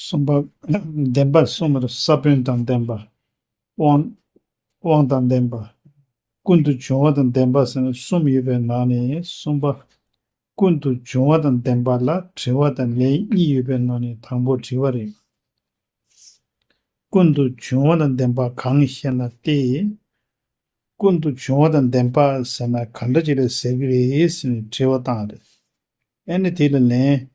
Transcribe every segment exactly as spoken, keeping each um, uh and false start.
གསུམ་པ། བདེན་པ་གསུམ་རེད། ས་བོན་དང་ལྡན་པ། དབང་དབང་དང་ལྡན་པ། ཀུན་ཏུ་འབྱུང་བ་དང་ལྡན་པ་ཟེར་ནས་གསུམ་ཡོད་པའི་ནང་ནས། གསུམ་པ། ཀུན་ཏུ་འབྱུང་བ་དང་ལྡན་པ་ལ་དྲི་བ་དང་ལན་གཉིས་ཡོད་པའི་ནང་ནས་དང་པོ་དྲི་བ་རེད། ཀུན་ཏུ་འབྱུང་བ་དང་ལྡན་པ་གང་ཞེ་ན་སྟེ། ཀུན་ཏུ་འབྱུང་བ་དང་ལྡན་པ་ཟེར་ན་ག་འདྲ་ཅིག་ལ་ཟེར་གྱི་རེད་ཟེར་ནས་དྲི་བ་བཏང་བ་རེད། ཨ་ནི་དེ་ལ་ལན།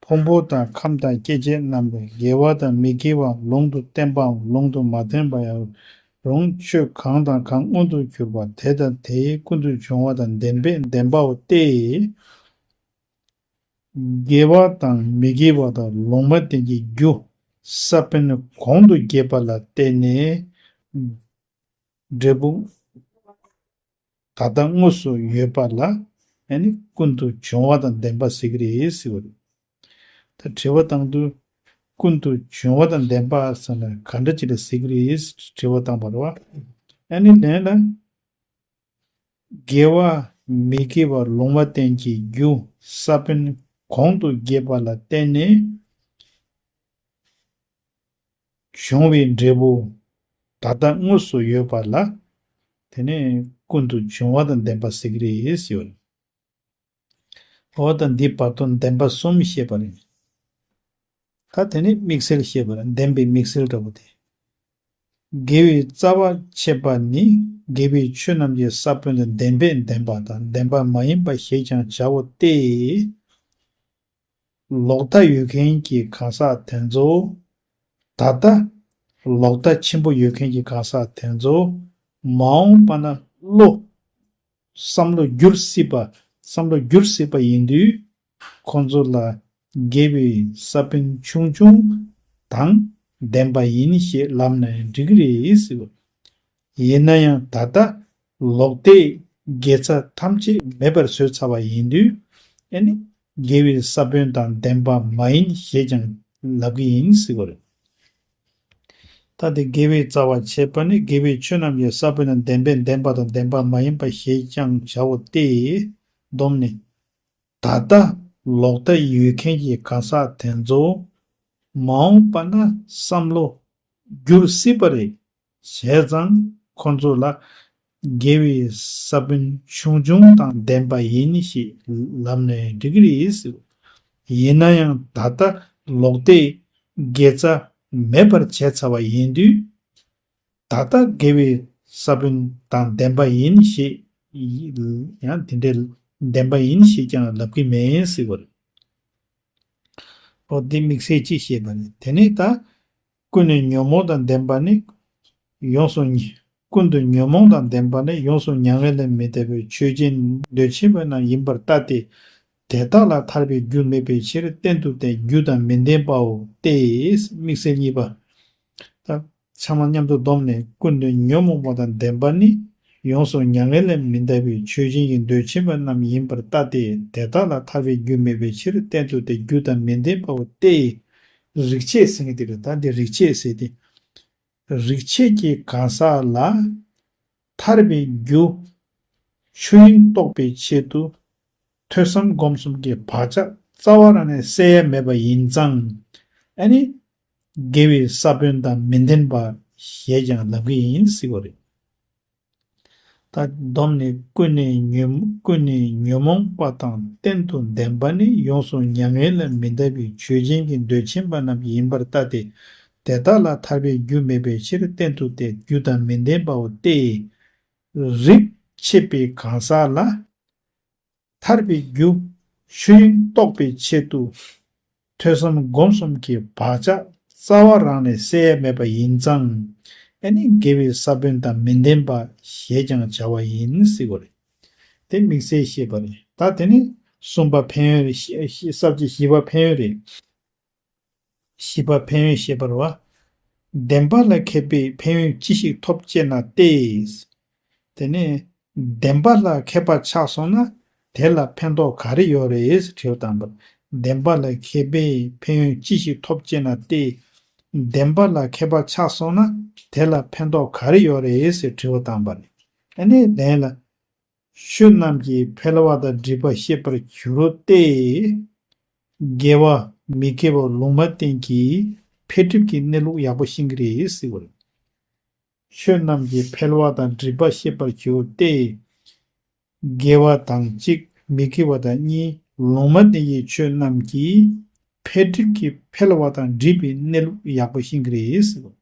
ཕུང་པོ་དང་ཁམས་དང་སྐྱེ་མཆེད་རྣམས་ལས་དགེ་བ་དང་མི་དགེ་བའམ་ལུང་དུ་བསྟན་པའམ་ལུང་དུ་མ་བསྟན་པ་ཡང་རུང་ཆོས་གང་དང་གང་མངོན་དུ་གྱུར་པ་དེ་དང་དེའི་ཀུན་ཏུ་འབྱུང་བ་དང་ལྡན་པས་ལྡན་པའོ་སྟེ། དགེ་བ་དང་མི་དགེ་བ་དང་ལུང་མ་བསྟན་གྱི་རྒྱུ་ས་བོན་གོང་དུ་རྒྱས་པ་ལ་བརྟེན་ནས། འབྲས་བུ་ད་ལྟ་དངོས་སུ་ཡོད་པ་ལ་ཨ་ནི་ཀུན་ཏུ་འབྱུང་བ་དང་ལྡན་པ་ཟེར་གྱི་རེད་ཟེར་བ་རེད། ད་དྲི་བ་བཏང་དུས་ཀུན་ཏུ་འབྱུང་བ་དང་ལྡན་པ་ཟེར་ན་ག་འདྲ་ཅིག་ལ་ཟེར་གྱི་རེད་དྲི་བ་བཏང་བ་རེད་བ། ཨ་ནི་ལན་ལ། དགེ་བ་མི་དགེ་བ་ལུང་བ་བསྟན་གྱི་རྒྱུ་ས་བོན་གོང་དུ་རྒྱས་པ་ལ་བརྟེན་ནས། བྱུང་བའི་འབྲས་བུ་ད་ལྟ་དངོས་སུ་ཡོད་པ་ལ། དེ་ནས་ཀུན་ཏུ་འབྱུང་བ་དང་ལྡན་པ་ཟེར་གྱི་རེད་ཟེར་བ་རེད། འོ་ད་འདི་བར་དུ་བདེན་པ་གསུམ་བཤད་པ་རེད། ད་དེ་ནས་དམིགས་བསལ་བཤད་པ་རེད། བདེན་པའི་དམིགས་བསལ་འདྲ་བོ་དེ། དགེ་བའི་རྩ་བ་ཆད་པ་ནི་དགེ་བའི་ཆོས་རྣམས་ཀྱི་ས་བོན་དང་ལྡན་པས་ལྡན་པ་དང་ལྡན་པ་མ་ཡིན་པ་ཞེས་ཀྱང་བྱའོ་སྟེ། ལོག་ལྟ་ཡོད་མཁན་གྱི་གང་ཟག་དེ་ཚོ། ད་ལྟ་ལོག་ལྟ་ཆེན་པོ་ཡོད་མཁན་གྱི་གང་ཟག་དེ་ཚོ། མ་འོངས་པ་ན་བློ། བསམ་བློ་འགྱུར་སྲིད་པ། བསམ་བློ་འགྱུར་སྲིད་པ་ཡིན་དུས། ཁོང་ཚོ་ལ་དགེ་བའི་ས་བོན་ཆུང་ཆུང་དང་ལྡན་པ་ཡིན་ཞེས་ལབ་ན་འགྲིག་གི་རེད་ཟེར་བ། ཡིན་ན་ཡང་ད་ལྟ་ལོག་ལྟའི་དགེ་རྩ་ཐམས་ཅད་མེད་པར་བཟོས་ཚར་བ་ཡིན་དུས། ཨ་ནི་དགེ་བའི་ས་བོན་དང་ལྡན་པ་མ་ཡིན་ཞེས་ཀྱང་ལབ་ཀྱི་ཡིན་ཟེར་བ་རེད། ད་དེ་དགེ་བའི་རྩ་བ་ཆད་པ་ནི་དགེ་བའི་ཆོས་རྣམས་ཀྱི་ས་བོན་དང་ལྡན་པས་ལྡན་པ་དང་ལྡན་པ་མ་ཡིན་པ་ཞེས་ཀྱང་བྱའོ་སྟེ། སྡོམ་ནི། ད་ལྟ་ལོག་ལྟ་ཡོད་མཁན་གྱི་གང་ཟག་དེ་ཚོ། མ་འོངས་པ་ན་བསམ་བློ་འགྱུར་སྲིད་པ་རེད། བྱས་ཙང་ཁོ་ཚོ་ལ་དགེ་བའི་ས་བོན་ཆུང་ཆུང་དང་ལྡན་པ་ཡིན་ཞེས་ལབ་ནས་འགྲིག་གི་རེད་ཟེར། ཡིན་ན་ཡང་ད་ལྟ་ལོག་ལྟའི་དགེ་རྩ་མེད་པར་བྱས་ཚར་བ་ཡིན་དུས། ད་ལྟ་དགེ་བའི་ས་བོན་དང་ལྡན་པ་ཡིན་ཞེས། ཡང་དེ་འདྲའི་ལྡན་པ་ཡིན་ཞེས་ཀྱང་ལབ་ཀྱི་མེད་ཟེར་བ་རེད། འོ་དེ་དམིགས་བསལ་གཅིག་བཤད་པ་རེད། དེ་ནས་ད། ཀུན་ནས་ཉོན་མོངས་དང་ལྡན་པ་ནི། ཡོངས་སུ་ཉེ། ཀུན་ཏུ་ཉོན་མོངས་དང་ལྡན་པ་ནི་ཡོངས་སུ་མྱ་ངན་ལས་མི་འདའ་བའི་ཆོས་ཅན་འདོད་ཆེན་པོ་རྣམས་ཡིན་པར་ལྟ་སྟེ། དེ་དག་ལ་ཐར་པའི་རྒྱུ་མེད་པའི་ཕྱིར་གཏན་དུ་དེ་རྒྱུ་དང་མི་ལྡན་པའོ་སྟེ། དམིགས་བསལ་གཉིས་པ། ད། ཚང་མ་མཉམ་དུ་བསྡོམས་ནས་ཀུན་ནས་ཉོན་མོངས་པ་དང་ལྡན་པ་ནི་ཡོངས་སུ་མྱ་ངན་ལས་མི་འདའ་བའི་ཆོས་ཅན་གྱི་འདོད་ཆེན་པོ་རྣམས་ཡིན་པར་ལྟ་སྟེ། དེ་དག་ལ་ཐར་པའི་རྒྱུ་མེད་པའི་ཕྱིར་གཏན་དུ་དེ་རྒྱུ་དང་མི་ལྡན་པའོ་སྟེ། རིགས་ཆད་ཟེར་མཁན་དེ་རེད། ད་འདི་རིགས་ཆད་ཟེར་ཏེ། རིགས་ཆད་ཀྱི་གང་ཟག་ལ་ཐར་པའི་རྒྱུ་ཆོས་དབྱིངས་རྟོགས་པའི་ཆེད་དུ་ཐོས་བསམ་སྒོམ་གསུམ་གྱི་བག་ཆགས་རྩ་བ་རང་ནས་སད་ཡ་མེད་པ་ཡིན་ཙང་། ཨ་ནི། དགེ་བའི་ས་བོན་དང་མི་ལྡན་པ་ཞེས་ཀྱང་ལབ་ཀྱི་ཡིན་ཟེར་བ་རེད། ད་སྡོམ་ནི་ཀུན་ནས་ཉོན་ཀུན་ནས་ཉོན་མོངས་པ་དང་གཏན་དུ་ལྡན་པ་ནི་ཡོངས་སུ་མྱ་ངན་ལས་མི་འདའ་བའི་ཆོས་ཅན་གྱི་འདོད་ཆེན་པོ་རྣམས་ཡིན་པར་ལྟ་སྟེ། དེ་དག་ལ་ཐར་པའི་རྒྱུ་མེད་པའི་ཕྱིར་གཏན་དུ་དེ་རྒྱུ་དང་མི་ལྡན་པའོ་སྟེ། རིགས་ཆད་པའི་གང་ཟག་ལ། ཐར་པའི་རྒྱུ་ཆོས་དབྱིངས་རྟོགས་པའི་ཆེད་དུ་ཐོས་བསམ་སྒོམ་གསུམ་གྱི་བག་ཆགས་རྩ་བ་རང་ནས་སད་ཡ་མེད་པ་ཡིན་ཙང་། ཨ་ནི་དགེ་བའི་ས་བོན་དང་མི་ལྡན་པ་ཞེས་ཀྱང་བྱ་བ་ཡིན་ཟེར་བ་རེད། དེ་དམིགས་བསལ་བཤད་པ་རེད། ད་དེ་ནི་གསུམ་པ་ཕན་ཡོན་རེད། ས་བཅད་བཞི་པ་ཕན་ཡོན་རེད། བཞི་པ་ཕན་ཡོན་བཤད་པ་རེད་བ། བདེན་པ་ལ་མཁས་པས་ཕན་ཡོན་ཅི་ཞིག་ཐོབ་ཅེ་ན་སྟེ། དེ་ནས་བདེན་པ་ལ་མཁས་པ་ཆགས་སོང་ན་དེ་ལ་ཕན་ཐོགས་ག་རེ་ཡོད་རེད་ཟེར་དྲི་བ་བཏང་པར། བདེན་པ་ལ་མཁས་པས་ཕན་ཡོན་ཅི་ཞིག་ཐོབ་ཅེ་ན་སྟེ། བདེན་པ་ལ་མཁས་པ་ཆགས་སོང་ན་དེ་ལ་ཕན་ཐོགས་ག་རེ་ཡོད་རེད་ཟེར་དྲི་བ་བཏང་པར། ཨ་ནི་ལན་ལ། ཆོས་རྣམས་ཀྱི་འཕེལ་བ་དང་འགྲིབ་པ་ཤེས་པར་འགྱུར་རོ་སྟེ། དགེ་བ་ མི་དགེ་བ་ལུང་མ་བསྟན་གྱིས་འཕེལ་འགྲིབ་ཀྱི་གནས་ལུགས་ཡག་པོ་ཤེས་ཀྱི་རེད་ཟེར་བ་རེད། ཆོས་རྣམས་ཀྱི་འཕེལ་བ་དང་འགྲིབ་པ་ཤེས་པར་གྱུར་ཏེ། དགེ་བ་དང་གཅིག་མི་དགེ་བ་དང་གཉིས། ལུང་མ་བསྟན་གྱི་ཆོས་རྣམས་ཀྱིས་འཕེལ་འགྲིབ་ཀྱི་འཕེལ་བ་དང་འགྲིབ་པའི་གནས་ལུགས་ཡག་པོ་ཤེས་ཀྱི་རེད་ཟེར།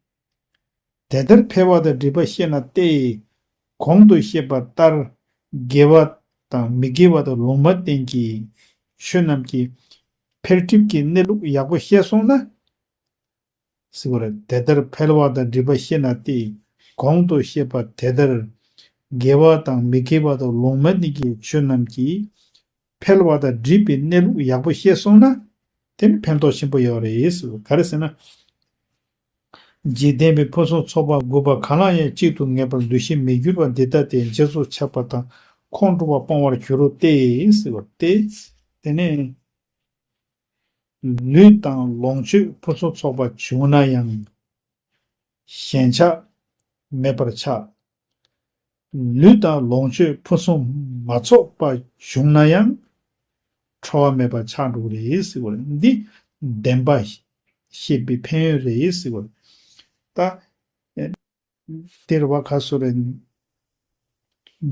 དེ་ལྟར་འཕེལ་བ་དང་འགྲིབ་པ་ཤེས་ན་སྟེ། གོང་དུ་བཤད་པ་ལྟར་དགེ་བ་དང་མི་དགེ་བ་དང་ལུང་མ་བསྟན་གྱི་ཆོས་རྣམས་ཀྱི་འཕེལ་འགྲིབ་ཀྱི་གནས་ལུགས་ཡག་པོ་ཤེས་སོང་ན། ཟེར་བ་རེད། དེ་ལྟར་འཕེལ་བ་དང་འགྲིབ་པ་ཤེས་ན་སྟེ། གོང་དུ་བཤད་པ་དེ་ལྟར་དགེ་བ་དང་མི་དགེ་བ་དང་ལུང་མ་བསྟན་གྱི་ཆོས་རྣམས་ཀྱི་འཕེལ་བ་དང་འགྲིབ་པའི་གནས་ལུགས་ཡག་པོ་ཤེས་སོང་ན། དེ་ནི་ཕན་ཐོགས་ཆེན་པོ་ཡོད་རེད་ཟེར། ག་རེ་ཟེར་ན། འཇིག་རྟེན་པའི་ཕུན་སུམ་ཚོགས་པ་དགུ་པ་གང་ལ་ཡང་གཅིག་ཏུ་ངེས་པར་འདུ་ཤེས་མི་འགྱུར་བ་འདི་ལྟ་སྟེ། རྗེས་སུ་ཆགས་པ་དང་ཁོང་ཁྲོ་བ་སྤོང་བར་འགྱུར་རོ་སྟེ་ཟེར་བ་སྟེ། དེ་ནས་ལུས་དང་ལོངས་སྤྱོད་ཕུན་སུམ་ཚོགས་པ་བྱུང་ན་ཡང་ཞེན་ཆགས་མེད་པར་ཆགས། ལུས་དང་ལོངས་སྤྱོད་ཕུན་སུམ་མ་ཚོགས་པ་བྱུང་ན་ཡང་ཁྲོ་བ་མེད་པར་ཆགས་འགྲོ་གི་རེད་ཟེར་བ་རེད། འདི་བདེན་པ་ཤེས་པའི་ཕན་ཡོན་རེད་ཟེར་བ་རེད། ད་དེར་བ་ཁ་སོ་རེད།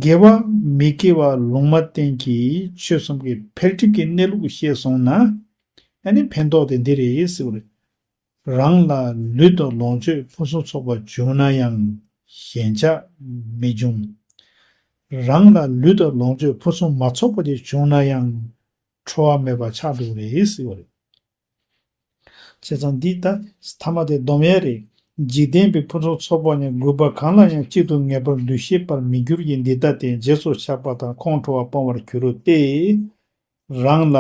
དགེ་བ་མི་དགེ་བ་ལུང་མ་བསྟན་གྱི་ཆོས་གསུམ་གྱི་འཕེལ་འགྲིབ་ཀྱི་གནས་ལུགས་ཤེས་སོང་ན། ཨ་ནི་ཕན་ཐོགས་དེ་འདི་རེད་ཟེར་བ་རེད། རང་ལ་ལུས་དང་ལོངས་སྤྱོད་ཕུན་སུམ་ཚོགས་པ་བྱུང་ན་ཡང་ཞེན་ཆགས་མི་འབྱུང་། རང་ལ་ལུས་དང་ལོངས་སྤྱོད་ཕུན་སུམ་མ་ཚོགས་པ་དེ་བྱུང་ན་ཡང་ཁྲོ་བ་མེད་པ་ཆགས་འགྲོ་གི་རེད་ཟེར་བ་རེད། བྱས་ཙང་འདི་ལྟ་ཐ་མ་དེ་སྡོམ་ཡས་རེད། འཇིག་རྟེན་པའི་ཕུན་སུམ་ཚོགས་པ་ནི་དགུ་པ་གང་ལ་ཡང་གཅིག་ཏུ་ངེས་པར་འདུ་ཤེས་པར་མི་འགྱུར་གྱི་འདི་ལྟ་སྟེ། རྗེས་སུ་ཆགས་པ་དང་ཁོང་ཁྲོ་བ་སྤོང་བར་འགྱུར་རོ་སྟེ། རང་ལ་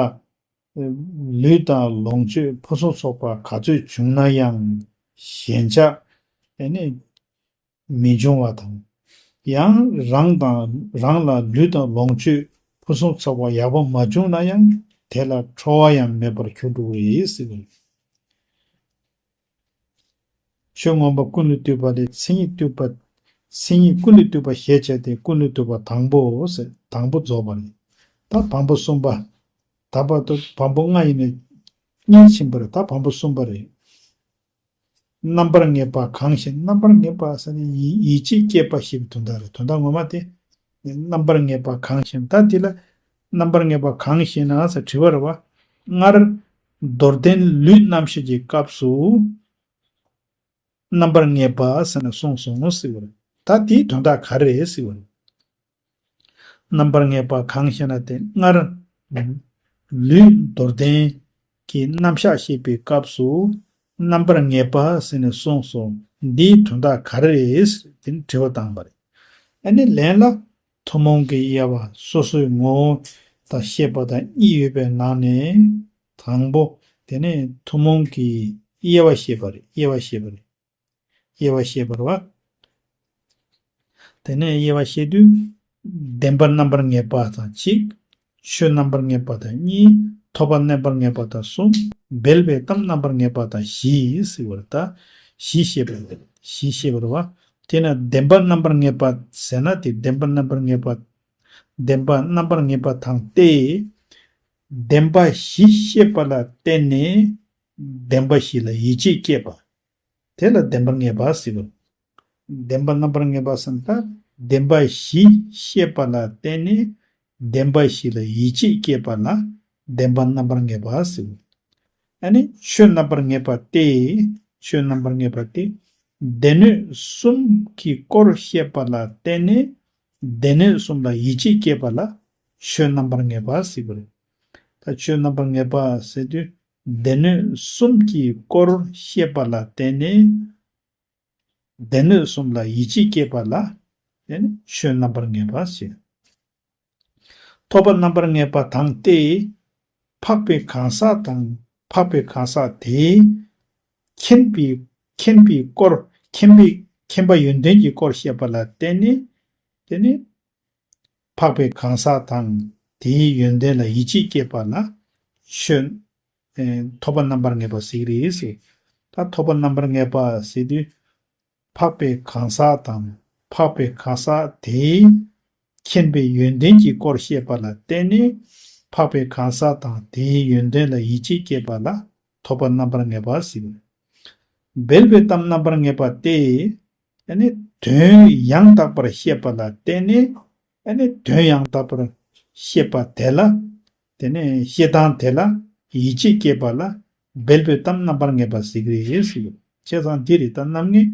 ལུས་དང་ལོངས་སྤྱོད་ཕུན་སུམ་ཚོགས་པ་ག་ཚོད་བྱུང་ན་ཡང་ཞེན་ཆགས་ཨེ་ནི་མི་འབྱུང་བ་དང་། ཡང་རང་དང་རང་ལ་ལུས་དང་ལོངས་སྤྱོད་ཕུན་སུམ་ཚོགས་པ་ཡག་པོ་མ་བྱུང་ན་ཡང་དེ་ལ་ཁྲོ་བ་ཡང་མེད་པར་གྱུར་འགྲོ་གི་རེད་ཟེར་བ་རེད། ཆོས་མངོན་པ་ཀུན་ལས་བཏུས་པ་ལས། མཚན་ཉིད་བཏུས་པ། མཚན་ཉིད་ཀུན་ལས་བཏུས་པ་ཞེས་བྱ་སྟེ། ཀུན་ལས་བཏུས་པ་དང་པོའོ་ཟེར། དང་པོ་རྫོགས་པ་རེད། ད་བམ་པོ་གསུམ་པ། ད་བར་དུ་བམ་པོ་ལྔ་ཡིན་ནས་གཉིས་ཕྱིན་པ་རེད། ད་བམ་པོ་གསུམ་པ་རེད། རྣམ་པར་ངེས་པ་གང་ཞེ་ན། རྣམ་པར་ངེས་པ་ཟེར་ནས་ཡིད་ཡིད་ཆེས་སྐྱེས་པ་ཞེས་པའི་དོན་དག་རེད། དོན་དག་ངོ་མ་དེ། རྣམ་པར་ངེས་པ་གང་ཞེ་ན། ད་དེ་ལ་རྣམ་པར་ངེས་པ་གང་ཞེ་ན་ཟེར་དྲི་བ་རེད་བ། སྔར་མདོར་བསྟན་ལུས་རྣམ་ཤེས་ཀྱི་སྐབས་སུ་རྣམ་པར་ངེས་པ་ཟེར་ནས་གསུངས་སོང་ཟེར་བ་རེད། ད་དེའི་དོན་དག་ག་རེ་རེད་ཟེར་བ་རེད། རྣམ་པར་ངེས་པ་གང་ཞེ་ན་སྟེ། སྔར་ལུས་མདོར་བསྟན་གྱི་རྣམ་གཞག་བཤད་པའི་སྐབས་སུ་རྣམ་པར་ངེས་པ་ཟེར་ནས་གསུངས་སོ། འདིའི་དོན་དག་ག་རེ་རེད་ཟེར་དེ་ནི་དྲི་བ་བཏང་བ་རེད། ཨ་ནི་ལན་ལ་ཐུན་མོང་གི་དབྱེ་བ་སོ་སོའི་ངོ་བོ་དང་བཤད་པ་དང་གཉིས་ཡོད་པའི་ནང་ནས་དང་པོ་དེ་ནི་ཐུན་མོང་གི་དབྱེ་བ་བཤད་པ་རེད། དབྱེ་བ་བཤད་པ་རེད། དབྱེ་བ་བཤད་པ་རེད་བ། དེ་ནས་དབྱེ་བ་བཤད་དུས། བདེན་པ་རྣམ་པར་ངེས་པ་དང་གཅིག་ཆོས་རྣམ་པར་ངེས་པ་དང་གཉིས། ཐོབ་པ་རྣམ་པར་ངེས་པ་དང་གསུམ། སྦས་པའི་གཏམ་རྣམ་པར་ངེས་པ་དང་བཞི་ཟེར་བ་རེད། ད་བཞི་བཤད་པ་རེད། བཞི་བཤད་པ་རེད་བ། དེ་ན་བདེན་པ་རྣམ་པར་ངེས་པ་ཟེར་ན་དེ་བདེན་པ་རྣམ་པར་ངེས་པ། བདེན་པ་རྣམ་པར་ངེས་པ་དང་སྟེ། བདེན་པ་བཞི་ཤེས་པ་ལ་བརྟེན་ནས་བདེན་པ་བཞི་ལ་ཡིད་ཆེས་སྐྱེས་པ། དེ་ལ་བདེན་པར་ངེས་པ་ཟེར་བ། བདེན་པ་རྣམ་པར་ངེས་པ་ཟེར་ན་ད་བདེན་པ་བཞི་ཤེས་པ་ལ་བརྟེན་ནས་བདེན་པ་བཞི་ལ་ཡིད་ཆེས་སྐྱེས་པ་ལ་བདེན་པ་རྣམ་པར་ངེས་པ་ཟེར་བ། ཨ་ནི་ཆོས་རྣམ་པར་ངེས་པ་སྟེ། ཆོས་རྣམ་པར་ངེས་པ་སྟེ། སྡེ་སྣོད་གསུམ་གྱི་སྐོར་བཤད་པ་ལ་བརྟེན་ནས་སྡེ་སྣོད་གསུམ་ལ་ཡིད་ཆེས་སྐྱེས་པ་ལ་ཆོས་རྣམ་པར་ངེས་པ་ཟེར་བ་རེད། ད་ཆོས་རྣམ་པར་ངེས་པ་ཟེར་དུས་སྡེ་སྣོད་གསུམ་གྱི་སྐོར་བཤད་པ་ལ་བརྟེན་ནས། སྡེ་སྣོད་གསུམ་ལ་ཡིད་ཆེས་སྐྱེས་པ་ལ་དེ་ནི་ཆོས་རྣམ་པར་ངེས་པ་ཞེས། ཐོབ་པ་རྣམ་པར་ངེས་པ་དང་སྟེ། འཕགས་པའི་གང་ཟག་དང་འཕགས་པའི་གང་ཟག་དེས་མཁྱེན་པའི་མཁྱེན་པའི་སྐོར་མཁྱེན་པའི་མཁྱེན་པ་ཡོན་ཏན་གྱི་སྐོར་བཤད་པ་ལ་བརྟེན་ནས་དེ་ནི་འཕགས་པའི་གང་ཟག་དང་དེའི་ཡོན་ཏན་ལ་ཡིད་ཆེས་སྐྱེས་པ་ལ་ཆོས། ཨེ། ཐོབ་པ་རྣམ་པར་ངེས་པ་ཟེར་གྱི་རེད་ཟེར། ད་ཐོབ་པ་རྣམ་པར་ངེས་པ་ཟེར་དུས། འཕགས་པའི་གང་ཟག་དང་འཕགས་པའི་གང་ཟག་དེའི་མཁྱེན་པའི་ཡོན་ཏན་གྱི་སྐོར་བཤད་པ་ལ་བརྟེན་ནས་འཕགས་པའི་གང་ཟག་དང་དེའི་ཡོན་ཏན་ལ་ཡིད་ཆེས་སྐྱེས་པ་ལ་ ཐོབ་པ་རྣམ་པར་ངེས་པ་ཟེར་གྱི་རེད། འབེལ་པའི་གཏམ་རྣམ་པར་ངེས་པ་སྟེ། ཨ་ནི་དོན་ཡང་དག་པར་ཤེས་པ་ལ་བརྟེན་ནས། ཨ་ནི་དོན་ཡང་དག་པར་ཤེས་པ་དེ་ལ། དེ་ནས་ཤེས་སྟངས་དེ་ལ་ཡིད་ཆེས་སྐྱེས་པ་ལ་འབེལ་པའི་གཏམ་རྣམ་པར་ངེས་པ་ཟེར་གྱི་རེད་ཟེར་གྱི་རེད། བྱས་ཙང་འདི་རེད། ད་རྣམ་ངེས།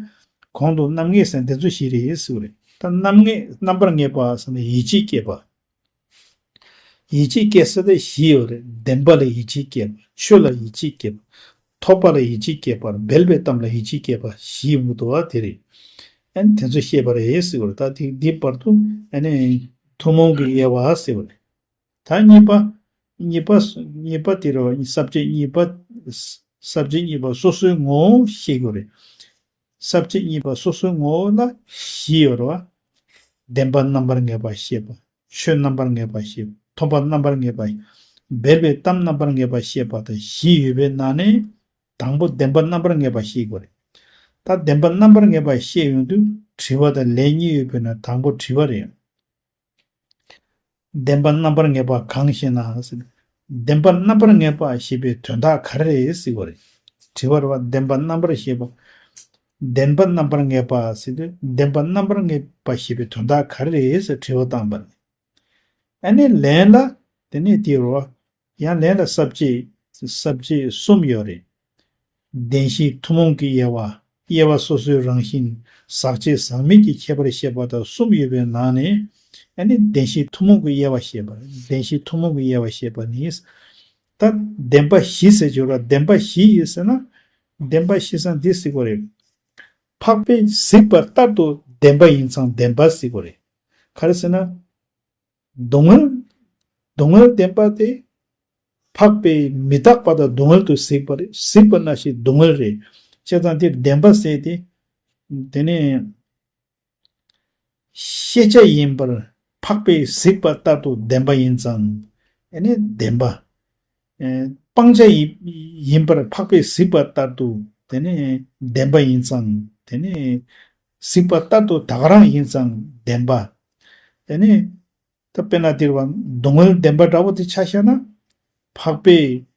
གོང་དུ་རྣམ་ངེས་ཟེར་འདི་ཚོ་བཞི་རེད་ཟེར་གྱི་རེད། ད་རྣམ་ངེས་རྣམ་པར་ངེས་པ་ཟེར་ན་ཡིད་ཆེས་སྐྱེས་པ། ཡིད་ཆེས་སྐྱེ་ས་དེ་བཞི་ཡོད་རེད། བདེན་པ་ལ་ཡིད་ཆེས་སྐྱེས་པ། ཆོས་ལ་ཡིད་ཆེས་སྐྱེས་པ། ཐོབ་པ་ལ་ཡིད་ཆེས་སྐྱེས་པ། འབེལ་བའི་གཏམ་ལ་ཡིད་ཆེས་སྐྱེས་པ་བཞི་ཡོང་གི་འདུག་བ། དེ་རེད། ཨ་ནི་དེ་ཚོ་བཤད་པ་རེད་ཟེར་བ་རེད། ད་དེ་འདི་བར་དུ་ཨ་ནི་ཐུན་མོང་གི་དབྱེ་བ་ཟེར་བ་རེད། ད་གཉིས་པ། གཉིས་པ། གཉིས་པ་དེ་རེད་བ། ས་བཅད་གཉིས་པ། ས་བཅད་གཉིས་པ་སོ་སོའི་ངོ་བོ་ཤེས་དགོས་རེད། ས་བཅད་གཉིས་པ་སོ་སོའི་ངོ་བོ་ལ་བཞི་ཡོད་རེད་བ། བདེན་པ་རྣམ་པར་ངེས་པ་ཤེས་པ། ཆོས་རྣམ་པར་ངེས་པ་ཤེས་པ། ཐོབ་པ་རྣམ་པར་ངེས་པ། འབེལ་བའི་གཏམ་རྣམ་པར་ངེས་པ་ཤེས་པ་དང་བཞི་ཡོད་པའི་ནང་ནས། དང་པོ་བདེན་པ་རྣམ་པར་ངེས་པ་ཤེས་དགོས་རེད། ད་བདེན་པ་རྣམ་པར་ངེས་པ་ཤེས་ཡོང་དུས་དྲི་བ་དང་ལན་གཉིས་ཡོད་པའི་ནང་དང་པོ་དྲི་བ་རེད། བདེན་པ་རྣམ་པར་ངེས་པ་གང་ཞེ་ན་ཟེར། བདེན་པ་རྣམ་པར་ངེས་པ་ཞེས་པའི་དོན་དག་ག་རེ་རེད་ཟེར་བ་རེད། དྲི་བ་རེད་བ། བདེན་པ་རྣམ་པར་ཤེས་པ། བདེན་པ་རྣམ་པར་ངེས་པ་ཟེར་དུས་བདེན་པ་རྣམ་པར་ངེས་པ་ཞེས་པའི་དོན་དག་ག་རེ་རེད་ཟེར་དྲི་བ་བཏང་བ་རེད། ཨ་ནི་ལན་ལ་དེ་ནས་དེ་རེད་བ། ཡང་ལན་ལ་ས་བཅད། ས་བཅད་གསུམ་ཡོད་རེད། བདེན་བཞིའི་ཐུན་མོང་གི་དབྱེ་བ། དབྱེ་བ་སོ་སོའི་རང་བཞིན། ཟག་བཅས་ཟག་མེད་ཀྱི་ཁྱད་པར་བཤད་པ་དང་གསུམ་ཡོད་པའི་ནང་ནས། ཨ་ནི་བདེན་བཞིའི་ཐུན་མོང་གི་དབྱེ་བ་བཤད་པ་རེད། བདེན་བཞིའི་ཐུན་མོང་གི་དབྱེ་བ་བཤད་པ་ནི། ད་བདེན་པ་བཞི་ཟེར་གྱི་ཡོད་རེད། བདེན་པ་བཞི་ཡིན་ཟེར་ན། བདེན་པ་བཞི་ཟེར་ན་འདི་ཟེར་གྱི་ཡོད་རེད། འཕགས་པས་གཟིགས་པ་ལྟར་དུ་བདེན་པ་ཡིན་ཙང་བདེན་པ་ཟེར་གྱི་ཡོད་རེད། ག་རེ་ཟེར་ན། སྡུག་བསྔལ། སྡུག་བསྔལ་བདེན་པ་དེ། འཕགས་པས་མི་རྟག་པ་དང་སྡུག་བསྔལ་དུ་གཟིགས་པ་རེད། གཟིགས་པ་ནང་བཞིན་སྡུག་བསྔལ་རེད། བྱས་ཙང་དེར་བདེན་པ་ཟེར་ཏེ། དེ་ནས་ཤེས་བྱ་ཡིན་པར་འཕགས་པས་གཟིགས་པ་ལྟར་དུ་བདེན་པ་ཡིན་ཙང་། ཨ་ནི་བདེན་པ། ཨེ། སྤང་བྱ་ཡིན་ཡིན་པར་འཕགས་པས་གཟིགས་པ་ལྟར་དུ་དེ་ནི་བདེན་པ་ཡིན་ཙང་། དེ་ནི་གཟིགས་པ་ལྟར་དུ་ད་ག་རང་ཡིན་ཙང་བདེན་པ། དེ་ནི། ད་དཔེར་ན་འདིར་བ་སྡུག་བསྔལ་བདེན་པ་འདྲ་བོ་དེ་ཆ་བཞག་ན། འཕགས་པས་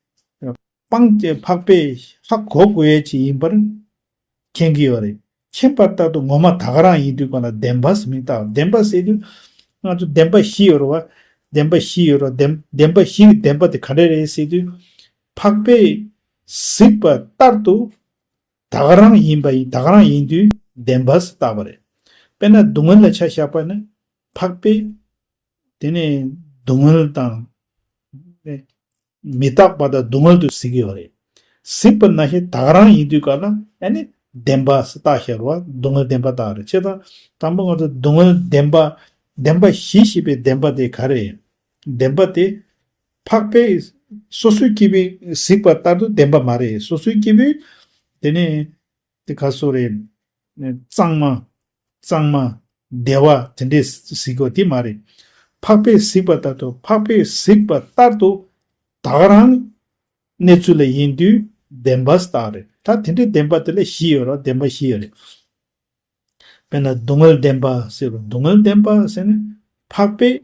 སྤང་སྟེ་འཕགས་པས་ཧ་གོ་དགོས་ཡས་ཅིག་ཡིན་པར་མཁྱེན་གྱི་ཡོད་རེད། མཁྱེན་པ་ལྟར་དུ་ངོ་མ་ད་ག་རང་ཡིན་དུས་གང་ལ་བདེན་པ་ཟེར་མིང་བཏགས། བདེན་པ་ཟེར་དུས་ང་ཚོ་བདེན་པ་བཞི་ཡོད་རེད་བ། བདེན་པ་བཞི་ཡོད་རེད་བ། བདེན་བདེན་པ་བཞི་གི་བདེན་པ་དེ་ག་འདྲ་རེད་ཟེར་དུས། འཕགས་པས་གཟིགས་པ་ལྟར་དུ་ད་ག་རང་ཡིན་པ་ཡིན། ད་ག་རང་ཡིན་དུས་བདེན་པ་ཟེར་བཏགས་པ་རེད། དཔེར་ན་སྡུག་བསྔལ་ལ་ཆ་བཞག་པ་ན། འཕགས་པས་དེ་ནས་སྡུག་བསྔལ་དང་། མི་རྟག་པ་དང་སྡུག་བསྔལ་དུ་གཟིགས་ཀྱི་ཡོད་རེད། གཟིགས་པ་ནང་བཞིན་ད་ག་རང་ཡིན་དུས་གང་ལ་ཨ་ནི་བདེན་པ་ཟེར་བཏགས་བཞག་རེད་བ། སྡུག་བསྔལ་བདེན་པ་བཏགས་རེད། བྱས་ཙང་དང་པོ་ང་ཚོ་སྡུག་བསྔལ་བདེན་པ། བདེན་པ་བཞི་ཞེས་པའི་བདེན་པ་དེ་ག་རེད། བདེན་པ་དེ། འཕགས་པས་སོ་སོའི་སྐྱེ་བོས་གཟིགས་པ་ལྟར་དུ་བདེན་པ་མ་རེད། སོ་སོའི་སྐྱེ་བོས་དེ་ནས་དེ་ག་སོ་རེད། གཙང་མ། གཙང་མ། བདེ་བ་དེ་འདྲས་གཟིགས་པ་དེ་མ་རེད། འཕགས་པས་གཟིགས་པ་ལྟར་དུ། འཕགས་པས་གཟིགས་པ་ལྟར་དུ་ད་ག་རང་གནས་ཚུལ་ལ་ཡིན་དུས་བདེན་པ་ཟེར་བཏགས་རེད། ད་དེ་འདྲའི་བདེན་པ་དེ་ལ་བཞི་ཡོད་རེད། བདེན་པ་བཞི་ཡོད་རེད། དཔེར་ན་སྡུག་བསྔལ་བདེན་པ་ཟེར་བ། སྡུག་བསྔལ་བདེན་པ་ཟེར་ན་འཕགས་པས་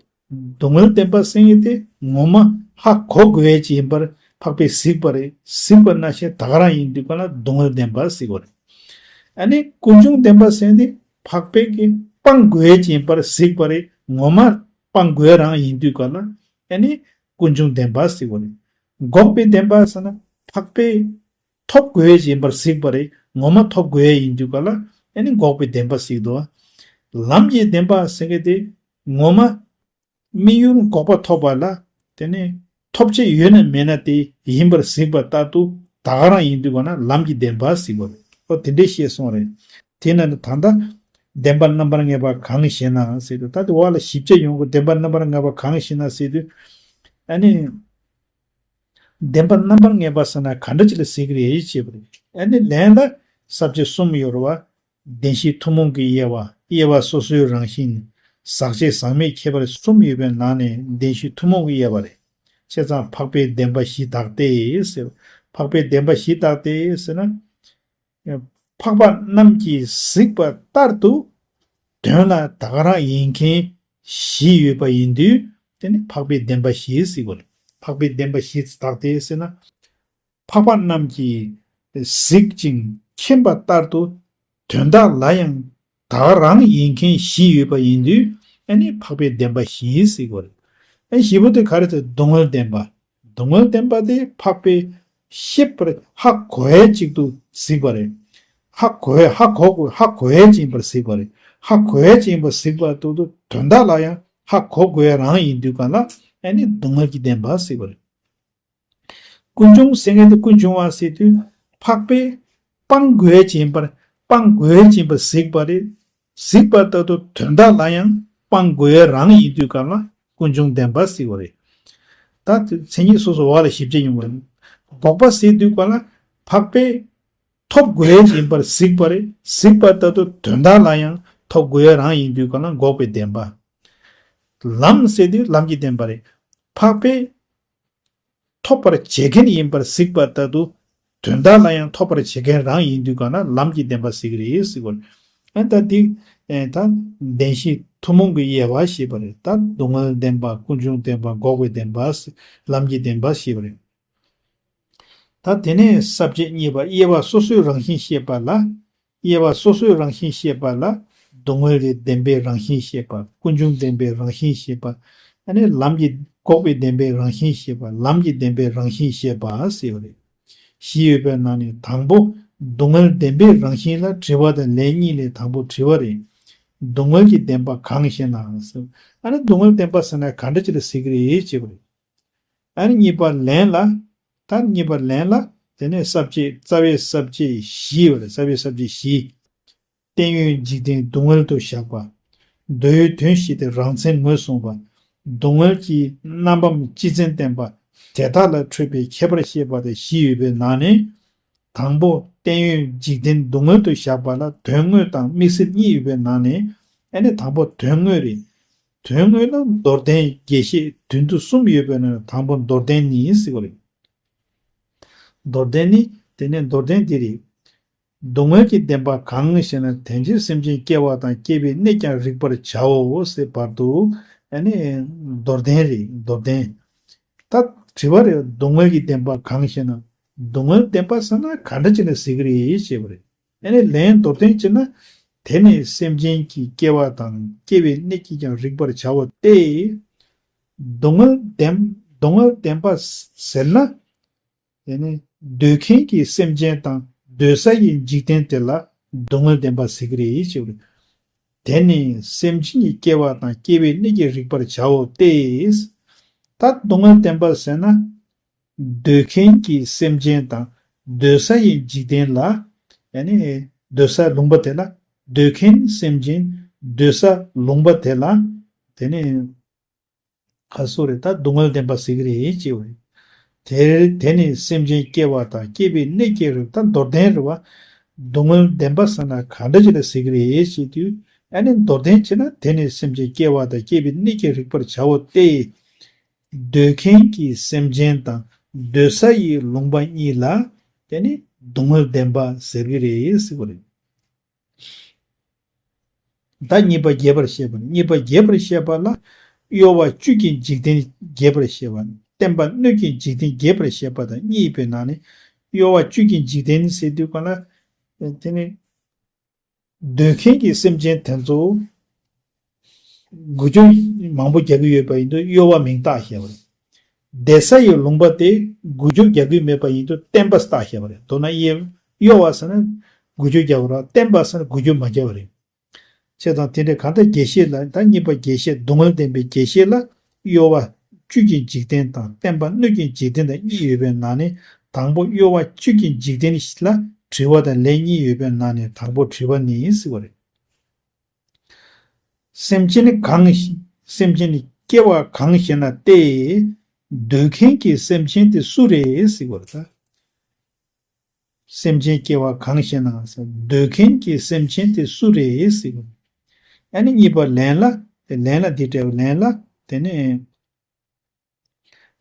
སྡུག་བསྔལ་བདེན་པ་ཟེར་མཁན་དེ་ངོ་མ་ཧ་གོ་དགོས་ཡས་ཅིག་ཡིན་པར་འཕགས་པས་གཟིགས་པ་རེད། གཟིགས་པ་ནང་བཞིན་ད་ག་རང་ཡིན་དུས་གང་ལ་སྡུག་བསྔལ་བདེན་པ་ཟེར་དགོས་རེད། ཨ་ནི་ཀུན་འབྱུང་བདེན་པ་ཟེར་ནི་འཕགས་པས་ཀྱིས་སྤང་དགོས་ཡས་ཅིག་ཡིན་པར་གཟིགས་པ་རེད། ངོ་མ་སྤང་དགོས་རང་ཡིན་དུས་གང་ལ་ཨ་ནི་ཀུན་འབྱུང་བདེན་པ་ཟེར་དགོས་རེད། འགོག་པའི་བདེན་པ་ཟེར་ན་འཕགས་པས་ཐོབ་དགོས་ཡས་ཡིན་པར་གཟིགས་པ་རེད། ངོ་མ་ཐོབ་དགོས་ཡས་ཡིན་དུས་ག་ལ་ཨ་ནི་འགོག་པའི་བདེན་པ་ཟེར་འདུག་ལམ་གྱི་བདེན་པ་ཟེར་མཁན་དེ་ངོ་མ་དམིགས་ཡུལ་འགོག་པ་ཐོབ་པ་ལ་དེ་ནས་ཐོབ་བྱེད་ཡོད་ན་མེད་ན་དེ་ཡིན་པར་གཟིགས་པ་ལྟར་དུ་ད་ག་རང་ཡིན་དུས་ག་ན་ལམ་གྱི་བདེན་པ་ཟེར་དགོས་རེད། ཨོ་དེ་འདྲས་བཤད་སོང་རེད། དེས་ན་ནི་ད་ལྟ་བདེན་པ་རྣམ་པར་ངེས་པ་གང་ཞེ་ན་ཟེར་དུས། ད་དེ་འོག་ལ་ཞིབ་ཆ་ཡོང་གི། བདེན་པ་རྣམ་པར་ངེས་པ་གང་ཞེ་ན་ཟེར་དུས། ཨ་ནི། བདེན་པ་རྣམ་པར་ངེས་པ་ཟེར་ན་ག་འདྲ་ཅིག་ལ་ཟེར་གྱི་རེད་ཅེས་པ་རེད། ཨ་ནི་ལན་ལ་ས་བཅད་གསུམ་ཡོད་རེད་བ། བདེན་བཞིའི་ཐུན་མོང་གི་དབྱེ་བ། དབྱེ་བ་སོ་སོའི་རང་བཞིན། ཟག་བཅས་ཟག་མེད་ཁྱད་པར་གསུམ་ཡོད་པའི་ནང་ནས་བདེན་བཞིའི་ཐུན་མོང་གི་དབྱེ་བ་རེད། བྱས་ཙང་འཕགས་པའི་བདེན་པ་བཞི་དག་སྟེ་ཟེར། འཕགས་པའི་བདེན་པ་བཞི་དག་སྟེ་ཟེར་ན། འཕགས་པ་རྣམས་ཀྱིས་གཟིགས་པ་ལྟར་དུ། དོན་ལ་ད་ག་རང་ཡིན་མཁན་བཞི་ཡོད་པ་ཡིན་དུས་དེ་ནི་འཕགས་པའི་བདེན་པ་བཞི་ཟེར་དགོས་རེད། འཕགས་པའི་བདེན་པ་བཞི་དག་སྟེ་ཟེར་ན། འཕགས་པ་རྣམས་ཀྱིས་གཟིགས་ཅིང་མཁྱེན་པ་ལྟར་དུ་དོན་དག་ལ་ཡང་བདག་རང་ཡིན་མཁན་བཞི་ཡོད་པ་ཡིན་དུས་ཨ་ནི་འཕགས་པའི་བདེན་པ་བཞི་ཟེར་གོ་རེད། ཨ་བཞི་པོ་དེ་ག་རེ་ཟེར། སྡུག་བསྔལ་བདེན་པ། སྡུག་བསྔལ་བདེན་པ་དེ་འཕགས་པས་ཤེས་པར་ཧ་གོ་ཡས་ཅིག་ཏུ་གཟིགས་པ་རེད། ཧ་གོ་ཡས་ཧ་གོ་དགོས་ཧ་གོ་ཡས་ཅིག་ཡིན་པར་གཟིགས་པ་རེད། ཧ་གོ་ཡས་ཅིག་ཡིན་པར་གཟིགས་པ་དུ་དུ་དོན་དག་ལ་ཡང་ཧ་གོ་དགོས་ཡས་རང་ཡིན་དུས་གང་ལ་ཨ་ནི་སྡུག་བསྔལ་གྱི་བདེན་པ་ཟེར་བ་རེད། ཀུན་འབྱུང་ཟེར་མཁན་དེ་ཀུན་འབྱུང་བ་ཟེར་དུས་འཕགས་པས་སྤང་དགོས་ཡས་ཅིག་ཡིན་པར་སྤང་དགོས་ཡས་ཅིག་ཡིན་པར་གཟིགས་པ་རེད། གཟིགས་པ་ལྟར་དུ་དོན་དག་ལ་ཡང་སྤང་དགོས་ཡས་རང་ཡིན་དུས་གང་ལ་ཀུན་འབྱུང་བདེན་པ་ཟེར་བ་རེད། ད་མཚན་ཉིད་སོ་སོ་བ་ལ་ཞིབ་དཔྱད་ཡོང་བ་རེད། འགོག་པ་ཟེར་དུས་གང་ལ་འཕགས་པས་ཐོབ་དགོས་ཡས་ཡིན་པར་གཟིགས་པ་རེད། གཟིགས་པ་ལྟར་དུ་དོན་དག་ལ་ཡང་ཐོབ་དགོས་ཡས་རང་ཡིན་དུས་གང་ལ་འགོག་པའི་བདེན་པ། ལམ་ཟེར་དུས་ལམ་གྱི་བདེན་པ་རེད། འཕགས་པས་ཐོབ་པར་བྱེད་མཁན་ཡིན་པར་གཟིགས་པ་ལྟར་དུ་དོན་དག་ལ་ཡང་ཐོབ་པར་བྱེད་མཁན་རང་ཡིན་དུས་གང་ན་ལམ་གྱི་བདེན་པ་གཟིགས་རེད་ཟེར་བ་རེད། ཨ་ད་འདི་ཨེ་ད་བདེན་བཞི་ཐུན་མོང་གི་དབྱེ་བ་ཞེས་པ་རེད། ད་སྡུག་བསྔལ་བདེན་པ། ཀུན་འབྱུང་བདེན་པ། འགོག་པའི་བདེན་པ། ལམ་གྱི་བདེན་པ་ཞེས་པ་རེད། ད་དེ་ནས་ས་བཅད་གཉིས་པ། དབྱེ་བ་སོ་སོའི་རང་བཞིན་བཤད་པ་ལ། དབྱེ་བ་སོ་སོའི་རང་བཞིན་བཤད་པ་ལ། སྡུག་བསྔལ་གྱི་བདེན་པའི་རང་བཞིན་བཤད་པ། ཀུན་འབྱུང་བདེན་པའི་རང་བཞིན་བཤད་པ། ཨ་ནི་ལམ་གྱི་འགོག་པའི་བདེན་པའི་རང་བཞིན་བཤད་པ། ལམ་གྱི་བདེན་པའི་རང་བཞིན་བཤད་པ་ཟེར་བ་རེད། བཞི་ཡོད་པའི་ནང་ནས་དང་པོ་སྡུག་བསྔལ་བདེན་པའི་རང་བཞིན་ལ་དྲི་བ་དང་ལན་གཉིས་ལས་དང་པོ་དྲི་བ་རེད། སྡུག་བསྔལ་གྱི་བདེན་པ་གང་ཞེ་ན་ཟེར། ཨ་ནི་སྡུག་བསྔལ་བདེན་པ་ཟེར་ན་ག་འདྲ་ཅིག་ལ་ཟེར་གི་རེད་ཅེས་པ་རེད། ཨ་ནི་གཉིས་པ་ལན་ལ། ད་གཉིས་པ་ལན་ལ། དེ་ནས་ས་བཅད་རྩ་བའི་ས་བཅད་བཞི་ཡོད་རེད། རྩ་བའི་ས་བཅད་བཞི། བརྟན་གཡོའི་འཇིག་རྟེན་སྡུག་བསྔལ་དུ་བཞག་པ། མདོའི་དོན་བཤད་དེ་རང་མཚན་ངོས་བཟུང་བ། སྡུག་བསྔལ་གྱི་རྣམ་པའམ་སྤྱི་མཚན་བསྟན་པ། དེ་དག་ལ་འཕྲོད་པའི་ཁྱད་པར་བཤད་པ་དེ་བཞི་ཡོད་པའི་ནང་ནས། དང་པོ་བརྟན་གཡོའི་འཇིག་རྟེན་སྡུག་བསྔལ་དུ་བཞག་པ་ལ་དོན་དངོས་དང་དམིགས་བསལ་གཉིས་ཡོད་པའི་ནང་ནས། ཨ་ནི་དང་པོ་དོན་དངོས་རེད། དོན་དངོས་ལ་མདོར་བསྟན་རྒྱས་བཤད་དོན་དུ་གསུམ་ཡོད་པའི་ནང་ནས་དང་པོ་མདོར་བསྟན་ནི་ཟེར་བ་རེད། མདོར་བསྟན་ནི་དེ་ནས་མདོར་བསྟན་འདི་རེད། སྡུག་བསྔལ་གྱི་བདེན་པ་གང་ཞེ་ན། དེ་ཕྱིར་སེམས་ཅན་སྐྱེ་བ་དང་སྐྱེ་བའི་གནས་ཀྱང་རིག་པར་བྱའོ་ཟེར་བར་དུ་ཨ་ནི་མདོར་བསྟན་རེད། མདོར་བསྟན། ད་དྲི་བ་རེད། སྡུག་བསྔལ་གྱི་བདེན་པ་གང་ཞེ་ན། སྡུག་བསྔལ་བདེན་པ་ཟེར་ན་ག་འདྲ་ཅིག་ལ་ཟེར་གི་རེད་ཅེས་པ་རེད། ཨ་ནི་ལན་མདོར་བསྟན་བྱས་ན། དེ་ནི་སེམས་ཅན་གྱི་སྐྱེ་བ་དང་སྐྱེ་བའི་གནས་ཀྱིས་ཀྱང་རིག་པར་བྱའོ་སྟེ། སྡུག་བསྔལ་བདེན་སྡུག་བསྔལ་བདེན་པ་ཟེར་ན། དེ་ནི་འདོད་མཁན་གྱི་སེམས་ཅན་དང་འདོད་ས་ཡི་འཇིག་རྟེན་དེ་ལ་སྡུག་བསྔལ་བདེན་པ་ཟེར་གྱི་རེད་ཅེས་པ་རེད། དེ་ནི་སེམས་ཅན་གྱི་སྐྱེ་བ་དང་སྐྱེ་བའི་གནས་ཀྱིས་རིག་པར་བྱའོ་སྟེ། ད་སྡུག་བསྔལ་བདེན་པ་ཟེར་ན། འདོད་མཁན་གྱི་སེམས་ཅན་དང་འདོད་ས་ཡི་འཇིག་རྟེན་ལ། ཡ་ནི་འདོད་ས་ལུང་པ་དེ་ལ། འདོད་མཁན་སེམས་ཅན་འདོད་ས་ལུང་པ་དེ་ལ། དེ་ནི་ཁ་སོ་རེ་ད་སྡུག་བསྔལ་བདེན་པ་ཟེར་གི་རེད་ཅེས་པ་རེད། དེ་དེ་ནི་སེམས་ཅན་སྐྱེ་བ་དང་སྐྱེ་བའི་གནས་ཀྱི་རིགས་ད་མདོར་བསྟན་རེད་བ། སྡུག་བསྔལ་བདེན་པ་ཟེར་ན་ག་འདྲ་ཅིག་ལ་ཟེར་གི་རེད་ཅེས་དུས། ཨ་ནི་མདོར་བསྟན་བྱས་ན་དེ་ནི་སེམས་ཅན་སྐྱེ་བ་དང་སྐྱེ་བའི་གནས་ཀྱི་རིག་པར་བྱའོ་སྟེ། འདོད་མཁན་གྱི་སེམས་ཅན་དང་འདོད་ས་ཡི་ལུང་པ་གཉིས་ལ་དེ་ནི་སྡུག་བསྔལ་བདེན་པ་ཟེར་གི་རེད་ཟེར་བ་རེད། ད་གཉིས་པ་རྒྱས་པར་བཤད་པ་ནི། གཉིས་པ་རྒྱས་པར་བཤད་པ་ལ་གཡོ་བ་བཅུད་ཀྱི་འཇིག་རྟེན་རྒྱས་པར་བཤད་པ་ནི། བརྟེན་པ་སྣོད་ཀྱི་འཇིག་རྟེན་རྒྱས་པར་བཤད་པ་དང་གཉིས་པའི་ནང་ནས་གཡོ་བ་བཅུད་ཀྱི་འཇིག་རྟེན་ཟེར་དུས་ག་ལ། དེ་ནི་འདོད་མཁན་གྱི་སེམས་ཅན་དེ་ཚོ་འགུལ་སྐྱོད་མང་པོ་རྒྱག་གི་ཡོད་པ་ཡིན་དུས་གཡོ་བ་མིང་བཏགས་བཤད་པ་རེད། བསྡད་ས་ཡི་ལུང་པ་དེ་འགུལ་སྐྱོད་རྒྱག་གི་མེད་པ་ཡིན་དུས་བརྟེན་པ་བཏགས་བཤད་པ་རེད། མདོར་ན་གཡོ་གཡོ་བ་ཟེར་ན་འགུལ་སྐྱོད་རྒྱག་པ་རེད། བརྟེན་པ་ཟེར་ན་འགུལ་སྐྱོད་མ་རྒྱག་པ་རེད། བྱས་ཙང་དེ་འདྲའི་གང་ལྟར་རྒྱས་བཤད་ལ་ད་གཉིས་པ་རྒྱས་བཤད་སྡུག་བསྔལ་བསྟན་པའི་རྒྱས་བཤད་ལ་གཡོ་བ་བཅུད་ཀྱི་འཇིག་རྟེན་དང་བརྟེན་པ་སྣོད་ཀྱི་འཇིག་རྟེན་དང་གཉིས་ཡོད་པའི་ནང་ནས་དང་པོ་གཡོ་བ་བཅུད་ཀྱི་འཇིག་རྟེན་ལ་དྲི་བ་དང་ལན་གཉིས་ཡོད་པའི་ནང་ནས་དང་པོ་དྲི་བ་ནི་ཟེར་བ་རེད། སེམས་ཅན་གང་ཞིག་སེམས་ཅན་ནི་སྐྱེ་བ་གང་ཞེ་ན་སྟེ། འདོད་མཁན་གྱི་སེམས་ཅན་དེ་སུ་རེད་ཟེར་བ་རེད་ད། སེམས་ཅན་སྐྱེ་བ་གང་ཞེ་ན་ཟེར། འདོད་མཁན་གྱི་སེམས་ཅན་དེ་སུ་རེད་ཟེར་བ་རེད། ཨ་ནི་གཉིས་པ་ལན་ལ། ལན་ལ་འདི་འདྲ་བའི་ལན་ལ། དེ་ནས།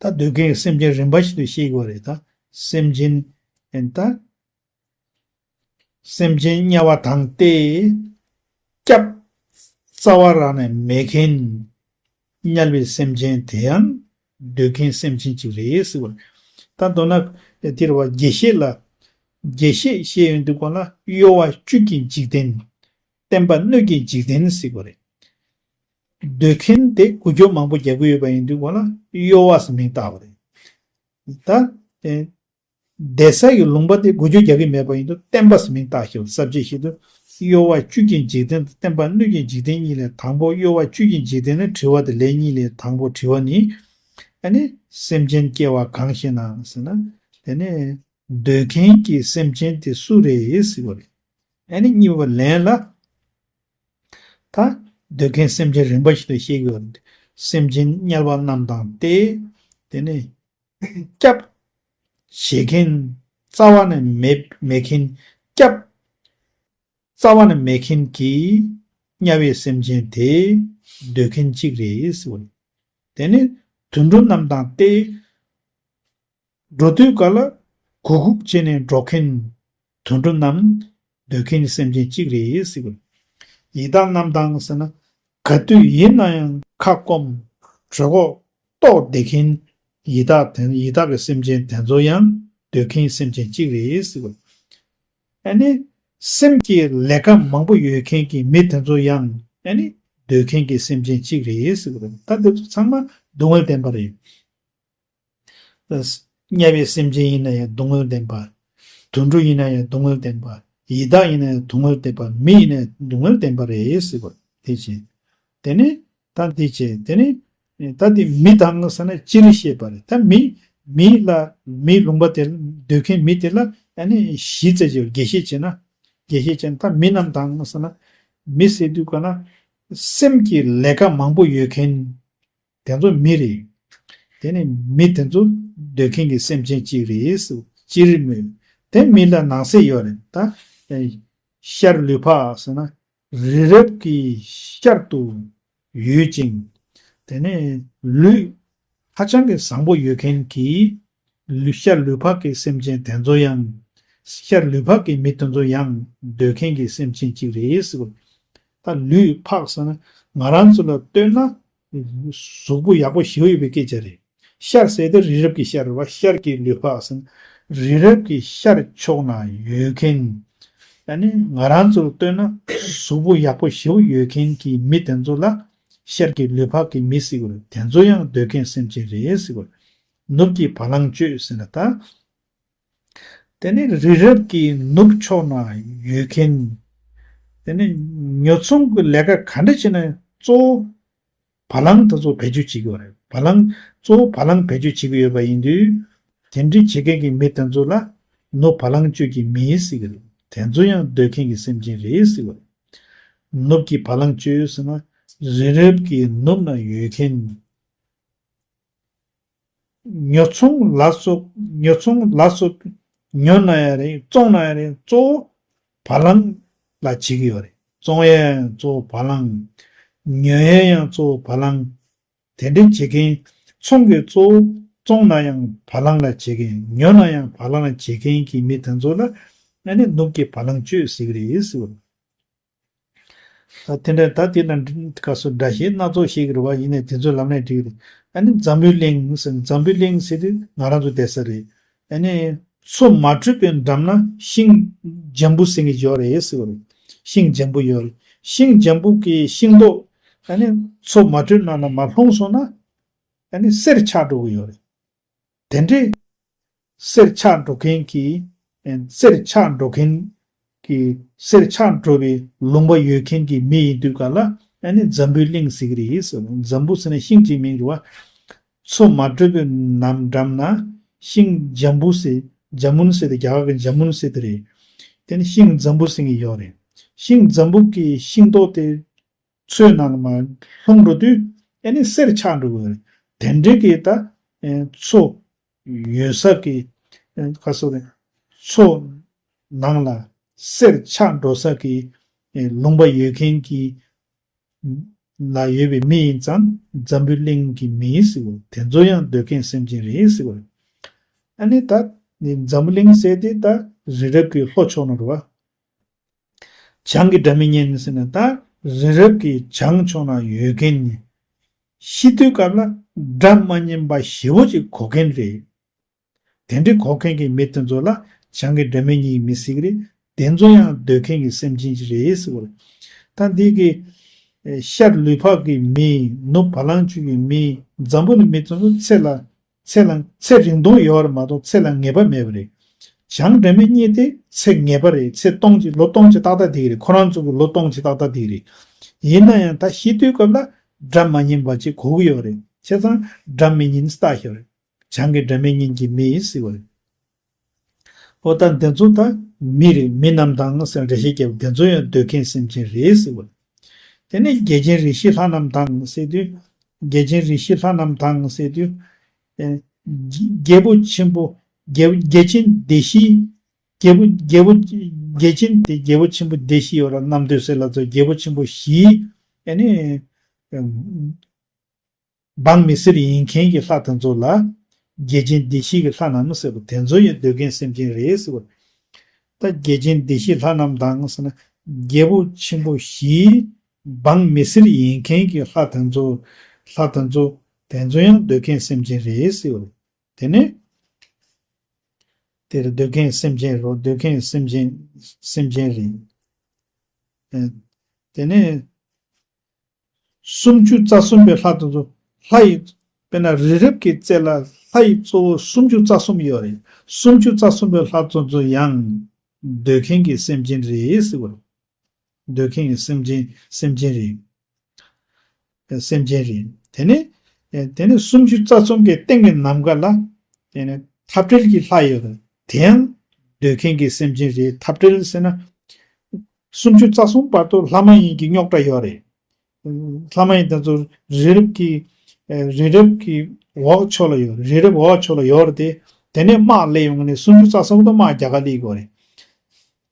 ད་འདོད་མཁན་གྱི་སེམས་ཅན་རིམ་པ་བཞིན་དུ་ཤེས་དགོས་རེད་ད། སེམས་ཅན། ཨེ་ད། སེམས་ཅན་དམྱལ་བ་དང་སྟེ། སྐྱབས་རྩ་བ་རང་ནས་མེད་མཁན། དམྱལ་བའི་སེམས་ཅན་དེ་ཡང་འདོད་མཁན་སེམས་ཅན་གཅིག་རེད་ཟེར་བ་རེད། ད་མདོར་ན་ དེ་རེད་བ། དགེ་བཤེས་ལ། དགེ་བཤེས་ཞེས་ཡོང་དུས་སྒང་ལ་གཡོ་བ་བཅུད་ཀྱི་འཇིག་རྟེན། བསྟན་པ་སྣོད་ཀྱི་འཇིག་རྟེན་ཟེར་གྱི་ཡོད་རེད། འདོད་མཁན་དེ་འགུལ་སྐྱོད་མང་པོ་རྒྱག་གི་ཡོད་པ་ཡིན་དུས་སྒང་ལ་གཡོ་བ་ཟེར་མིང་བཏགས་པ་རེད། ད། ཨེ། བསྡད་ས་ཡི་ལུང་པ་དེ་འགུལ་སྐྱོད་རྒྱག་གི་མེད་པ་ཡིན་དུས་བསྟན་པ་ཟེར་མིང་བཏགས་ཤིག་ས་བཅད་ཞིག་ཏུ། གཡོ་བ་བཅུད་ཀྱི་འཇིག་རྟེན་དང་བསྟན་པ་སྣོད་ཀྱི་འཇིག་རྟེན་གཉིས་ལས་དང་པོ། གཡོ་བ་བཅུད་ཀྱི་འཇིག་རྟེན་ནི་དྲི་བ་དེ་ལན་གཉིས་ལས་དང་པོ། དྲི་བ་ནི། ཨ་ནི། སེམས་ཅན་སྐྱེ་བ་གང་ཞིག་ན་ཟེར་ན། དེ་ནས། འདོད་མཁན་གྱི་སེམས་ཅན་དེ་སུ་རེད་ཟེར་བ་རེད། ཨ་ནི་གཉིས་པ་ལན་ལ། ད། འདོད་མཁན་སེམས་ཅན་རིམ་པ་བཞིན་དུ་བཤད་ཀྱི་ཡོད་རེད། སེམས་ཅན་དམྱལ་བ་རྣམས་དང་སྟེ། དེ་ནས། སྐྱབས། བྱེད་མཁན། རྩ་བ་ནས་མེད་མེད་མཁན། སྐྱབས། རྩ་བ་ནས་མེད་མཁན་གྱི་དམྱལ་བའི་སེམས་ཅན་དེ་འདོད་མཁན་གཅིག་རེད་ཟེར་བ་རེད། དེ་ནས་དུད་འགྲོ་རྣམས་དང་སྟེ། འགྲོ་དུས་ག་ལ་གུག་གུག་བྱས་ནས་འགྲོ་མཁན་དུད་འགྲོ་རྣམས་འདོད་མཁན་སེམས་ཅན་གཅིག་རེད་ཟེར་བ་རེད། ཡི་དྭགས་རྣམས་དང་ཟེར་ན། ག་དུས་ཡིན་ན་ཡང་ཁ་སྐོམ། གྲོད་ཁོག་ལྟོགས་བསྡད་མཁན་ཡི་དྭགས་དེ། ཡི་དྭགས་ཀྱི་སེམས་ཅན་དེ་ཚོ་ཡང་འདོད་མཁན་སེམས་ཅན་གཅིག་རེད་ཟེར་བ་རེད། ཨ་ནི། སེམས་ཀྱི་ལས་ཀ་མང་པོ་ཡོད་མཁན་གྱི་མི་དེ་ཚོ་ཡང་ཨ་ནི་འདོད་མཁན་གྱི་སེམས་ཅན་གཅིག་རེད་ཟེར་བ་རེད། ད་འདི་ཚོ་ཚང་མ་སྡུག་བསྔལ་བདེན་པ་རེད། དམྱལ་བའི་སེམས་ཅན་ཡིན་ན་ཡང་སྡུག་བསྔལ་བདེན་པ། དུད་འགྲོ་ཡིན་ན་ཡང་སྡུག་བསྔལ་བདེན་པ། ཡི་དྭགས་ཡིན་ན་ཡང་སྡུག་བསྔལ་བདེན་པ། མི་ཡིན་ན་ཡང་སྡུག་བསྔལ་བདེན་པ་རེད་ཟེར་བ་དེ་བྱས། དེ་ནི། ད་འདི་བྱས། དེ་ནི། ད་འདི་མི་དང་ཟེར་ན་སྤྱིར་བཤད་པ་རེད། ད་མི། མི་ལ། མིའི་ལུང་པ་དེ་འདོད་མཁན་མི་དེ་ལ་ཨ་ནི་གཞི་རྩ་ཅིག་དགེ་བཤེས་བྱས་ན། དགེ་བཤེས་བྱས་ན་ད་མི་རྣམས་དང་ཟེར་ན། མི་ཟེར་དུས་ག་ན། སེམས་ཀྱི་ལས་ཀ་མང་པོ་ཡོད་མཁན། དེ་ཚོ་མི་རེད། དེ་ནི་མི་དེ་ཚོ་འདོད་མཁན་གྱི་སེམས་ཅན་གཅིག་རེད་ཟེར། སྤྱིར་མི། དེ་མི་ལ་ནང་གསེས་ཡོད་རེད་ད། ཤར་ལུས་འཕགས་ཟེར་ན། རི་རབ་ཀྱི་ཤར་དུ་ཡོད་ཅིང་། དེ་ནས་ལུས་ཧ་ཅང་གི་བཟང་པོ་ཡོད་མཁན་གྱི་ལུས། ཤར་ལུས་འཕགས་ཀྱི་སེམས་ཅན་དེ་ཚོ་ཡང་། ཤར་ལུས་འཕགས་ཀྱི་མི་དེ་ཚོ་ཡང་འདོད་མཁན་གྱི་སེམས་ཅན་གཅིག་རེད་ཟེར་བ། ད་ལུས་འཕགས་ཟེར་ན་ང་རང་ཚོ་ལ་ལྟོས་ན་གཟུགས་པོ་ཡག་པོ་ཞེ་པོ་ཡོད་པའི་སྐད་ཆ་རེད། ཤར་ཟེར་དེ་རི་རབ་ཀྱི་ཤར་རེད་བ། ཤར་གྱི་ལུས་འཕགས་ཟེར་ན། རི་རབ་ཀྱི་ཤར་ཕྱོགས་ན་ཡོད་མཁན། ཨ་ནི་ང་རང་ཚོར་ལྟོས་ན་གཟུགས་པོ་ཡག་པོ་ཞེ་པོ་ཡོད་མཁན་གྱི་མི་དེ་ཚོ་ལ་ཤར་གྱི་ལུས་འཕགས་ཀྱི་མི་ཟེར་གྱི་རེད། དེ་ཚོ་ཡང་འདོད་མཁན་སེམས་ཅན་རེད་ཟེར་གྱི་རེད། ནུབ་ཀྱི་བ་ལང་སྤྱོད་ཟེར་ན་ད། དེ་ནི་རི་རབ་ཀྱི་ནུབ་ཕྱོགས་ན་ཡོད་མཁན། དེ་ནི་ཉོ་ཚོང་གི་ལས་ཀ་ག་འདྲ་བྱས་ན་གཙོ་བོ་བ་ལང་དེ་ཚོ་བེད་སྤྱོད་བྱེད་ཀྱི་ཡོད་རེད། བ་ལང་། གཙོ་བོ་བ་ལང་བེད་སྤྱོད་བྱེད་ཀྱི་ཡོད་པ་ཡིན་དུས། དེ་འདྲའི་བྱེད་མཁན་གྱི་མི་དེ་ཚོ་ལ་ནུབ་བ་ལང་སྤྱོད་ཀྱི་མི་ཟེར་གྱི་རེད། དེ་ཚོ་ཡང་འདོད་མཁན་གྱི་སེམས་ཅན་རེད་ཟེར་གྱི་རེད། ནུབ་ཀྱི་བ་ལང་སྤྱོད་ཟེར་ན་རི་རབ་ཀྱི་ནུབ་ན་ཡོད་མཁན། ཉོ་ཚོང་ལ་སོགས། ཉོ་ཚོང་ལ་སོགས་ཉོ་ན་ཡང་རེད། བཙོང་ན་ཡང་རེད། གཙོ་བོ་བ་ལང་ལ་བྱེད་ཀྱི་ཡོད་རེད། བཙོང་ཡས་ཡང་གཙོ་བོ་བ་ལང་། ཉོ་ཡས་ཡང་གཙོ་བོ་བ་ལང་། དེ་འདྲའི་བྱེད་མཁན། ཚོང་གི་གཙོ་བོ་བཙོང་ན་ཡང་བ་ལང་ལ་བྱེད་མཁན། ཉོ་ན་ཡང་བ་ལང་ལ་བྱེད་མཁན་གྱི་མི་དེ་ཚོ་ལ་ཨ་ནི་ནུབ་ཀྱི་བ་ལང་སྤྱོད་ཟེར་གྱི་རེད་ཟེར་བ། ད་དེ་འདྲ། ད་དེ་ན་སྐབས་སུ་འདྲ་ཞིག་སྣ་ཚོགས་ཤིག་རེད་བ། ཡིན་ནའི་དེ་ཚོ་ལབ་ནས་འགྲིག་རེད། ཨ་ནི་འཛམ་བུའི་གླིང་ཟེར། འཛམ་བུའི་གླིང་ཟེར་དུས་ང་རང་ཚོ་བསྡད་ས་རེད། ཨ་ནི་མཚོ་མ་དྲོས་པའི་འགྲམ་ན་ཤིང་འཇམ་པོ་ཟེར་གྱི་ཡོད་རེད་ཟེར་བ་རེད། ཤིང་འཇམ་པོ་ཡོད་རེད། ཤིང་འཇམ་པོ་གི་ཤིང་ཏོག་ཨ་ནི་མཚོ་མ་དྲོས་ནང་ལ་མར་ལྷུང་སོང་ན་ཨ་ནི་གསེར་ཆགས་འགྲོ་གི་ཡོད་རེད། དེ་འདྲའི་གསེར་ཆགས་འགྲོ་མཁན་གྱི། གསེར་ཆགས་འགྲོ་མཁན་གྱི། གསེར་ཆགས་འགྲོ་བའི་ལུང་པ་ཡོད་མཁན་གྱི་མི་ཡིན་དུས་ག་ལ་ཨ་ནི་འཛམ་བུའི་གླིང་ཟེར་གྱི་རེད་ཟེར། འཛམ་བུ་ཟེར་ན་ཤིང་གཅིག་མིང་རེད་བ། མཚོ་མ་དྲོས་པའི་ནམ་འགྲམ་ན་ཤིང་འཇམ་པོ་ཟེར། འཇམ་མུན་ཟེར་ཏེ་རྒྱ་གར་གྱི་འཇམ་མུན་ཟེར་དེ་རེད། དེ་ནི་ཤིང་འཛམ་བུ་ཟེར་གྱི་ཡོད་རེད། ཤིང་འཛམ་བུ་གི་ཤིང་ཏོག་དེ་མཚོའི་ནང་ལ་མར་ལྷུང་འགྲོ་དུས་ཨ་ནི་གསེར་ཆགས་འགྲོ་གི་ཡོད་རེད། དེ་འདྲའི་གི་ད་མཚོ་ཡོད་ས་གི་ག་སོ་རེད། མཚོ་ནང་ལ་གསེར་ཆགས་འགྲོ་ས་གི་ལུང་པ་ཡོད་མཁན་གྱི་ལ་ཡོད་པའི་མི་ཡིན་ཙང་འཛམ་བུའི་གླིང་གི་མི་ཟེར་བ། དེ་ཚོ་ཡང་འདོད་མཁན་སེམས་ཅན་རེད་ཟེར་བ། ཨ་ནི་ད་འཛམ་བུ་གླིང་ཟེར་དེ་ད་རི་རབ་ཀྱི་ལྷོ་ཕྱོགས་ན་རེད་བ། བྱང་གི་སྒྲ་མི་སྙན་ཟེར་ན་ད་རི་རབ་ཀྱི་བྱང་ཕྱོགས་ན་ཡོད་མཁན་ནི། ཤི་དུས་སྐབས་ལ་སྒྲ་མ་སྙན་པ་ཞེ་པོ་ཅིག་གོ་མཁན་རེད། དེ་འདྲའི་གོ་མཁན་གྱི་མི་དེ་ཚོ་ལ་བྱང་གི་སྒྲ་མེད་གཉིས་མི་ཟེར་གྱི་རེད། དེ་ཚོ་ཡང་འདོད་མཁན་གྱི་སེམས་ཅན་ཅིག་རེད་ཟེར་བ་རེད། ད་འདི་གི་ཤར་ལུས་འཕགས་ཀྱི་མི། ནུབ་བ་ལང་སྤྱོད་ཀྱི་མི། འཛམ་བུ་གླིང་མི་དེ་ཚོ་ཚེ་ལ་ཚེ་ལ་ཚེ་རིང་ཐུང་ཡོད་རེད་མ་གཏོགས་ཚེ་ལ་ངེས་པ་མེད་པ་རེད། བྱང་སྒྲ་མེད་གཉིས་དེ་ཚེ་ངེས་པ་རེད། ཚེ་སྟོང་གཅིག་ལོ་སྟོང་གཅིག་ཏག་ཏག་བསྡད་ཀྱི་རེད། ཁོ་རང་ཚོ་གི་ལོ་སྟོང་གཅིག་ཏག་ཏག་བསྡད་ཀྱི་རེད། ཡིན་ན་ཡང་ད་ཤི་དུས་སྐབས་ལ་སྒྲ་མ་སྙན་པ་ཅིག་གོ་གི་ཡོད་རེད། བྱས་ཙང་སྒྲ་མི་སྙན་ལྟ་ཞོག་རེད། བྱང་གི་སྒྲ་མེད་སྙན་གྱི་མི་ཟེར་བ་རེད། ཨོ་ད་འདི་ཚོ་ད་མི་རེད། མི་རྣམས་དང་ཟེར་འགྲེལ་བཤད་བརྒྱབ། འདི་ཚོ་ཡང་འདོད་མཁན་སེམས་ཅན་རེད་ཟེར་བ་རེད། དེ་ནས་རྒྱལ་ཆེན་རིགས་བཞི་ལྷ་རྣམས་དང་ཟེར་དུས། རྒྱལ་ཆེན་རིགས་བཞི་ལྷ་རྣམས་དང་ཟེར་དུས། ཨེ། རྒྱལ་པོ་ཆེན་པོ། རྒྱལ་རྒྱལ་ཆེན་སྡེ་བཞི། རྒྱལ་པོ་རྒྱལ་པོ་རྒྱལ་ཆེན་དེ་རྒྱལ་པོ་ཆེན་པོ་སྡེ་བཞི་ཡོད་ར། རྣམ་ཐོས་སྲས་ལ་སོགས་རྒྱལ་པོ་ཆེན་པོ་བཞི། ཨ་ནི། འབངས་མི་སེར་ཡིན་མཁན་གྱི་ལྷ་དེ་ཚོ་ལ་རྒྱལ་ཆེན་སྡེ་བཞི་གི་ལྷ་རྣམས་ཟེར་བ་དེ་ཚོ་ཡང་འདོད་མཁན་སེམས་ཅན་རེད་ཟེར་བ། ད་རྒྱལ་ཆེན་སྡེ་བཞི་ལྷ་རྣམས་དང་ཟེར་ན། རྒྱལ་པོ་ཆེན་པོ་བཞིའི་འབངས་མི་སེར་ཡིན་མཁན་གྱི་ལྷ་དེ་ཚོ། ལྷ་དེ་ཚོ། དེ་ཚོ་ཡང་འདོད་མཁན་སེམས་ཅན་རེད་ཟེར་བ། དེ་ནས་དེར་འདོད་མཁན་སེམས་ཅན་རོ། འདོད་མཁན་སེམས་ཅན་སེམས་ཅན་རེད། ཨ། དེ་ནས་སུམ་ཅུ་རྩ་གསུམ་པའི་ལྷ་དེ་ཚོ། ལྷ་ཡི། དཔེར་ན་རི་རབ་ཀྱི་རྩེ་ལ་ལྷ་ཡི་གཙོ་བོ་སུམ་ཅུ་རྩ་གསུམ་ཡོད་རེད། སུམ་ཅུ་རྩ་གསུམ་པའི་ལྷ་དེ་ཚོ་ཡང་འདོད་མཁན་གྱི་སེམས་ཅན་རེད་ཟེར་བ་རེད། འདོད་མཁན་གྱི་སེམས་ཅན་སེམས་ཅན་རེད། སེམས་ཅན་རེད། དེ་ནས་དེ་ནས་སུམ་ཅུ་རྩ་གསུམ་གྱི་སྟེང་གི་ནམ་མཁའ་ལ་དེ་ནས་འཐབ་བྲལ་གྱི་ལྷ་ཡོད་རེད། དེ་ཡང་འདོད་མཁན་གྱི་སེམས་ཅན་རེད། འཐབ་བྲལ་ཟེར་ན། སུམ་ཅུ་རྩ་གསུམ་བར་དུ་ལྷ་མ་ཡིན་གྱི་རྙོག་དྲ་ཡོད་རེད། ལྷ་མ་ཡིན་དེ་ཚོ་རི་རབ་ཀྱི། ཨེ། རི་རབ་ཀྱི་འོག་ཕྱོགས་ལ་ཡོད། རི་རབ་འོག་ཕྱོགས་ལ་ཡོད་རེད་དེ། དེ་ནས་དམག་སླེབས་ཡོང་ནས་སུམ་ཅུ་རྩ་གསུམ་དུ་དམག་རྒྱག་ག་སླེབས་དགོས་རེད།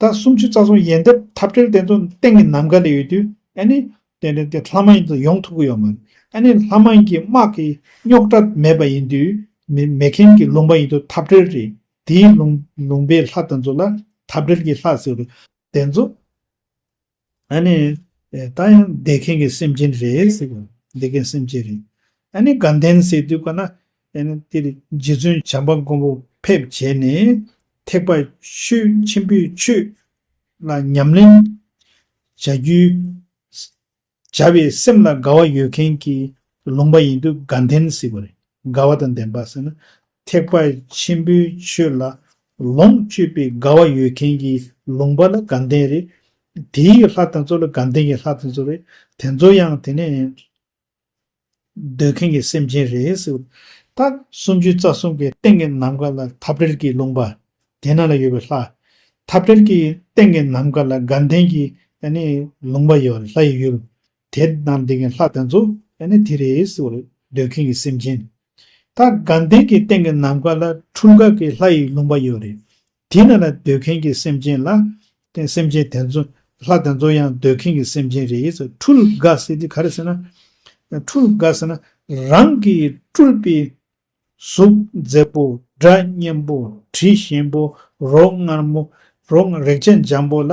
ད་སུམ་ཅུ་རྩ་གསུམ་ཡན་འདབ་འཐབ་བྲལ་དེ་ཚོ་སྟེང་གི་ནམ་མཁའ་ལ་ཡོད་དུས། ཨ་ནི་དེ་འདྲ་དེ་ལྷ་མ་ཡིན་དུ་ཡོང་ཐུབ་ཀྱི་ཡོད་མ་རེད། ཨ་ནི་ལྷ་མ་ཡིན་གྱི་དམག་གི་རྙོག་དྲ་མེད་པ་ཡིན་དུས། མེ་མེ་མཁན་གྱི་ལུང་པ་ཡིན་དུས་འཐབ་བྲལ་རེད། དེའི་ལུང་ལུང་པའི་ལྷ་དེ་ཚོ་ལ་འཐབ་བྲལ་གྱི་ལྷ་ཟེར་རེད། དེ་ཚོ། ཨ་ནི། ཨེ། ད་ཡང་འདོད་མཁན་གྱི་སེམས་ཅན་རེད་ཟེར་གྱི། འདོད་མཁན་སེམས་ཅན་རེད། ཨ་ནི་དགའ་ལྡན་ཟེར་དུས་ག་ན། ཨ་ནི་དེ་རྗེ་བཙུན་བྱམས་པ་མགོན་པོ་ཕེབས་བྱས་ནས་ཐེག་པ་ཆོས་ཆེན་པོའི་ཆོས་ལ་ཉམས་ལེན་བྱ་རྒྱུའི། བྱ་བའི་སེམས་ལ་དགའ་བ་ཡོད་མཁན་གྱི་ལུང་པ་ཡིན་དུས་དགའ་ལྡན་ཟེར་བ་རེད། དགའ་བ་དང་ལྡན་པ་ཟེར་ན། ཐེག་པ་ཆེན་པོའི་ཆོས་ལ་ལོངས་སྤྱོད་པའི་དགའ་བ་ཡོད་མཁན་གྱི་ལུང་པ་ལ་དགའ་ལྡན་རེད། དེའི་ལྷ་དེ་ཚོ་ལ་དགའ་ལྡན་གྱི་ལྷ་དེ་ཚོ་རེད། དེ་ཚོ་ཡང་དེ་ནས་འདོད་མཁན་གྱི་སེམས་ཅན་རེད་ཟེར། ད་སུམ་ཅུ་རྩ་གསུམ་གྱི་སྟེང་གི་ནམ་མཁའ་ལ་འཐབ་བྲལ་གྱི་ལུང་པ། དེ་ནང་ལ་ཡོད་པའི་ལྷ། འཐབ་བྲལ་གྱི་སྟེང་གི་ནམ་མཁའ་ལ་དགའ་ལྡན་གྱི་ཨ་ནི་ལུང་པ་ཡོད། ལྷ་ཡི་ཡུལ། དེ་ནང་འདི་གི་ལྷ་དེ་ཚོ་ཨ་ནི་དེ་རེད་ཟེར་བ་རེད། འདོད་མཁན་གྱི་སེམས་ཅན། ད་དགའ་ལྡན་གྱི་སྟེང་གི་ནམ་མཁའ་ལ་འཕྲུལ་དགའ་གི་ལྷ་ཡི་ལུང་པ་ཡོད་རེད། དེ་ནང་ལ་འདོད་མཁན་གྱི་སེམས་ཅན་ལ། དེ་སེམས་ཅན་དེ་ཚོ། ལྷ་དེ་ཚོ་ཡང་འདོད་མཁན་གྱི་སེམས་ཅན་རེད་ཟེར། འཕྲུལ་དགའ་ཟེར་དེ་ག་རེ་ཟེར་ན། འཕྲུལ་དགའ་ཟེར་ན། རང་གིས་སྤྲུལ་པའི་གཟུགས་མཛེས་པོ། སྒྲ་སྙན་པོ། དྲི་ཞིམ་པོ། རོ་མངར་མོ། རོ་རེག་བྱ་འཇམ་པོ་ལ་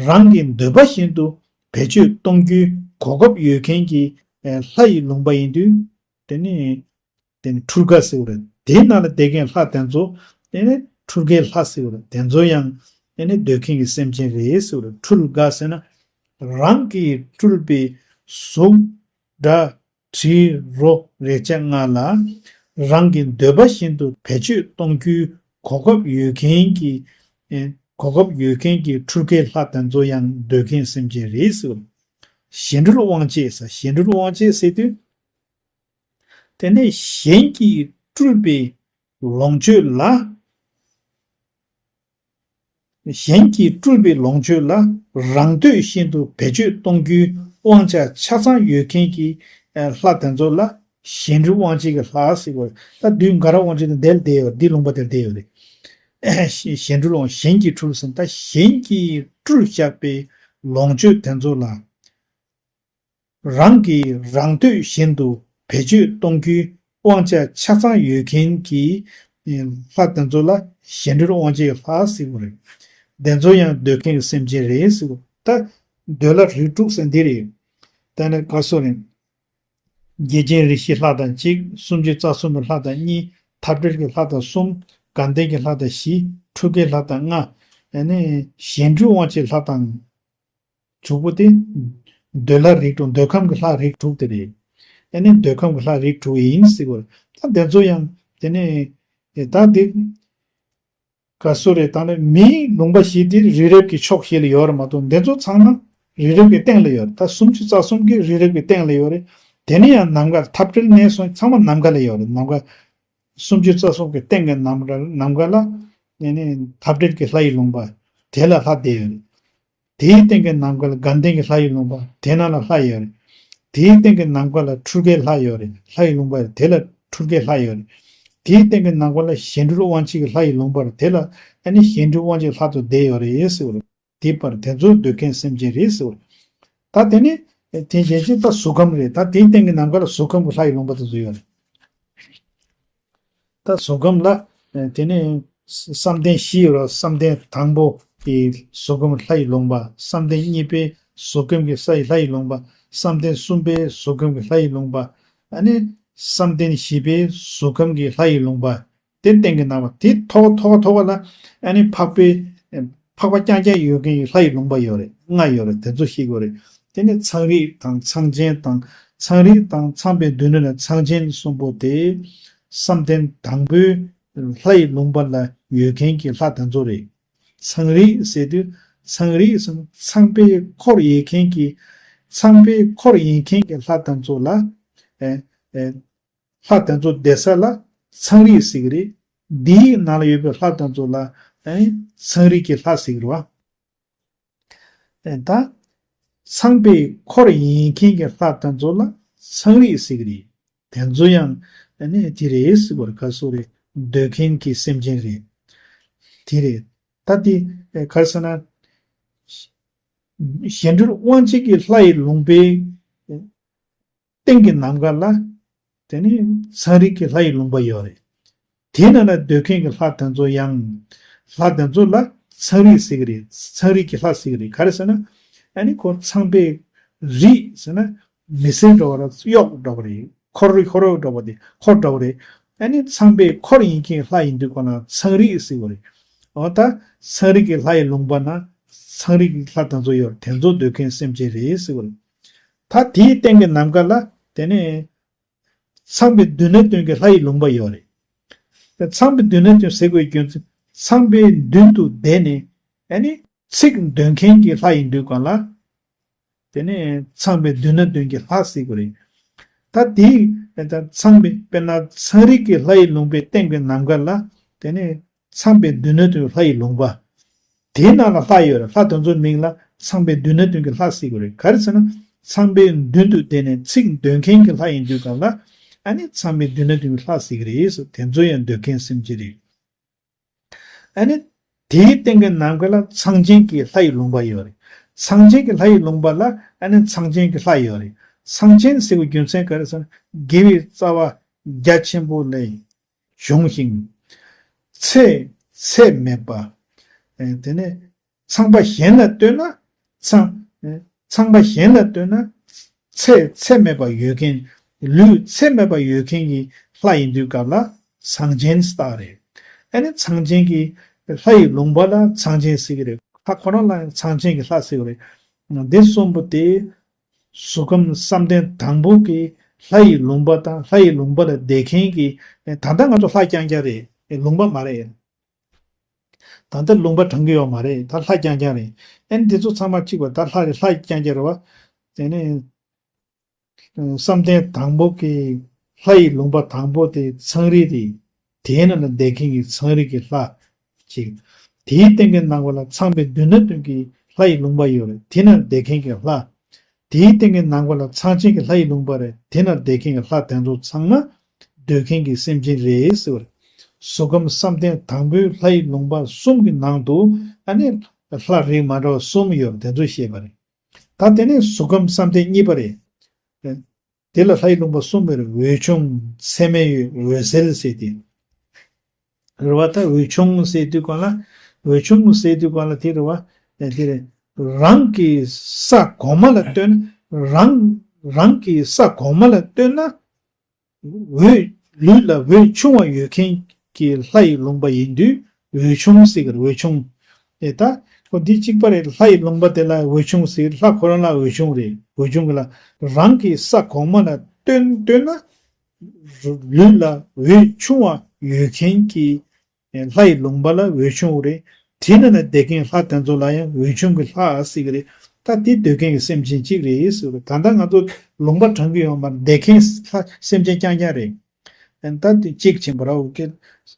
རང་གི་འདོད་པ་བཞིན་དུ་བེད་སྤྱོད་གཏོང་རྒྱུའི་གོ་སྐབས་ཡོད་མཁན་གྱི་ལྷ་ཡི་ལུང་པ་ཡིན་དུས། དེ་ནི། དེ་ནི་འཕྲུལ་དགའ་ཟེར་བ་རེད། དེའི་ནང་ལ་བསྡད་མཁན་ལྷ་དེ་ཚོ། དེ་ནི་འཕྲུལ་དགའི་ལྷ་ཟེར་བ་རེད། དེ་ཚོ་ཡང་། དེ་ནི་འདོད་མཁན་གྱི་སེམས་ཅན་རེད་ཟེར་བ་རེད། འཕྲུལ་དགའ་ཟེར་ན། རང་གིས་སྤྲུལ་པའི་གཟུགས། སྒྲ། དྲི། རོ། རེག་བྱ་ལྔ་ལ་རང་གི་འདོད་པ་བཞིན་དུ་བེད་སྤྱོད་གཏོང་རྒྱུའི་གོ་སྐབས་ཡོད་མཁན་གྱི། ཨེ། གོ་སྐབས་ཡོད་མཁན་གྱི་འཕྲུལ་དགའི་ལྷ་དེ་ཚོ་ཡང་འདོད་མཁན་སེམས་ཅན་རེད་ཟེར་བ། གཞན་འཕྲུལ་དབང་བྱེད་ཟེར། གཞན་འཕྲུལ་དབང་བྱེད་ཟེར་དུས། དེ་ནས་གཞན་གྱིས་སྤྲུལ་པའི་ལོངས་སྤྱོད་ལ། གཞན་གྱིས་སྤྲུལ་པའི་ལོངས་སྤྱོད་ལ་རང་འདོད་བཞིན་དུ་བེད་སྤྱོད་གཏོང་རྒྱུའི་དབང་ཆ་ཆ་ཚང་ཡོད་མཁན་གྱི་ལྷ་དེ་ཚོ་ལ་གཞན་འཕྲུལ་དབང་བྱེད་ཀྱི་ལྷ་ཟེར་བ། ད་བདུན་དགའ་རབ་དབང་ཕྱུག་དེ་འདིར་བསྡད་ཡོད། འདི་ལུང་པ་དེར་བསྡད་ཡོད་རེད། གཞན་འཕྲུལ་དབང་། གཞན་གྱིས་སྤྲུལ་ཟེར། ད་གཞན་གྱིས་སྤྲུལ་བཞག་པའི་ལོངས་སྤྱོད་དེ་ཚོ་ལ། རང་གིས་རང་འདོད་བཞིན་དུ་བེད་སྤྱོད་གཏོང་རྒྱུའི་དབང་ཆ་ཆ་ཚང་ཡོད་མཁན་གྱི་ལྷ་དེ་ཚོ་ལ་གཞན་འཕྲུལ་དབང་བྱེད་ལྷ་ཟེར་གྱི་རེད། དེ་ཚོ་ཡང་འདོད་མཁན་གྱི་སེམས་ཅན་རེད་ཟེར་གྱི། ད་འདོད་ལྷ་རིགས་དྲུག་ཟེར་འདི་རེད། ད་ནི་ག་སོ་རེད། རྒྱལ་ཆེན་རིགས་བཞི་ལྷ་དང་གཅིག་སུམ་ཅུ་རྩ་གསུམ་པའི་ལྷ་དང་གཉིས། འཐབ་བྲལ་གྱི་ལྷ་དང་གསུམ། དགའ་ལྡན་གྱི་ལྷ་དང་བཞི། འཕྲུལ་དགའི་ལྷ་དང་ལྔ། ཨ་ནི་གཞན་འཕྲུལ་དབང་བྱེད་ལྷ་དང་དྲུག་པོ་དེ་འདོད་ལྷ་རིགས་དྲུག་འདོད་ཁམས་ཀྱི་ལྷ་རིགས་དྲུག་དེ་རེད། ཨ་ནི་འདོད་ཁམས་ཀྱི་ལྷ་རིགས་དྲུག་ཡིན་ཟེར་གོ། ད་དེ་ཚོ་ཡང་དེ་ནས་ད་དེ་ག་སུ་རེད། ད་ནི་མིའི་ལུང་པ་བཞི་དེ་རི་རབ་ཀྱི་ཕྱོགས་བཞི་ལ་ཡོད་རེད་མ་གཏོགས། འདི་ཚོ་ཚང་མ་རི་རབ་ཀྱི་སྟེང་ལ་ཡོད་རེད། ད་སུམ་ཅུ་རྩ་གསུམ་གྱི་རི་རབ་ཀྱི་སྟེང་ལ་ཡོད་རེད། དེ་ནས་ཡང་ནམ་མཁའ་འཐབ་བྲལ་ནས་བཟུང་ཚང་མ་ནམ་མཁའ་ལ་ཡོད་རེད། ནམ་མཁའ་སུམ་ཅུ་རྩ་གསུམ་གྱི་སྟེང་གི་ནམ་ནམ་མཁའ་ལ་ནི་ནི་འཐབ་བྲལ་གྱི་ལྷ་ཡི་ལུང་པ་དེ་ལ་ལྷ་བསྡད་ཡོད་རེད། དེའི་སྟེང་གི་ནམ་མཁའ་ལ་དགའ་ལྡན་གྱི་ལྷ་ཡི་ལུང་པ་དེ་ན་ལ་ལྷ་ཡོད་རེད། དེའི་སྟེང་གི་ནམ་མཁའ་ལ་འཕྲུལ་དགའི་ལྷ་ཡོད་རེད། ལྷ་ཡི་ལུང་པ་རེད། དེ་ལ་འཕྲུལ་དགའི་ལྷ་ཡོད་རེད། དེའི་སྟེང་གི་ནམ་མཁའ་ལ་གཞན་འཕྲུལ་དབང་བྱེད་ཀྱི་ལྷ་ཡི་ལུང་པ་རེད། དེ་ལ་ཨ་ནི་གཞན་འཕྲུལ་དབང་བྱེད་ལྷ་ཚོ་བསྡད་ཡོད་རེད་ཟེར་བ་རེད། དེའི་བར་དེ་ཚོ་འདོད་མཁན་སེམས་ཅན་རེད་ཟེར་བ་རེད། ད་དེ་ནི་དེ་གཞན་ཅིག་ད་གཟུགས་ཁམས་རེད། ད་དེའི་སྟེང་གི་ནམ་མཁའ་ལ་གཟུགས་ཁམས་ཀྱི་ལྷ་ཡི་ལུང་པ་དེ་ཚོ་ཡོད་རེད། ད་གཟུགས་ཁམས་ལ་དེ་ནི་བསམ་གཏན་བཞི་ཡོད་རེད། བསམ་གཏན་དང་པོ་གི་གཟུགས་ཁམས་ལྷ་ཡི་ལུང་པ། བསམ་གཏན་གཉིས་པའི་གཟུགས་ཁམས་ཀྱི་ས་ཡི་ལྷ་ཡི་ལུང་པ། བསམ་གཏན་གསུམ་པའི་གཟུགས་ཁམས་ཀྱི་ལྷ་ཡི་ལུང་པ། ཨ་ནི་བསམ་གཏན་བཞི་པའི་གཟུགས་ཁམས་ཀྱི་ལྷ་ཡི་ལུང་པ། དེ་སྟེང་གི་ནམ་མཁའ་དེ་ཐོག་ཐོག་ཐོག་ལ་ཨ་ནི་འཕགས་པའི་འཕགས་པ་རྐྱང་རྐྱང་ཡོད་མཁན་གྱི་ལྷ་ཡི་ལུང་པ་ཡོད་རེད། ལྔ་ཡོད་རེད། དེ་ཚོ་ཤེས་དགོས་རེད། དེ་ནི་ཚངས་རིས་དང་ཚངས་ཆེན་དང་། ཚངས་རིས་དང་ཚངས་པའི་མདུན་ནས་ཚངས་ཆེན་གསུམ་པོ་དེ་བསམ་གཏན་དང་པོའི་ལྷ་ཡི་ལུང་པ་ལ་ཡོད་མཁན་གྱི་ལྷ་དེ་ཚོ་རེད། ཚངས་རིས་ཟེར་དུས་ཚངས་རིས་སམ་ཚངས་པའི་འཁོར་ཡོད་མཁན་གྱི་ཚངས་པའི་འཁོར་ཡོད་མཁན་གྱི་ལྷ་དེ་ཚོ་ལ་ཨེ་ཨེ་ལྷ་དེ་ཚོ་བསྡད་ས་ལ་ཚངས་རིས་ཟེར་གི་རེད། འདིའི་ནང་ལ་ཡོད་པའི་ལྷ་དེ་ཚོ་ལ་ཨེ་ཚངས་རིས་ཀྱི་ལྷ་ཟེར་གི་རེད་བ། ཨེ་ད་ཚངས་པའི་འཁོར་ཡོད་མཁན་གྱི་ལྷ་དེ་ཚོ་ལ་ཚངས་རིས་ཟེར་གི་རེད། དེ་ཚོ་ཡང་ཨ་ནི་དེ་རེད་ཟེར་བར་ག་སོ་རེད། འདོད་མཁན་གྱི་སེམས་ཅན་རེད། དེ་རེད། ད་དེ་ཨེ་ག་རེ་ཟེར་ན། གཞན་འཕྲུལ་དབང་བྱེད་ཀྱི་ལྷ་ཡི་ལུང་པའི་སྟེང་གི་ནམ་མཁའ་ལ་དེ་ནི་ཚངས་རིས་ཀྱི་ལྷ་ཡི་ལུང་པ་ཡོད་རེད། དེ་ན་ལ་སྡོད་མཁན་གྱི་ལྷ་དེ་ཚོ་ཡང་ལྷ་དེ་ཚོ་ལ་ཚངས་རིས་ཟེར་གི་རེད། ཚངས་རིས་ཀྱི་ལྷ་ཟེར་གི་རེད། ག་རེ་ཟེར་ན་ཨ་ནི་ཁོ་ཚངས་པའི་རིས་ཟེར་ན་མི་ཟེར་འགྲོ་བ་ལ་གཡོག་འགྲོ་བ་རེད། འཁོར་རིས་འཁོར་གཡོག་འགྲོ་བ་དེ་འཁོར་འགྲོ་བ་རེད། ཨ་ནི་ཚངས་པའི་འཁོར་ཡིན་མཁན་ལྷ་ཡིན་དུས་གོ་ན་ཚངས་རིས་ཟེར་བ་རེད། འོ་ད་ཚངས་རིས་ཀྱི་ལྷ་ཡི་ལུང་པ་ན་ཚངས་རིས་ཀྱི་ལྷ་དེ་ཚོ་ཡོད་རེད། དེ་ཚོ་སྡོད་མཁན་སེམས་ཅན་རེད་ཟེར་བ་རེད། ད་དེའི་སྟེང་གི་ནམ་མཁའ་ལ་དེ་ནས་ཚངས་པའི་མདུན་ན་སྟོན་གྱི་ལྷ་ཡི་ལུང་པ་ཡོད་རེད། ཚངས་པའི་མདུན་ན་སྟོན་ཟེར་དགོས་རྒྱུ་མཚན་ཚངས་པའི་མདུན་དུ་བསྡད་ནས་ཨ་ནི་ཚིག་འདོན་མཁན་གྱི་ལྷ་ཡིན་དུས་གང་ལ། དེ་ནས་ཚངས་པའི་མདུན་ན་སྟོན་གྱི་ལྷ་ཟེར་དགོས་རེད། ད་དེའི་ཚངས་པའི་དཔེར་ན་ཚངས་རིས་ཀྱི་ལྷ་ཡི་ལུང་པའི་སྟེང་གི་ནམ་མཁའ་ལ་དེ་ནས་ཚངས་པའི་མདུན་ན་སྟོན་ལྷ་ཡི་ལུང་པ། དེའི་ནང་ལ་ལྷ་ཡོད་རེད། ལྷ་དེ་ཚོའི་མིང་ལ་ཚངས་པའི་མདུན་ན་སྟོན་གྱི་ལྷ་ཟེར་གྱི་རེད། ག་རེ་ཟེར་ན་ཚངས་པའི་མདུན་དུ་བསྡད་ནས་ཚིག་འདོན་མཁན་གྱི་ལྷ་ཡིན་དུས་གང་ལ་ཨ་ནི་ཚངས་པའི་མདུན་ན་སྟོན་གྱི་ལྷ་ཟེར་གྱི་རེད། དེ་ཚོ་ཡང་འདོད་མཁན་སེམས་ཅན་རེད། ཨ་ནི་དེའི་སྟེང་གི་ནམ་མཁའ་ལ་ཚངས་ཆེན་གྱི་ལྷ་ཡི་ལུང་པ་ཡོད་རེད། ཚངས་ཆེན་གྱི་ལྷ་ཡི་ལུང་པ་ལ་ཨ་ནི་ཚངས་ཆེན་གྱི་ལྷ་ཡོད་རེད། ཚངས་ཆེན་ཟེར་བའི་རྒྱུ་མཚན་ག་རེ་ཟེར་ན་དགེ་བའི་རྩ་བ་རྒྱ་ཆེན་པོ་ལས། བྱུང་ཞིང་། ཚད་ཚད་མེད་པ། ཨེ་དེ་ནས་ཚངས་པ་གཞན་ལ་ལྟོས་ན་ཚངས་ཨེ་ཚངས་པ་གཞན་ལ་ལྟོས་ན་ཚད་ཚད་མེད་པ་ཡོད་མཁན་ལུས་ཚད་མེད་པ་ཡོད་མཁན་གྱི་ལྷ་ཡིན་དུས་སྐབས་ལ་ཚངས་ཆེན་ཟེར་རེད། ཨ་ནི་ཚངས་ཆེན་གྱི་ལྷ་ཡི་ལུང་པ་ལ་ཚངས་ཆེན་ཟེར་གྱི་རེད། ལྷ་ཁོ་རང་ལ་ཡང་ཚངས་ཆེན་གྱི་ལྷ་ཟེར་གྱི་རེད། འདི་གསུམ་པོ་དེ། གཟུགས་ཁམས་བསམ་གཏན་དང་པོ་གི་ལྷ་ཡི་ལུང་པ་དང་ལྷ་ཡི་ལུང་པ་ལ་བསྡད་མཁན་གྱི་ད་ལྟ་ང་ཚོ་ལྷ་རྐྱང་རྐྱང་རེད། ལུང་པ་མ་རེད། ད་ལྟ་ལུང་པ་དྲངས་ཀྱི་ཡོད་མ་རེད། ད་ལྷ་རྐྱང་རྐྱང་རེད། ཨ་ནི་འདི་ཚོ་ཚང་མ་གཅིག་པ་ད་ལྷ་རེད། ལྷ་རྐྱང་རྐྱང་རེད་བ། དེ་ནས་བསམ་གཏན་དང་པོ་གི་ལྷ་ཡི་ལུང་པ་དང་པོ་དེ་ཚངས་རིས་རེད། དེའི་ནང་ལ་བསྡད་མཁན་གྱི་ཚངས་རིས་ཀྱི་ལྷ་ཅིག་དེའི་སྟེང་གི་ནང་པ་ལ་ཚངས་པའི་མདུན་ན་སྟོན་གྱི་ལྷ་ཡི་ལུང་པ་ཡོད་རེད། དེ་ན་བསྡད་མཁན་གྱི་ལྷ། དེའི་སྟེང་གི་ནང་པ་ལ་ཚངས་ཆེན་གྱི་ལྷ་ཡི་ལུང་པ་རེད། དེ་ན་བསྡད་མཁན་གྱི་ལྷ་དེ་ཚོ་ཚང་མ་སྡོད་མཁན་གྱི་སེམས་ཅན་རེད་ཟེར་བ་རེད། གཟུགས་ཁམས་བསམ་གཏན་དང་པོའི་ལྷ་ཡི་ལུང་པ་གསུམ་གྱི་ནང་དུ་ཨ་ནི་ལྷ་རིགས་མ་འདྲ་བ་གསུམ་ཡོད་པ་དེ་ཚོ་བཤད་པ་རེད། ད་དེ་ནས་གཟུགས་ཁམས་བསམ་གཏན་གཉིས་པ་རེད། དེ་ལ་ལྷ་ཡི་ལུང་པ་གསུམ་ཡོད་རེད། འོད་ཆུང་། ཚད་མེད་འོད་གསལ་ཟེར་ཏེ། རེད་བ། ད་འོད་ཆུང་ཟེར་དུས་གང་ལ། འོད་ཆུང་ཟེར་དུས་གང་ལ་དེ་རེད་བ། དེ་རེད། རང་གི་ས་གོང་མ་ལ་ལྟོས་ན། རང་རང་གི་ས་གོང་མ་ལ་ལྟོས་ན། འོད་ལུས་ལ་འོད་ཆུང་བ་ཡོད་མཁན་ ཀྱི་ལྷ་ཡི་ལུང་པ་ཡིན་དུས་འོད་ཆུང་ཟེར་གི་རེད། འོད་ཆུང་། ཨེ་ད་ཁོ་འདི་གཅིག་པ་རེད། ལྷ་ཡི་ལུང་པ་དེ་ལ་འོད་ཆུང་ཟེར། ལྷ་ཁོ་རང་ལ་འོད་ཆུང་རེད། འོད་ཆུང་གི་ལྷ། རང་གི་ས་གོང་མ་ལ་བསྟོད་བསྟོད་ན་ལུས་ལ་འོད་ཆུང་བ་ཡོད་མཁན་གྱི་ལྷ་ཡི་ལུང་པ་ལ་འོད་ཆུང་རེད། དེ་ན་ན་བསྡད་མཁན་ལྷ་དེ་ཚོ་ལ་ཡང་འོད་ཆུང་གི་ལྷ་ཟེར་གི་རེད། ད་དེ་འདོད་མཁན་གྱི་སེམས་ཅན་གཅིག་རེད་ཟེར་གི་རེད། ད་ལྟ་ང་ཚོ་ལུང་པ་དྲངས་གི་ཡོད་མ་རེད། བསྡད་མཁན་ལྷ་སེམས་ཅན་རྐྱང་རྐྱང་རེད། ཨ་ནི་ད་དེ་གཅིག་ཕྱིན་པ་ར། འོ་ཀེ།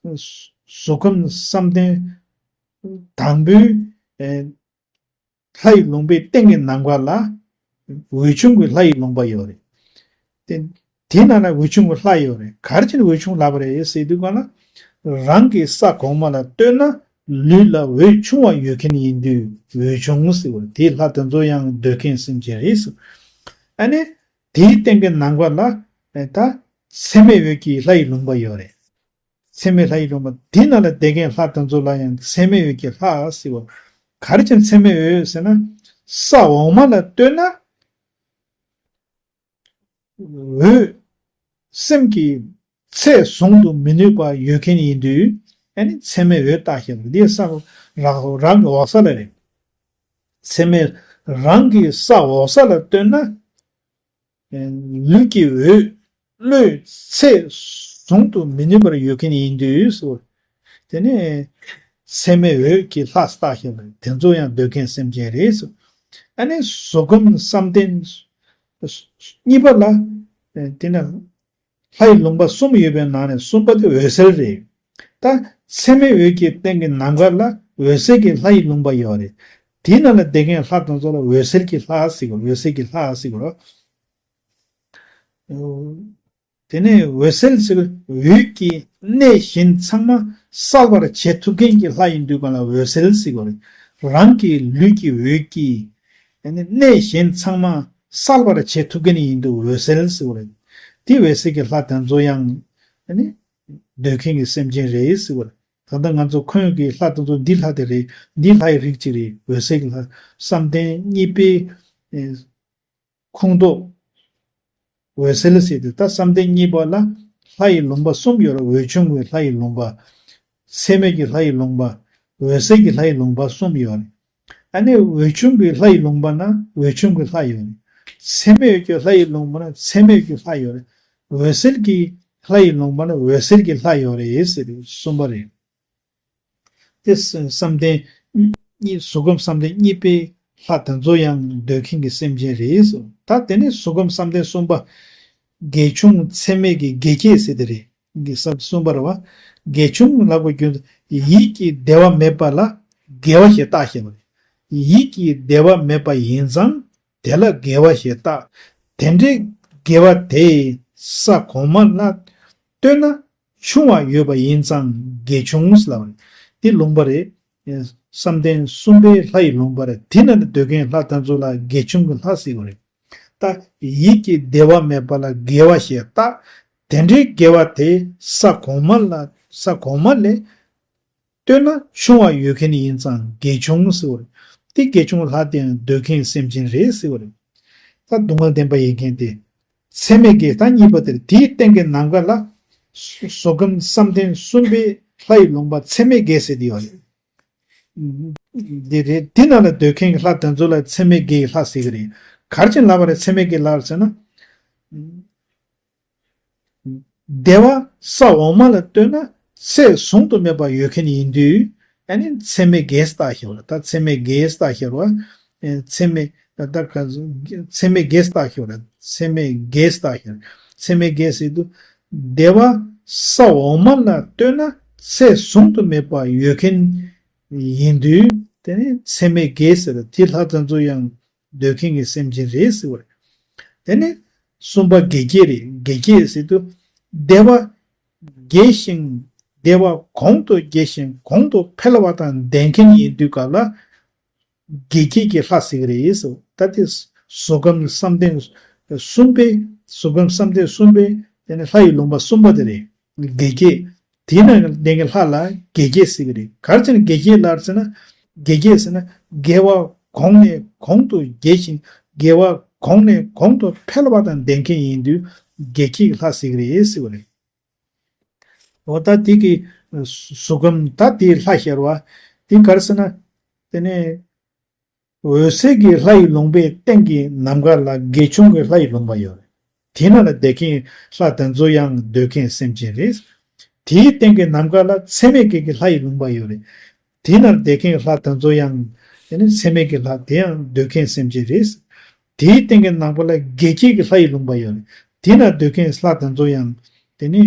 གཟུགས་ཁམས་བསམ་གཏན་དང་པོའི་ཨེ་ལྷ་ཡི་ལུང་པའི་སྟེང་གི་ནམ་མཁའ་ལ་འོད་ཆུང་གི་ལྷ་ཡི་ལུང་པ་ཡོད་རེད། དེ་དེ་ནང་ན་འོད་ཆུང་གི་ལྷ་ཡོད་རེད། ག་རེ་བྱས་ནས་འོད་ཆུང་ལབ་པ་རེད་ཟེར་དུས་གང་ལ། རང་གི་ས་གོང་མ་ལ་ལྟོས་ན་ལུས་ལ་འོད་ཆུང་བ་ཡོད་མཁན་ཡིན་དུས་འོད་ཆུང་ཟེར་བ་རེད། དེའི་ལྷ་དེ་ཚོ་ཡང་འདོད་མཁན་སེམས་ཅན་རེད་ཟེར། ཨ་ནི་དེའི་སྟེང་གི་ནམ་མཁའ་ལ་ད་མཚན་མེད་འོད་ཀྱི་ལྷ་ཡི་ལུང་པ་ཡོད་རེད། མཚན་མེད་ལྷ་ཡི་ལུང་པ་དེ་ནང་ལ་བསྡད་མཁན་ལྷ་དེ་ཚོ་ལ་ཡང་མཚན་མེད་འོད་ཀྱི་ལྷ་ཟེར་བ། ག་རེ་བྱས་མཚན་མེད་འོད་ཟེར་ན། ས་འོག་མ་ལ་ལྟོས་ན་འོད་སེམས་ཀྱི་ཚད་བཟུང་དུ་མི་ནུས་པ་ཡོད་མཁན་ཡིན་དུས། ཨ་ནི་མཚན་མེད་འོད་རྟགས་ཞེས་པ་འདི་ས་རང་རང་གི་འོག་ས་ལ་རེད། མཚན་མེད་རང་གི་ས་འོག་ས་ལ་ལྟོས་ན། ལུས་ཀྱི་འོད་བློའི་ཚད་བཟུང་དུ་མི་ནུས་པར་ཡོད་མཁན་ཡིན་དུས་སོ། དེ་ནས་མཚན་མེད་འོད་ཀྱི་ལྷ་རྟགས་ཞེས་པ་དེ་ཚོ་ཡང་འདོད་མཁན་སེམས་ཅན་རེད་སོ། ཨ་ནི་གཟུགས་ཁམས་བསམ་གཏན་གཉིས་པ་ལ། དེ་ནས་ལྷ་ཡི་ལུང་པ་གསུམ་ཡོད་པའི་ནང་ནས་གསུམ་པ་དེ་འོད་གསལ་རེད། ད་མཚན་མེད་འོད་ཀྱི་སྟེང་གི་ནམ་མཁའ་ལ་འོད་གསལ་གྱི་ལྷ་ཡི་ལུང་པ་ཡོད་རེད། དེའི་ནང་ལ་བསྡད་མཁན་ལྷ་དེ་ཚོ་ལ་འོད་གསལ་གྱི་ལྷ་ཟེར་གོ། འོད་གསལ་གྱི་ལྷ་ཟེར་གོ། དེ་ནས་འོད་གསལ་ཟེར་བའི་འོད་ཀྱི་གནས་གཞན་ཚང་མ་གསལ་བར་བྱེད་ཐུབ་མཁན་གྱི་ལྷ་ཡིན་དུས་གང་ལ་འོད་གསལ་ཟེར་གོ་རེད། རང་གི་ལུས་ཀྱི་འོད་ཀྱིས་གནས་གཞན་ཚང་མ་གསལ་བར་བྱེད་ཐུབ་མཁན་ཡིན་དུས་འོད་གསལ་ཟེར་གོ་རེད། དེ་འོད་གསལ་གྱི་ལྷ་དེ་ཚོ་ཡང་འདོད་མཁན་གྱི་སེམས་ཅན་རེད་ཟེར་གོ་རེད། ད་ལྟ་ང་ཚོ་ཁོང་གི་ལྷ་དེ་ཚོ་འདི་ལྷ་དེ་རེད། འདི་ལྷ་ཡི་རིགས་གཅིག་རེད། འོད་གསལ་གྱི་ལྷ། བསམ་གཏན་གཉིས་པའི་ཁོངས་གཏོགས་འོད་གསལ་ཟེར་ཏེ། ད་བསམ་གཏན་གཉིས་པ་ལ་ལྷ་ཡི་ལུང་པ་གསུམ་ཡོད་རེད། འོད་ཆུང་གི་ལྷ་ཡི་ལུང་པ། མཚན་མེད་ཀྱི་ལྷ་ཡི་ལུང་པ། འོད་གསལ་གྱི་ལྷ་ཡི་ལུང་པ་གསུམ་ཡོད་རེད། ཨ་ནི་འོད་ཆུང་གི་ལྷ་ཡི་ལུང་པ་ན་འོད་ཆུང་གི་ལྷ་ཡོད་རེད། མཚན་མེད་ཀྱི་ལྷ་ཡི་ལུང་པ་ན་མཚན་མེད་ཀྱི་ལྷ་ཡོད་རེད། འོད་གསལ་གྱི་ལྷ་ཡི་ལུང་པ་ན་འོད་གསལ་གྱི་ལྷ་ཡོད་རེད་ཟེར་ཏེ་གསུམ་པ་རེད། དེ་བསམ་གཏན་གཉིས། གཟུགས་ཁམས་བསམ་གཏན་གཉིས་པའི་ལྷ་དེ་ཚོ་ཡང་འདོད་མཁན་གྱི་སེམས་ཅན་རེད་སོ། ད་དེ་ནས་གཟུགས་ཁམས་བསམ་གཏན་གསུམ་པ། དགེ་ཆུང་མཚན་མེད་ཀྱི་དགེ་བསྐྱེད་ཟེར་དེ་རེད། གི་ས་གསུམ་པ་རེད་བ། དགེ་ཆུང་ལབ་པའི་རྒྱུ་མཚན་ཡིད་ཀྱི་བདེ་བ་མེད་པ་ལ་དགེ་བ་ཞེས་བཏགས་ཞེས་པ་རེད། ཡིད་ཀྱི་བདེ་བ་མེད་པ་ཡིན་ཙང་དེ་ལ་དགེ་བ་ཞེས་བཏགས། དེ་འདྲའི་དགེ་བ་དེ་ས་གོང་མ་ལ་ལྟོས་ན་ཆུང་བ་ཡོད་པ་ཡིན་ཙང་དགེ་ཆུང་ལབ་པ་རེད། དེ་ལུང་པ་རེད། བསམ་གཏན་གསུམ་པའི་ལྷ་ཡི་ལུང་པ་རེད། དེ་ན་ལ་སྡོད་མཁན་ལྷ་དེ་ཚོ་ལ་དགེ་ཆུང་གི་ལྷ་ཟེར་བ་རེད། ད་ཡིད་ཀྱི་བདེ་བ་མེད་པ་ལ་དགེ་བ་ཞེས་བཏགས། དེ་འདྲའི་དགེ་བ་དེ་ས་གོང་མ་ལ་ས་གོང་མ་ལས་ལྟོས་ན་ཆུང་བ་ཡོད་མཁན་ཡིན་ཙང་དགེ་ཆུང་ཟེར་བ་རེད། དེ་དགེ་ཆུང་ལྷ་དེའང་འདོད་མཁན་སེམས་ཅན་རེད་ཟེར་བ་རེད། ད་སྡུག་བསྔལ་བདེན་པ་ཡིན་མཁན་དེ། མཚན་མེད་དགེ་ད་གཉིས་པ་དེར་དེའི་སྟེང་གི་ནམ་མཁའ་ལ། གཟུགས་ཁམས་བསམ་གཏན་གསུམ་པའི་ལྷ་ཡི་ལུང་པ་མཚན་མེད་དགེ་ཟེར་དེ་ཡོད་རེད། འདི་རེད། དེ་ནང་ལ་སྡོད་མཁན་གྱི་ལྷ་དེ་ཚོ་ལ་མཚན་མེད་དགེ་ཡི་ལྷ་ཟེར་གྱི་རེད། ག་རེ་བྱས་ལབ་པ་རེད། མཚན་མེད་དགེ་ལབ་ཟེར་ན། བདེ་བ་ས་འོག་མ་ལ་ལྟོས་ན་ཚད་བཟུང་དུ་མེད་པ་ཡོད་མཁན་ཡིན་དུས། ཨ་ནི་མཚན་མེད་དགེ་ཟེར་བཏགས་ཞེས་པ་རེད། ད་མཚན་མེད་དགེ་ཟེར་བཏགས་ཞེས་པ་རེད། མཚན་མེད་ད་ག་མཚན་མེད་དགེ་ཟེར་བཏགས་ཞེས་པ་རེད། མཚན་མེད་དགེ་ཟེར་བཏགས་ཞེས་པ་རེད། མཚན་མེད་དགེ་ཟེར་དུས། བདེ་བ་ས་འོག་མ་ལ་ལྟོས་ན་ཚད་བཟུང་དུ་མེད་པ་ཡོད་མཁན་ཡིན་དུས། དེ་ནི་མཚན་མེད་དགེ་ཟེར་དེ་ལྷ་དེ་ཚོ་ཡང་འདོད་མཁན་གྱི་སེམས་ཅན་རེད་ཟེར་བ་རེད། དེ་ནི་གསུམ་པ་དགེ་བསྐྱེད་རེད། དགེ་བསྐྱེད་ཟེར་དུས་བདེ་བ་དགེ་ཞིང་བདེ་བ་གོང་དུ་རྒྱས་ཤིང་གོང་དུ་འཕེལ་བ་དང་ལྡན་མཁན་ཡིན་དུས་སྐབས་ལ་དགེ་བསྐྱེད་ཀྱི་ལྷ་ཟེར་གྱི་རེད་ཟེར། ད་དེ་གཟུགས་ཁམས་བསམ་གཏན་གསུམ་པའི་གཟུགས་ཁམས་བསམ་གཏན་གསུམ་པའི་དེ་ནི་ལྷ་ཡི་ལུང་པ་གསུམ་པ་དེ་རེད། དགེ་བསྐྱེད། དེའི་ནང་ལྡན་གྱི་ལྷ་ལ་དགེ་བསྐྱེད་ཟེར་གྱི་རེད། ག་རེ་བྱས་ནས་དགེ་བསྐྱེད་ལབ་ཟེར་ན། དགེ་བསྐྱེད་ཟེར་ན་དགེ་བ་གོང་ནས་གོང་དུ་རྒྱས་ཤིང་དགེ་བ་གོང་ནས་གོང་དུ་འཕེལ་བ་དང་ལྡན་མཁན་ཡིན་དུས་དགེ་བསྐྱེད་ཀྱི་ལྷ་ཟེར་གྱི་རེད་ཟེར་བ་རེད། འོ་ད་དེ་གི་ གཟུགས་ཁམས་ད་དེའི་ལྷ་ཤར་བ། དེ་ག་རེ་ཟེར་ན། དེ་ནས་འོད་གསལ་གྱི་ལྷ་ཡི་ལུང་པའི་སྟེང་གི་ནམ་མཁའ་ལ་དགེ་ཆུང་གི་ལྷ་ཡི་ལུང་པ་ཡོད་རེད། དེ་ན་ལ་བསྡད་མཁན་ལྷ་དེ་ཚོ་ཡང་འདོད་མཁན་སེམས་ཅན་རེད། དེའི་སྟེང་གི་ནམ་མཁའ་ལ་མཚན་མེད་སྐྱེས་ཀྱི་ལྷ་ཡི་ལུང་པ་ཡོད་རེད། དེ་ན་ལ་བསྡད་མཁན་ལྷ་དེ་ཚོ་ཡང་དེ་ནི་མཚན་མེད་ཀྱི་ལྷ་དེ་ཡང་འདོད་མཁན་སེམས་ཅན་རེད། དེའི་སྟེང་གི་ནམ་མཁའ་ལ་དགེ་སྐྱེས་ཀྱི་ལྷ་ཡི་ལུང་པ་ཡོད་རེད། དེ་ན་ལ་སྡོད་མཁན་ལྷ་དེ་ཚོ་ཡང་དེ་ནི་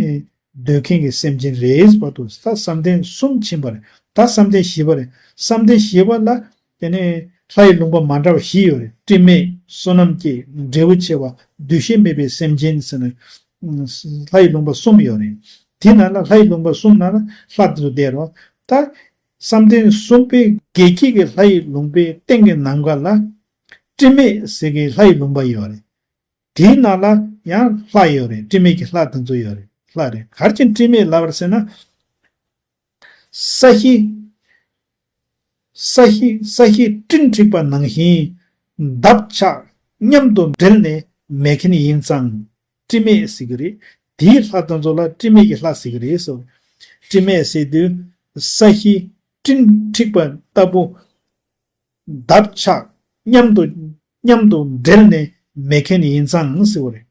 འདོད་མཁན་གྱི་སེམས་ཅན་རེད་བར་དུ་ད་བསམ་གཏན་གསུམ་ཕྱིན་པ་རེད། ད་བསམ་གཏན་བཞི་པ་རེད། བསམ་གཏན་བཞི་པ་ལ་དེ་ནས་ལྷ་ཡི་ལུང་པ་མ་འདྲ་བ་བཞི་ཡོད་རེད། དྲི་མེད། བསོད་ནམས་སྐྱེས། འབྲས་བུ་ཆེ་བ། འདུ་ཤེས་མེད་པའི་སེམས་ཅན་ཟེར་ནས་ལྷ་ཡི་ལུང་པ་གསུམ་ཡོད་རེད། དེ་ནང་ལ་ལྷ་ཡི་ལུང་པ་གསུམ་ནང་ལ་ལྷ་དེ་ཚོ་བསྡད་རོགས། ད་བསམ་གཏན་གསུམ་པའི་དགེ་སྐྱེས་ཀྱི་ལྷ་ཡི་ལུང་པའི་སྟེང་གི་ནམ་མཁའ་ལ་དྲི་མེད་ཟེར་གྱི་ལྷ་ཡི་ལུང་པ་ཡོད་རེད། དེའི་ནང་ལ་ཡང་ལྷ་ཡོད་རེད། དྲི་མེད་ཀྱི་ལྷ་དེ་ཚོ་ཡོད་རེད། ལྷ་རེད། ག་རེ་བྱས་དྲི་མེད་ལབ་པ་རེད་ཟེར་ན། ས་གཞི། ས་གཞི། ས་གཞི་སྤྲིན་འཁྲིགས་པ་ནང་བཞིན། འདབ་ཆགས་མཉམ་དུ་འབྲེལ་ནས་མེད་མཁན་ཡིན་ཙང་དྲི་མེད་ཟེར་གྱི་རེད། དེའི་ལྷ་དེ་ཚོ་ལ་དྲི་མེད་ཀྱི་ལྷ་ཟེར་གྱི་རེད་ཟེར། དྲི་མེད་ཟེར་དུས་ས་གཞི་སྤྲིན་འཁྲིགས་པ་ལྟ་བུ། འདབ་ཆགས་མཉམ་དུ། མཉམ་དུ་འབྲེལ་ནས་མེད་མཁན་ཡིན་ཙང་ཟེར་བ་རེད།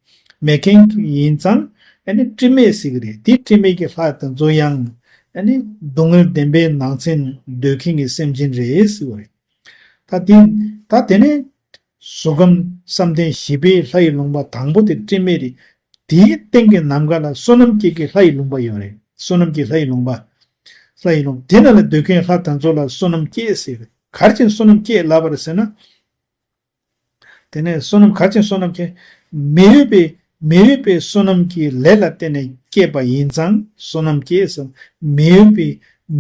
མེད་མཁན་ཡིན་ཙང་ཨ་ནི་དྲི་མེད་ཟེར་གྱི་རེད། དེ་དྲི་མེད་ཀྱི་ལྷ་དེ་ཚོ་ཡང་ཨ་ནི་སྡུག་བསྔལ་བདེན་པའི་ནང་ཚན་འདོད་མཁན་གྱི་སེམས་ཅན་རེད་ཟེར་བ་རེད། ད་དེ། ད་དེ་ནས་གཟུགས་ཁམས་བསམ་གཏན་བཞི་པའི་ལྷ་ཡི་ལུང་པ་དང་པོ་དེ་དྲི་མེད་རེད། དེའི་སྟེང་གི་ནམ་མཁའ་ལ་བསོད་ནམས་སྐྱེས་ཀྱི་ལྷ་ཡི་ལུང་པ་ཡོད་རེད། བསོད་ནམས་ཀྱི་ལྷ་ཡི་ལུང་པ། ལྷ་ཡི་ལུང་དེ་ན་ལ་སྡོད་མཁན་ལྷ་དེ་ཚོ་ལ་བསོད་ནམས་སྐྱེས་ཟེར། ག་རེ་བྱས་བསོད་ནམས་སྐྱེས་ལབ་པ་རེད་ཟེར་ན། དེ་ནས་བསོད་ནམས་ག་རེ་བྱས་བསོད་ནམས་སྐྱེས། མི་འོས་པའི། མི་འོས་པའི་བསོད་ནམས་ཀྱི་ལས་ལ་བརྟེན་ནས་སྐྱེས་པ་ཡིན་ཙང་བསོད་ནམས་སྐྱེས་ཟེར། མི་འོས་པའི།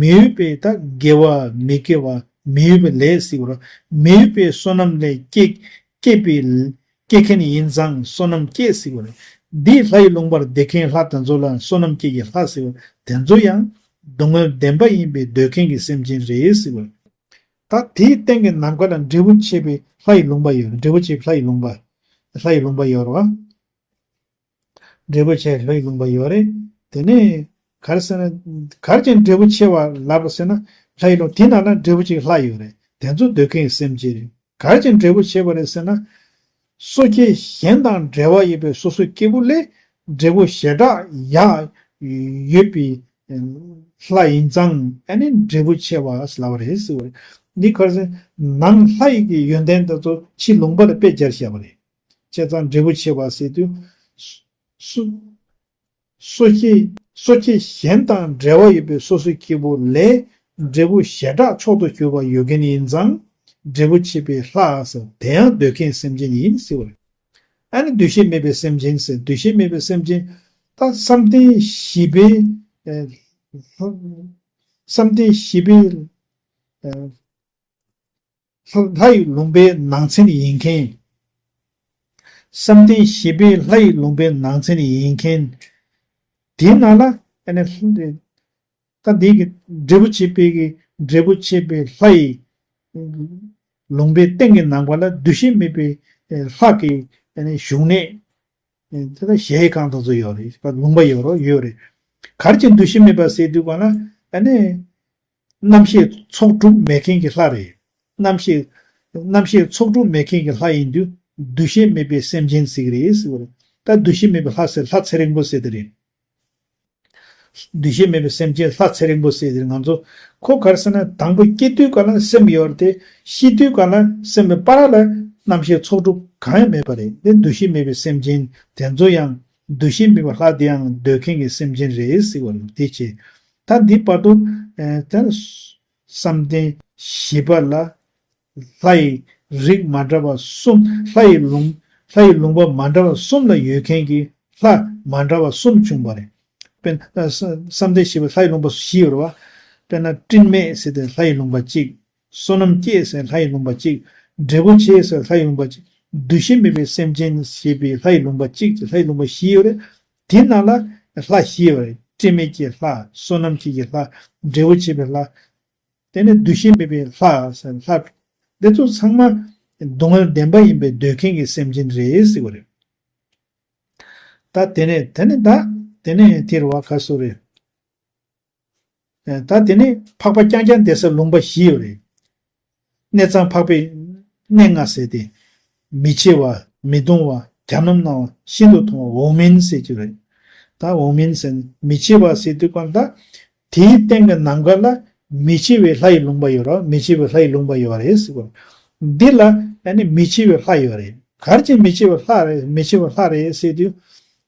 མི་འོས་པའི་ད་དགེ་བ་མི་དགེ་བ་མི་འོས་པའི་ལས་ཟེར་བ་རེད། མི་འོས་པའི་བསོད་ནམས་ལས་སྐྱེས། སྐྱེས་པའི། སྐྱེས་མཁན་ཡིན་ཙང་བསོད་ནམས་སྐྱེས་ཟེར་བ་རེད། འདིས་ལྷ་ཡི་ལུང་པར་བསྡད་མཁན་ལྷ་དེ་ཚོ་ལ་བསོད་ནམས་སྐྱེས་ཀྱི་ལྷ་ཟེར་བ་དེ་ཚོ་ཡང་སྡུག་བསྔལ་བདེན་པ་ཡིན་པའི་འདོད་མཁན་གྱི་སེམས་ཅན་རེད་ཟེར་བ་རེད། ད་དེའི་སྟེང་གི་ནམ་མཁའ་ལ་འབྲས་བུ་ཆེ་བའི་ལྷ་ཡི་ལུང་པ་ཡོད་རེད། འབྲས་བུ་ཆེ་བའི་ལྷ་ཡི་ལུང་པ། ལྷ་ཡི་ལུང་པ་ཡོད་རེད་བ། འབྲས་བུ་ཆེ་བའི་ལྷ་ཡི་ལུང་པ་ཡོད་རེད། དེ་ནས་ག་རེ་ཟེར་ན། ག་རེ་བྱས་འབྲས་བུ་ཆེ་བ་ལབ་པ་ཟེར་ན། ལྷ་ཡི་ལུང་དེ་ནང་ན་འབྲས་བུ་ཆེ་བའི་ལྷ་ཡོད་རེད། དེ་ཚོ་འདོད་མཁན་གྱི་སེམས་ཅན་རེད། ག་རེ་བྱས་འབྲས་བུ་ཆེ་བ་རེད་ཟེར་ན། སོ་སྐྱེ་གཞན་དང་འབྲེལ་བ་ཡོད་པའི་སོ་སོའི་སྐྱེ་བོ་ལས་འབྲས་བུ་ཞེ་དྲག་ཡག་ཡོད་པའི་ལྷ་ཡིན་ཙང་ཨ་ནི་འབྲས་བུ་ཆེ་བ་ལབ་པ་རེད་ཟེར་བ་རེད། འདི་ག་རེ་ཟེར། ནང་ལྷ་ཡི་གི་ཡོན་ཏན་དེ་ཚོ་ཕྱི་ལུང་པ་ལ་དཔེ་སྦྱར་བཞག་པ་རེད། བྱས་ཙང་འབྲས་བུ་ཆེ་བ་ཟེར་དུས། སོ། སོ་སྐྱེ། སོ་སྐྱེ་གཞན་དང་འབྲེལ་བ་ཡོད་པའི་སོ་སོའི་སྐྱེ་བོ་ལས་འབྲས་བུ་ཞེ་དྲག་མཆོག་ཏུ་གྱུར་པ་ཡོད་མཁན་ཡིན་ཙང་འབྲས་བུ་ཆེ་བའི་ལྷ་ཟེར། དེ་ཡང་འདོད་མཁན་སེམས་ཅན་ཡིན་ཟེར་བ་རེད། ཨ་ནི་འདུ་ཤེས་མེད་པའི་སེམས་ཅན་ཟེར། འདུ་ཤེས་མེད་པའི་སེམས་ཅན། ད་བསམ་གཏན་བཞི་པའི། ཨ། བསམ་གཏན་བཞི་པའི། ཨ། ལྷ་ཡི་ལུང་པའི་ནང་ཚན་ཡིན་མཁན། བསམ་གཏན་བཞི་པའི་ལྷ་ཡི་ལུང་པའི་ནང་ཚན་ཡིན་མཁན། དེའི་ནང་ལ་ཨ་ནི། ད་འདི་གི་འབྲས་བུ་ཆེ་བའི་གི། འབྲས་བུ་ཆེ་བའི་ལྷ་ཡི་ལུང་པའི་སྟེང་གི་ནམ་མཁའ་ལ་འདུ་ཤེས་མེད་པའི་ལྷ་གི་ཨ་ནི་བཞུགས་གནས། དེ་ལ་གཞལ་ཡས་ཁང་དང་ཚོ་ཡོད་རེད། ལུང་པ་ཡོད་རོ། ཡོད་རེད། ག་རེ་བྱས་འདུ་ཤེས་མེད་པ་ཟེར་དུས་ག་ལ་ཨ་ནི། རྣམ་ཤེས་ཚོགས་དྲུག་མེད་མཁན་གྱི་ལྷ་རེད། རྣམ་ཤེས། རྣམ་ཤེས་ཚོགས་དྲུག་མེད་མཁན་གྱི་ལྷ་ཡིན་དུས་འདུ་ཤེས་མེད་པའི་སེམས་ཅན་ཟེར་གྱི་རེད་ཟེར་བ་རེད། ད་འདུ་ཤེས་མེད་པའི་ལྷ་ཟེར་ལྷ་ཚེ་རིང་པོ་ཟེར་དེ་རེད། འདུ་ཤེས་མེད་པའི་སེམས་ཅན་ལྷ་ཚེ་རིང་པོ་ཟེར་དེ་རེད། ང་ཚོ་ཁོ་ག་རེ་ཟེར་ན་དང་པོ་སྐྱེ་དུས་ག་ལ་སེམས་ཡོད་རེད་དེ། ཤི་དུས་ག་ལ་སེམས་པའི་བར་ལ་རྣམ་ཤེས་ཚོགས་དྲུག་གང་ཡང་མེད་པ་རེད། དེ་འདུ་ཤེས་མེད་པའི་སེམས་ཅན་དེ་ཚོ་ཡང་འདུ་ཤེས་མེད་པའི་ལྷ་དེ་ཡང་འདོད་མཁན་གྱི་སེམས་ཅན་རེད་ཟེར་བ་རེད། དེ་བྱས། ད་འདི་བར་དུ། ཨ། ད་བསམ་གཏན་བཞི་པ་ལ་ལྷ་ཡི་རིགས་མ་འདྲ་བ་གསུམ། ལྷ་ཡི་ལུང་། ལྷ་ཡི་ལུང་པ་མ་འདྲ་བ་གསུམ་ལ་ཡོད་མཁན་གྱི་ལྷ་མ་འདྲ་བ་གསུམ་བྱུང་བ་རེད། དཔེར་ན། ཨ། བསམ་གཏན་བཞི་པའི་ལྷ་ཡི་ལུང་པ་བཞི་ཡོད་རེད་བ། དཔེར་ན་སྤྲིན་མེད་ཟེར་དེ་ལྷ་ཡི་ལུང་པ་གཅིག། བསོད་ནམས་སྐྱེས་ཟེར་ལྷ་ཡི་ལུང་པ་གཅིག། འབྲས་བུ་ཆེ་ཟེར་ལྷ་ཡི་ལུང་པ་གཅིག། འདུ་ཤེས་མེད་པའི་སེམས་ཅན་ཞེས་པའི་ལྷ་ཡི་ལུང་པ་གཅིག་ཅེས་ལྷ་ཡི་ལུང་པ་བཞི་ཡོད་རེད། དེ་ནང་ལ་ལྷ་བཞི་ཡོད་རེད། སྤྲིན་མེད་ཀྱི་ལྷ། བསོད་ནམས་སྐྱེས་ཀྱི་ལྷ། འབྲས་བུ་ཆེ་བའི་ལྷ། དེ་ནས་འདུ་ཤེས་མེད་པའི་ལྷ་ཟེར་ལྷ། འདི་ཚོ་ཚང་མ་སྡུག་བསྔལ་བདེན་པ་ཡིན་པའི་འདོད་མཁན་གྱི་སེམས་ཅན་རེད་ཟེར་བ་རེད། ད་དེ་ནས་དེ་ནས་ད་དེ་ནས་དེ་རུ་བ་ཁ་སོ་རེད། ད་དེ་ནི་འཕགས་པ་རྐྱང་རྐྱང་བསྡད་ས་ལུང་པ་བཞི་ཡོད་རེད། གནས་གཙང་འཕགས་པའི་གནས་ལྔ་ཟེར་ཏེ། མི་འཆི་བ། མི་གདུང་བ། གྱ་ནོམ་སྣང་བ། ཤིན་ཏུ་མཐོང་བ། འོག་མིན་ཟེར་གྱི་རེད། ད་འོག་མིན་ཟེར་ན་མི་འཆི་བ་ཟེར་དུས་གང་ལྟར། དེའི་སྟེང་གི་ནམ་མཁའ་ལ་མི་འཆི་བའི་ལྷ་ཡི་ལུང་པ་ཡོད་རེད། མི་འཆི་བའི་ལྷ་ཡི་ལུང་པ་ཡོད་རེད་ཟེར་བ། འདི་ལ་ཨ་ནི་མི་འཆི་བའི་ལྷ་ཡོད་རེད། ག་རེ་བྱས་མི་འཆི་བའི་ལྷ་རེད། མི་འཆི་བའི་ལྷ་རེད་ཟེར་དུས།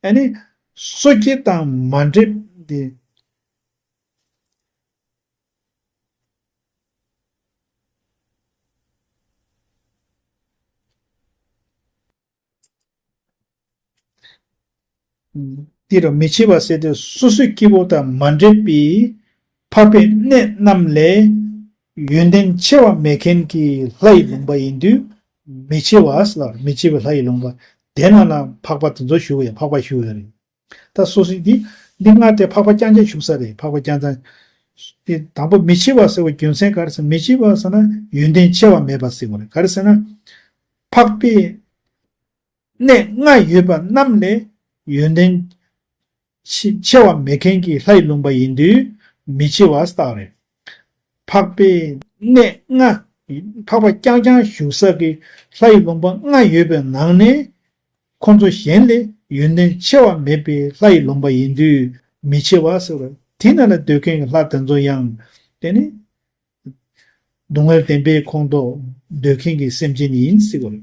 ཨ་ནི་སོ་སྐྱེ་དང་མ་འདྲེས་ཏེ། འདི་རུ་མི་འཆི་བ་ཟེར་དུས་སོ་སོའི་སྐྱེ་བོ་དང་མ་འདྲེས་པའི་འཕགས་པའི་གནས་རྣམས་ལས་ཡོན་ཏན་ཆེ་བ་མེད་མཁན་གྱི་ལྷ་ཡི་ལུང་པ་ཡིན་དུས་མི་འཆི་བ་ཟེར་ལ། མི་འཆི་བའི་ལྷ་ཡི་ལུང་པ། དེ་ན་ན་འཕགས་པ་དེ་ཚོ་བཞུགས་ཡོད། འཕགས་པ་བཞུགས་ཡོད་རེད། ད་སོ་སོའི་འདི་འདི་ལྔ་དེ་འཕགས་པ་རྐྱང་རྐྱང་བཞུགས་ས་རེད། འཕགས་པ་རྐྱང་རྐྱང་། དེ་དང་པོ་མི་འཆི་བ་ཟེར་བའི་རྒྱུ་མཚན་ག་རེ་ཟེར། མི་འཆི་བ་ཟེར་ན་ཡོན་ཏན་ཆེ་བ་མེད་པ་ཟེར་བ་རེད། ག་རེ་ཟེར་ན། འཕགས་པའི་གནས་ལྔ་ཡོད་པ་རྣམས་ལས་ཡོན་ཏན་ཆེ་ཆེ་བ་མེད་མཁན་གྱི་ལྷ་ཡི་ལུང་པ་ཡིན་དུས་མི་འཆི་བ་ཟེར་བ་རེད། འཕགས་པའི་གནས་ལྔ། འཕགས་པ་རྐྱང་རྐྱང་བཞུགས་ས་གི་ལྷ་ཡི་ལུང་པ་ལྔ་ཡོད་པའི་ནང་ནས། ཁོང་ཚོ་གཞན་ལས་ཡོན་ཏན་ཆེ་བ་མེད་པའི་ལྷ་ཡི་ལུང་པ་ཡིན་དུས་མི་འཆི་བ་ཟེར་བ། དེ་ན་ལ་སྡོད་མཁན་གྱི་ལྷ་དེ་ཚོ་ཡང་དེ་ནི་སྡུག་བསྔལ་བདེན་པའི་ཁོངས་གཏོགས་སྡོད་མཁན་གྱི་སེམས་ཅན་ཡིན་ཟེར་བ་རེད།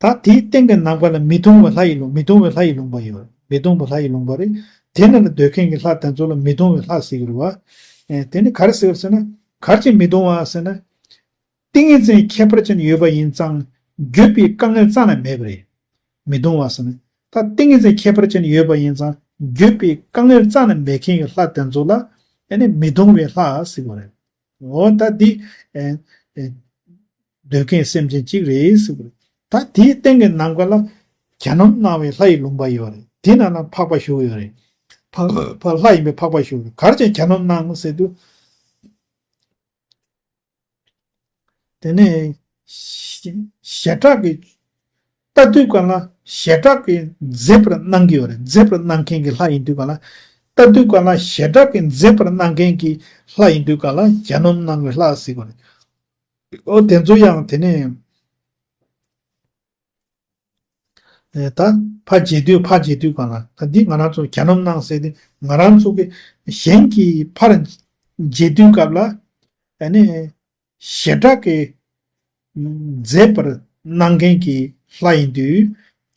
ད་དེའི་སྟེང་གི་ནམ་མཁའ་ལ་མི་གདུང་བའི་ལྷ་ཡི་ལུང་། མི་གདུང་བའི་ལྷ་ཡི་ལུང་པ་ཡོད་རེད། མི་གདུང་བའི་ལྷ་ཡི་ལུང་པ་རེད། དེ་ན་ལ་སྡོད་མཁན་གྱི་ལྷ་དེ་ཚོ་ལ་མི་གདུང་བའི་ལྷ་ཟེར་གྱི་རེད་བ། དེ་ནི་ག་རེ་ཟེར་བ་ཟེར་ན། ག་རེ་བྱས་མི་གདུང་བ་ཟེར་ན། ཏིང་ངེ་འཛིན་ཁྱད་པར་ཅན་ཡོད་པ་ཡིན་ཙང་འགྱོད་པའི་དཀའ་ངལ་རྩ་ནས་མེད་པ་རེད། མི་གདུང་བ་ཟེར་ན། ད་ཏིང་ངེ་འཛིན་ཁྱད་པར་ཅན་ཡོད་པ་ཡིན་ཙང་འགྱོད་པའི་དཀའ་ངལ་རྩ་ནས་མེད་མཁན་གྱི་ལྷ་དེ་ཚོ་ལ་ཨ་ནི་མི་གདུང་བའི་ལྷ་ཟེར་བ་རེད། འོ་ད་འདི་ཨེ་ཨེ་སྡོད་མཁན་སེམས་ཅན་གཅིག་རེད་ཟེར་བ་རེད། ད་དེའི་སྟེང་གི་ནམ་མཁའ་ལ་གྱ་ནོམ་སྣང་བའི་ལྷ་ཡི་ལུང་པ་ཡོད་རེད། དེ་ན་ན་འཕགས་པ་བཞུགས་ཡོད་རེད། འཕགས་འཕགས་ལྷ་ཡིན་པའི་འཕགས་པ་བཞུགས་ཡོད་རེད། ག་རེ་བྱས་གྱ་ནོམ་སྣང་ཟེར་དུས། དེ་ནས་ཞེ་ཞེ་དྲག་གི་ལྟ་དུས་གང་ལ་ཞེ་དྲག་གི་མཛེས་པར་སྣང་གི་ཡོད་རེད། མཛེས་པར་སྣང་མཁན་གྱི་ལྷ་ཡིན་དུས་གང་ལ། ལྟ་དུས་གང་ལ་ཞེ་དྲག་གི་མཛེས་པར་སྣང་མཁན་གྱི་ལྷ་ཡིན་དུས་གང་ལ་གྱ་ནོམ་སྣང་གི་ལྷ་ཟེར་གྱི་ཡོད་རེད། འོ་དེ་ཚོ་ཡང་དེ་ནས། ཨེ་ད་ཕར་མཇལ་དུས་ཕར་མཇལ་དུས་གང་ལ། ད་འདི་ང་རང་ཚོ་གྱ་ནོམ་སྣང་ཟེར་ཏེ་ང་རང་ཚོ་གི་གཞན་གྱིས་ཕར་མཇལ་དུས་སྐབས་ལ་ཨ་ནི་ཞེ་དྲག་གི་མཛེས་པར་སྣང་མཁན་གྱི་ལྷ་ཡིན་དུས་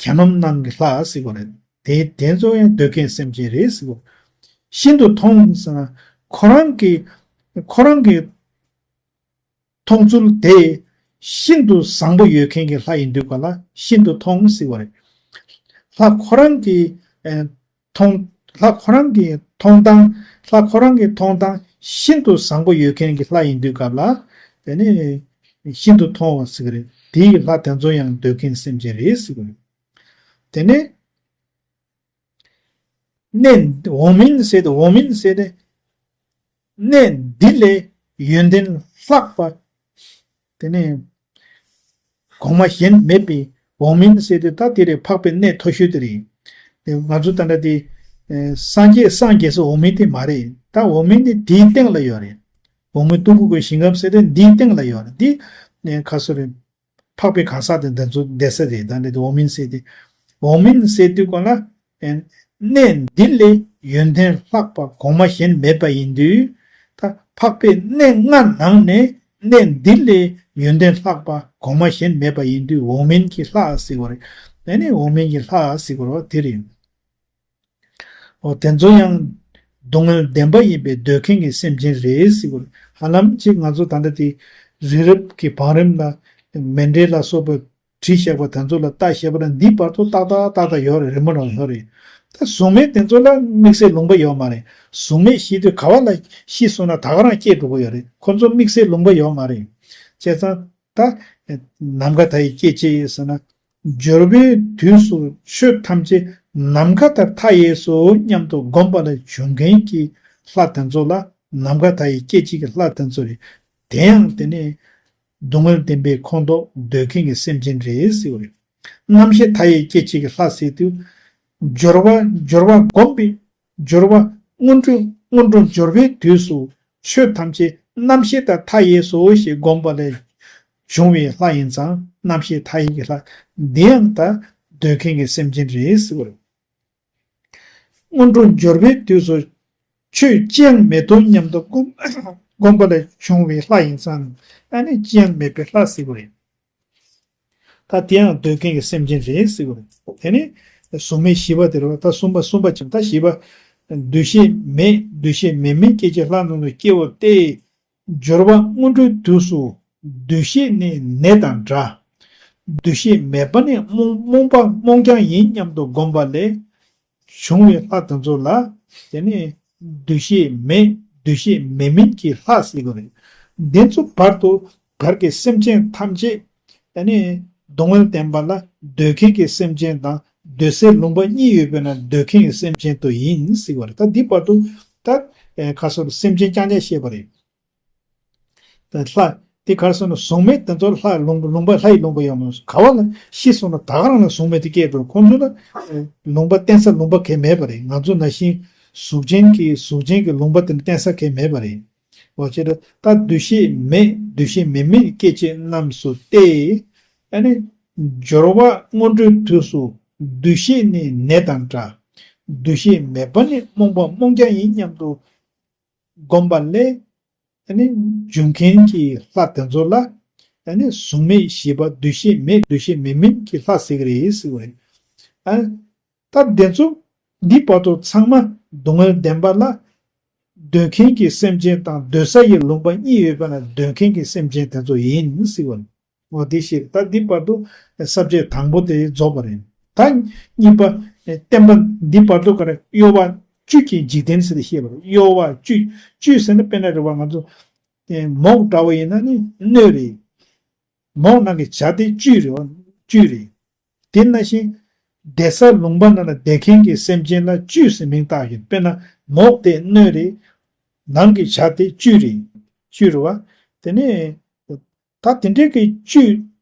གྱ་ནོམ་སྣང་གི་ལྷ་ཟེར་གྱི་ཡོད་རེད། དེ་དེ་ཚོ་ཡང་འདོད་མཁན་སེམས་ཅན་རེད་ཟེར་གྱི་ཡོད། ཤིན་ཏུ་མཐོང་ཟེར་ན་ཁོ་རང་གི་ཁོ་རང་གི་མཐོང་ཚུལ་དེ་ཤིན་ཏུ་བཟང་པོ་ཡོད་མཁན་གྱི་ལྷ་ཡིན་དུས་ག་ལ་ཤིན་ཏུ་མཐོང་ཟེར་བ་རེད། ལྷ་ཁོ་རང་གི་ཨེ་མཐོང་ལྷ་ཁོ་རང་གི་མཐོང་སྟངས། ལྷ་ཁོ་རང་གི་མཐོང་སྟངས་ཤིན་ཏུ་བཟང་པོ་ཡོད་མཁན་གྱི་ལྷ་ཡིན་དུས་ག་ལ་དེ་ནི་ཤིན་ཏུ་མཐོང་བ་ཟེར་གི་རེད། དེ་ཡི་ལྷ་དེ་ཚོ་ཡང་འདོད་མཁན་སེམས་ཅན་རེད་ཟེར་གི་རེད། དེ་ནས། གནས་འོག་མིན་ཟེར་ཏེ་འོག་མིན་ཟེར་ཏེ། གནས་འདི་ལས་ཡོན་ཏན་ལྷག་པ། དེ་ནས་གོང་མ་གཞན་མེད་པའི་འོག་མིན་ཟེར་ཏེ་ད་དེ་རེད། འཕགས་པའི་གནས་མཐོ་ཤོས་དེ་རེད། དེ་ང་ཚོ་ད་ལྟ་དེ་སངས་རྒྱས་སངས་རྒྱས་སུ་འོག་མིན་དེ་མ་རེད། ད་འོག་མིན་དེ་དེའི་སྟེང་ལ་ཡོད་རེད། འོག་མིན་སྟུག་པོ་གི་ཞིང་ཁམས་ཟེར་ཏེ་འདིའི་སྟེང་ལ་ཡོད་རེད། འདི་ཁ་སོ་རེད། འཕགས་པའི་གང་ཟག་དེ་འདི་ཚོ་བསྡད་ས་རེད། ད་འདི་འོག་མིན་ཟེར་ཏེ། འོག་མིན་ཟེར་དུས་གོང་ལ། གནས་འདི་ལས་ཡོན་ཏན་ལྷག་པ་གོང་མ་གཞན་མེད་པ་ཡིན་དུས། ད་འཕགས་པའི་གནས་ལྔ་ནང་ནས་གནས་འདི་ལས་ཡོན་ཏན་ལྷག་པ་གོང་མ་གཞན་མེད་པ་ཡིན་དུས་འོག་མིན་གྱི་ལྷ་ཟེར་བ་རེད། ཨ་ནི་འོག་མིན་གྱི་ལྷ་ཟེར་བ་དེ་རེད། འོ་དེ་ཚོ་ཡང་སྡུག་བསྔལ་བདེན་པ་ཡིན་པས་འདོད་མཁན་གྱི་སེམས་ཅན་རེད་ཟེར་གྱི་ཡོད། ཧ་ལམ་ཅིག་ང་ཚོ་ད་ལྟ་དེ་རི་རབ་ཀྱི་བང་རིམ་ལ་མཎྜལ་ལ་སོགས་པ་བྲིས་བཞག་པ་དེ་ཚོ་ལ་ལྟ་བཞག་པ་ན་འདི་བར་དུ་ཏག་ཏག་ཏག་ཏག་ཡོད་རེད། རི་མོ་རང་ཡོད་རེད། ད་གཟུགས་མེད་དེ་ཚོ་ལ་དམིགས་བསལ་ལུང་པ་ཡོད་མ་རེད། གཟུགས་མེད་ཤེས་དུས་ག་བ་ལ་ཤི་སོང་ན་ད་ག་རང་སྐྱེས་འགྲོ་གི་ཡོད་རེད། ཁོ་ཚོ་དམིགས་བསལ་ལུང་པ་ཡོད་མ་རེད། བྱས་ཙང་། ད་ནམ་མཁའ་མཐའ་ཡས་སྐྱེ་མཆེད་ཟེར་ན། འབྱོར་པའི་དུས་སུ་ཆོས་ཐམས་ཅད་ནམ་མཁའ་ལྟར་མཐའ་ཡས་སོ་སྙམ་དུ་བསྒོམ་པ་ལ་འཇུག་མཁན་གྱི་ལྷ་དེ་ཚོ་ལ་ནམ་མཁའ་མཐའ་ཡས་སྐྱེ་མཆེད་ཀྱི་ལྷ་དེ་ཚོ་རེད། དེ་ཡང་དེ་ནི་སྡུག་བསྔལ་བདེན་པའི་ཁོངས་གཏོགས་འདོད་མཁན་གྱི་སེམས་ཅན་རེད་ཟེར་བ་རེད། རྣམ་ཤེས་མཐའ་ཡས་སྐྱེ་མཆེད་ཀྱི་ལྷ་ཟེར་དུས། སྦྱོར་བ་སྦྱོར་བ་བསྒོམས་པའི་སྦྱོར་བ་སྔོན་འགྲོའི་ སྔོན་འགྲོ་འབྱོར་བའི་དུས་སུ་ཆོས་ཐམས་ཅད་རྣམ་ཤེས་དང་མཐའ་ཡས་སོ་ཞེས་བསྒོམས་པ་ལས་བྱུང་བའི་ལྷ་ཡིན་ཙང་རྣམ་ཤེས་མཐའ་ཡས་ཀྱི་ལྷ། འདི་ཡང་ད་འདོད་མཁན་གྱི་སེམས་ཅན་རེད་ཟེར་བ་རེད། སྔོན་འགྲོ་འབྱོར་བའི་དུས་སུ་ཆོས་ཅི་ཡང་མེད་དོ་སྙམ་དུ་བསྒོམ་བསྒོམས་པ་ལས་བྱུང་བའི་ལྷ་ཡིན་ཙང་ཨ་ནི་ཅི་ཡང་མེད་པའི་ལྷ་ཟེར་བ་རེད། ད་དེ་ཡང་འདོད་མཁན་གྱི་སེམས་ཅན་རེད་ཟེར་བ་རེད། དེ་ནི་གཟུགས་མེད་བཞི་པ་དེ་རེད་བ། ད་གསུམ་པ་གསུམ་པ་ཅིག་ད་བཞི་པ། འདུ་ཤེས་མེད་འདུ་ཤེས་མེད་མིན་སྐྱེ་མཆེད་ལྷ་རྣམས་སུ་སྐྱེ་བ་སྟེ། སྦྱོར་བ་སྔོན་འགྲོའི་དུས་སུ་འདུ་ཤེས་ནི་ནད་དང་འདྲ། འདུ་ཤེས་མེད་པ་ནི་རྨོངས་རྨོངས་པ་རྨོངས་རྐྱང་ཡིན་སྙམ་དུ་བསྒོམས་པ་ལས་བྱུང་བའི་ལྷ་དེ་ཚོ་ལ་དེ་ནི་འདུ་ཤེས་མེད་འདུ་ཤེས་མེད་མིན་གྱི་ལྷ་ཟེར་གྱི་རེད། འདི་ཚོ་བར་དུ་བར་གྱི་སེམས་ཅན་ཐམས་ཅད་ཨ་ནི་སྡུག་བསྔལ་བདེན་པ་ལ་འདོད་མཁན་གྱི་སེམས་ཅན་དང་འདོད་སའི་ལུང་པ་གཉིས་ཡོད་པས་ན་འདོད་མཁན་གྱི་སེམས་ཅན་དུ་ཡིན་ཟེར་བ་རེད། ད་འདི་བར་དུ་ད་ཁ་སོར་སེམས་ཅན་རྐྱང་རྐྱང་བཤད་པ་རེད། ད་ལྷ་དེ་གར་སོང་ན་གཟུགས་མེད་དེ་ཚོར་ལྷ་ལུང་ལུང་པ་ལྷ་ཡི་ལུང་པ་ཡོད་མོད། ག་བ་ལ་ཤི་སོང་ན་ད་ག་རང་ལ་གཟུགས་མེད་དེ་སྐྱེས་འགྲོ། ཁོང་ཚོ་ལ་ལུང་པ་བརྟེན་ས་ལུང་པ་གས་མེད་པ་རེད། ང་ཚོ་ནང་བཞིན་གཟུགས་ཅན་གྱི་གཟུགས་ཅན་གྱི་ལུང་པ་དེ་ལ་བརྟེན་ས་གས་མེད་པ་རེད། འོ་ཅེ་ད་ད་འདུ་ཤེས་མེད་འདུ་ཤེས་མེད་མིན་སྐྱེ་མཆེད་རྣམས་སུ་སྟེ། ཨ་ནི་སྦྱོར་བ་སྔོན་འགྲོའི་དུས་སུ་འདུ་ཤེས་ནི་ནད་དང་འདྲ། འདུ་ཤེས་མེད་པ་ནི་རྨོངས་པ་རྨོངས་རྐྱང་ཡིན་སྙམ་དུ་བསྒོམས་པ་ལས་ཨ་ནི་འབྱུང་མཁན་གྱི་ལྷ་དེ་ཚོ་ལ་ཨ་ནི་གཟུགས་མེད་བཞི་པ་འདུ་ཤེས་མེད་འདུ་ཤེས་མེད་མིན་གྱི་ལྷ་ཟེར་གྱི་རེད་ཟེར་བ་རེད། ཨ་ད་དེ་ཚོ་འདི་བར་དུ་ཚང་མ་སྡུག་བསྔལ་བདེན་པ་ལ་འདོད་མཁན་གྱི་སེམས་ཅན་དང་འདོད་ས་ཡི་ལུང་པ་གཉིས་ཡོད་པ་ན་འདོད་མཁན་གྱི་སེམས་ཅན་དེ་ཚོ་ཡིན་ཟེར་བ་རེད། འོ་དེ་ཤེས། ད་འདི་བར་དུ་ས་བཅད་དང་པོ་དེ་རྫོགས་པ་རེད། ད་གཉིས་པ་བསྟན་པ་འདི་བར་དུ་ག་རེ་གཡོ་བ་བཅུད་ཀྱི་འཇིག་རྟེན་ཟེར་ཏེ་བཤད་པ་རེད། གཡོ་བ་བཅུད་བཅུད་ཟེར་ན་དཔེར་ན་རེད་བ། ང་ཚོ་མོག་འདྲ་བོ་ཡིན་ན་ནི་སྣོད་རེད། མོག་ནང་གི་བྱ་དེ་བཅུད་རེད་བ། བཅུད་རེད། དེ་ནང་བཞིན་བསྡད་ས་ལུང་པ་ནང་ལ་བསྡད་མཁན་གྱི་སེམས་ཅན་ལ་བཅུད་ཟེར་མིང་བཏགས་ཡོད། དཔེར་ན་མོག་དེ་སྣོད་རེད། ནང་གི་བྱ་དེ་བཅུད་རེད། བཅུད་རེད་བ། དེ་ནས་ད་དེ་འདྲའི་གི་བཅུད་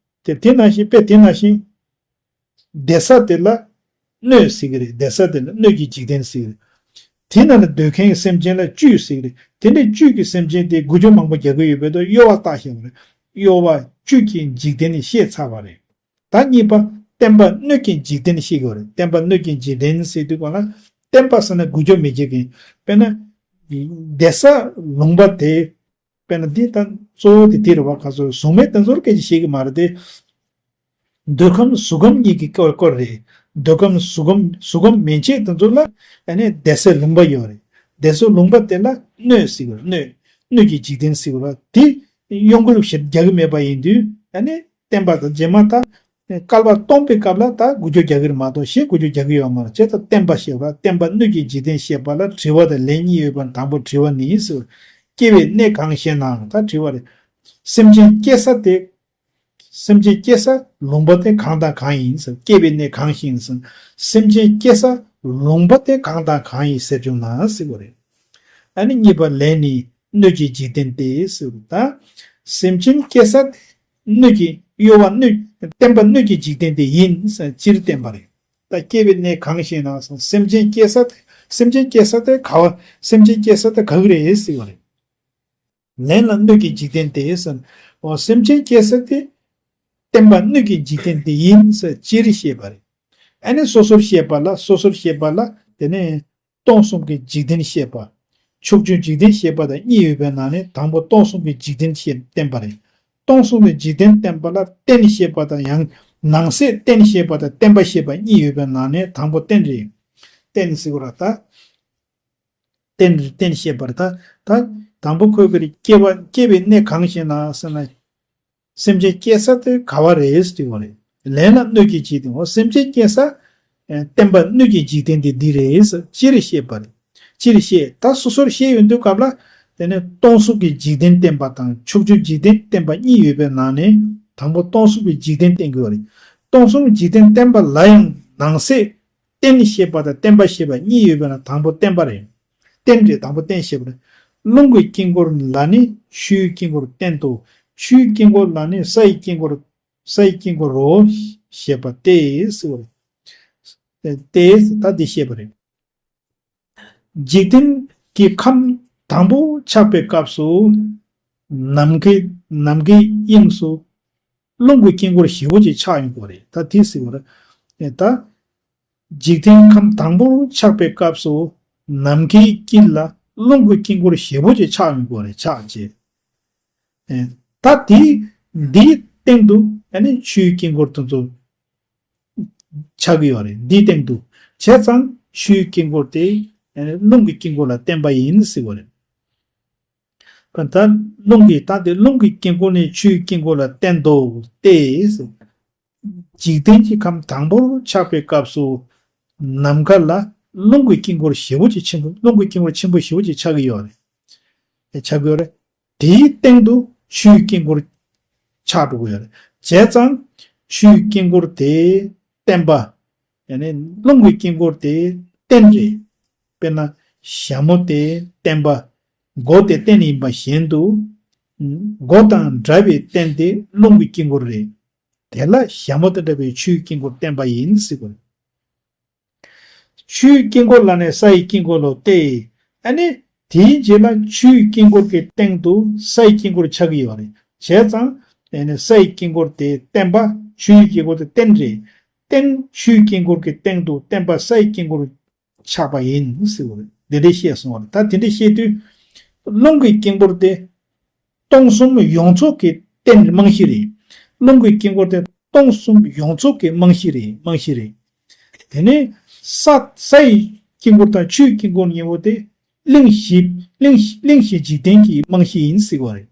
དེ་དེ་ནང་བཞིན་དཔེ་དེ་ནང་བཞིན་བསྡད་ས་དེ་ལ་སྣོད་ཟེར་གི་རེད། བསྡད་ས་དེ་ལ་སྣོད་ཀྱི་འཇིག་རྟེན་ཟེར་གི་རེད། དེ་ནང་ལ་སྡོད་མཁན་གྱི་སེམས་ཅན་ལ་བཅུད་ཟེར་གི་རེད། དེ་འདྲའི་བཅུད་ཀྱི་སེམས་ཅན་དེ་འགུལ་སྐྱོད་མང་པོ་རྒྱག་གི་ཡོད་པའི་ཐོག་གཡོ་བ་བཏགས་བཞག་པ་རེད། གཡོ་བ་བཅུད་ཀྱི་འཇིག་རྟེན་ནི་བཤད་ཚར་བ་རེད། ད་གཉིས་པ་བསྟན་པ་སྣོད་ཀྱི་འཇིག་རྟེན་བཤད་གི་ཡོད་རེད། བསྟན་པ་སྣོད་ཀྱི་འཇིག་རྟེན་ཟེར་དུས་གང་ལ་བསྟན་པ་ཟེར་ན་འགུལ་སྐྱོད་མི་བྱེད་མཁན། དཔེར་ན་བསྡད་ས་ལུང་པ་དེ། དཔེར་ན་འདི་ལྟ་གཙོ་བོ་དེ་དེ་རེད་བ། ཁ་སོ་གཟུགས་མེད་དེ་ཚོར་སྐད་ཆ་བཤད་ཀྱི་མ་རེད་དེ། འདོད་ཁམས་གཟུགས་ཁམས་གཉིས་ཀྱི་སྐོར་སྐོར་རེད། འདོད་ཁམས་གཟུགས་ཁམས་གཟུགས་ཁམས་མན་ཆད་དེ་ཚོ་ལ་ཨ་ནི་བསྡད་སའི་ལུང་པ་ཡོད་རེད། བསྡད་སའི་ལུང་པ་དེ་ལ་སྣོད་ཟེར་གི་རེད། སྣོད་སྣོད་ཀྱི་འཇིག་རྟེན་ཟེར་གི་རེད་བ། དེ་གཡོ་འགུལ་ཞིག་རྒྱག་གི་མེད་པ་ཡིན་དུས་ཨ་ནི་བསྟན་པ་དང་རྗེས་མ་ད་བསྐལ་པ་སྟོང་པའི་སྐབས་ལ་ད་འགུལ་སྐྱོད་རྒྱག་གི་རེད་མ་གཏོགས་གཞན་འགུལ་སྐྱོད་རྒྱག་གི་ཡོད་མ་རེད། བྱས་ཙང་བསྟན་པ་ཞེས་པ་བསྟན་པ་སྣོད་ཀྱི་འཇིག་རྟེན་བཤད་པ་ལ་དྲི་བ་དང་ལན་གཉིས་ཡོད་པ་དང་པོ་དྲི་བ་ནི་ཟེར། སྐྱེ་བའི་གནས་གང་ཞེ་ན། ད་དྲི་བ་རེད། སེམས་ཅན་སྐྱེ་ས་དེ། སེམས་ཅན་སྐྱེ་ས་ལུང་པ་དེ་གང་དང་གང་ཡིན་ཟེར། སྐྱེ་བའི་གནས་གང་ཞིག་ཡིན་ཟེར། སེམས་ཅན་སྐྱེ་ས་ལུང་པ་དེ་གང་དང་གང་ཡིན་ཟེར་བྱུང་ན་ཟེར་བ་རེད། ཨ་ནི་གཉིས་པ་ལན་ནི་སྣོད་ཀྱི་འཇིག་རྟེན་ཏེ་ཟེར་བ་རེད། ད་སེམས་ཅན་སྐྱེ་ས་དེ་སྣོད་ཀྱི་གཡོ་བ་སྣོད་བསྟན་པ་སྣོད་ཀྱི་འཇིག་རྟེན་དེ་ཡིན་ཟེར་སྤྱིར་བསྟན་པ་རེད། ད་སྐྱེ་བའི་གནས་གང་ཞེ་ན་ཟེར། སེམས་ཅན་སྐྱེ་ས་དེ་སེམས་ཅན་སྐྱེ་ས་དེ་ག་བ་སེམས་ཅན་སྐྱེ་ས་དེ་ག་གི་རེད་ཟེར་བ་རེད། ལན་ལ་སྣོད་ཀྱི་འཇིག་རྟེན་ཏེ་ཟེར། འོ་སེམས་ཅན་སྐྱེ་ས་དེ་བསྟན་པ་སྣོད་ཀྱི་འཇིག་རྟེན་དེ་ཡིན་ཟེར་སྤྱིར་བཤད་པ་རེད། ཨ་ནི་སོ་སོར་བཤད་པ་ལ་སོ་སོར་བཤད་པ་ལ་དེ་ནས་སྟོང་གསུམ་གྱི་འཇིག་རྟེན་བཤད་པ། ཕྱོགས་བཅུའི་འཇིག་རྟེན་བཤད་པ་དང་གཉིས་ཡོད་པའི་ནང་ནས་དང་པོ་སྟོང་གསུམ་གྱི་འཇིག་རྟེན་བཤད་བསྟན་པ་རེད། སྟོང་གསུམ་གྱི་འཇིག་རྟེན་བསྟན་པ་ལ་རྟེན་བཤད་པ་དང་ཡང་ནང་གསེས་རྟེན་བཤད་པ་དང་བརྟེན་པ་བཤད་པ་གཉིས་ཡོད་པའི་ནང་ནས་དང་པོ་རྟེན་རེད། རྟེན་ཟེར་བ་ར་ད། རྟེན་རེད། རྟེན་བཤད་པར་ད། ད་དང་པོ་ཁོས་ཀྱི་སྐྱེ་བ་སྐྱེ་བའི་གནས་གང་ཞེ་ན་ཟེར་ན། སེམས་ཅན་སྐྱེ་ས་དེ་ག་བ་རེད་ཟེར་དུས་བ་རེད། ལན་ལ་སྣོད་ཀྱི་འཇིག་རྟེན་འོ་སེམས་ཅན་སྐྱེ་ས། ཨེ་བསྟན་པ་སྣོད་ཀྱི་འཇིག་རྟེན་དེ་འདི་རེད་ཟེར་སྤྱིར་བཤད་པ་རེད། སྤྱིར་བཤད་ད་སོ་སོར་བཤད་ཡོང་དུས་སྐབས་ལ། དེ་ནས་སྟོང་གསུམ་གྱི་འཇིག་རྟེན་བསྟན་པ་དང་ཕྱོགས་བཅུའི་འཇིག་རྟེན་བསྟན་པ་གཉིས་ཡོད་པའི་ནང་ནས་དང་པོ་སྟོང་གསུམ་གྱི་འཇིག་རྟེན་བསྟན་དགོས་པ་རེད། སྟོང་གསུམ་གྱི་འཇིག་རྟེན་བསྟན་པ་ལ་ཡང་ནང་གསེས། རྟེན་བཤད་པ་དང་བརྟེན་པ་བཤད་པ་གཉིས་ཡོད་པས་ན་དང་པོ་བརྟེན་པ་རེད། རྟེན་རེད། དང་པོ་རྟེན་བཤད་པ་རེད། རླུང་གི་དཀྱིལ་འཁོར་ལ་ནི་ཆུའི་དཀྱིལ་འཁོར་བརྟེན་ཏོ། ཆུའི་དཀྱིལ་འཁོར་ལ་ནི་ས་ཡི་དཀྱིལ་འཁོར། ས་ཡི་དཀྱིལ་འཁོར་རོ། ཞེས་པ་སྟེ་ཟེར་བ་རེད། སྟེ་ད་འདི་བཤད་པ་རེད། འཇིག་རྟེན་ དེ་ཁམས་དང་པོ་ཆགས་པའི་སྐབས་སུ་ནམ་མཁའི་ནམ་མཁའི་དབྱིངས་སུ་རླུང་གི་དཀྱིལ་འཁོར་ཞེ་པོ་ཅིག་ཆགས་ཡོང་གི་རེད། ད་དེ་ཟེར་བ་རེད། ད་འཇིག་རྟེན་ཁམས་དང་པོ་ཆགས་པའི་སྐབས་སུ་ནམ་མཁའི་དཀྱིལ་ལ་རླུང་གི་དཀྱིལ་འཁོར་ཞེ་པོ་ཅིག་ཆགས་ཡོང་གི་རེད། ཆགས་བྱས། ཨེ། ད་དེ་འདིའི་སྟེང་དུ་ཨ་ནི་ཆུའི་དཀྱིལ་འཁོར་དེ་ཚོ་ཆགས་ཀྱི་ཡོད་རེད། འདིའི་སྟེང་དུ་བྱས་ཙང་ཆུའི་དཀྱིལ་འཁོར་དེ་ཨ་ནི་རླུང་གི་དཀྱིལ་འཁོར་ལ་བརྟེན་པ་ཡིན་ཟེར་བ་རེད། ད་རླུང་གི་ད་དེ་རླུང་གི་དཀྱིལ་འཁོར་ནི་ཆུའི་དཀྱིལ་འཁོར་ལ་བརྟེན་ཏོ་སྟེ། འཇིག་རྟེན་གྱི་ཁམས་དང་པོར་ཆགས་པའི་སྐབས་སུ་ནམ་མཁའ་ལ་རླུང་གི་དཀྱིལ་འཁོར་ཞེ་པོ་ཅིག་ཆེན་པོ་རླུང་གི་དཀྱིལ་འཁོར་ཆེན་པོ་ཞེ་པོ་ཅིག་ཆགས་ཀྱི་ཡོད་རེད། ཆགས་ཀྱི་ཡོད་རེད། དེའི་སྟེང་དུ་ཆུའི་དཀྱིལ་འཁོར་ཆགས་འགྲོ་གི་ཡོད་རེད། བྱས་ཙང་ཆུའི་དཀྱིལ་འཁོར་དེ་བརྟེན་པ། ཡང་ན་རླུང་གི་དཀྱིལ་འཁོར་དེ་རྟེན་རེད། དཔེར་ན་ཞྭ་མོ་དེ་བརྟེན་པ། མགོ་དེ་རྟེན་ཡིན་པ་བཞིན་དུ། མགོ་དང་འདྲ་བའི་རྟེན་དེ་རླུང་གི་དཀྱིལ་འཁོར་རེད། དེ་ལ་ཞྭ་མོ་དང་འདྲ་བའི་ཆུའི་དཀྱིལ་འཁོར་བརྟེན་པ་ཡིན་ཟེར་དགོས། ཆུའི་དཀྱིལ་འཁོར་ལ་ནི་སའི་དཀྱིལ་འཁོར་ལོ་སྟེ། ཨ་ནི་དེའི་རྗེས་ལ་ཆུའི་དཀྱིལ་འཁོར་གྱི་སྟེང་དུ་སའི་དཀྱིལ་འཁོར་ཆགས་ཀྱི་ཡོད་རེད། བྱས་ཙང་ཨ་ནི་སའི་དཀྱིལ་འཁོར་དེ་བརྟེན་པ། ཆུའི་དཀྱིལ་འཁོར་དེ་རྟེན་རེད། རྟེན་ཆུའི་དཀྱིལ་འཁོར་གྱི་སྟེང་དུ་བརྟེན་པ་སའི་དཀྱིལ་འཁོར་ཆགས་པ་ཡིན་ཟེར་བ་རེད། འདི་འདྲ་བཤད་སོང་བ་རེད། ད་དེ་འདྲ་བཤད་དུས་རླུང་གི་དཀྱིལ་འཁོར་དེ་སྟོང་གསུམ་ཡོངས་རྫོགས་ཀྱི་རྟེན་རྨང་གཞི་རེད། རླུང་གི་དཀྱིལ་འཁོར་དེ་སྟོང་གསུམ་ཡོངས་རྫོགས་ཀྱི་རྨང་གཞི་རེད། རྨང་གཞི་རེད། དེ་ནས་ས་སའི་དཀྱིལ་འཁོར་དང་ཆུའི་དཀྱིལ་འཁོར་གཉིས་པོ་དེ་གླིང་བཞི་གླིང་གླིང་བཞི་འཇིག་རྟེན་གྱི་རྨང་གཞི་ཡིན་ཟེར་བ་རེད།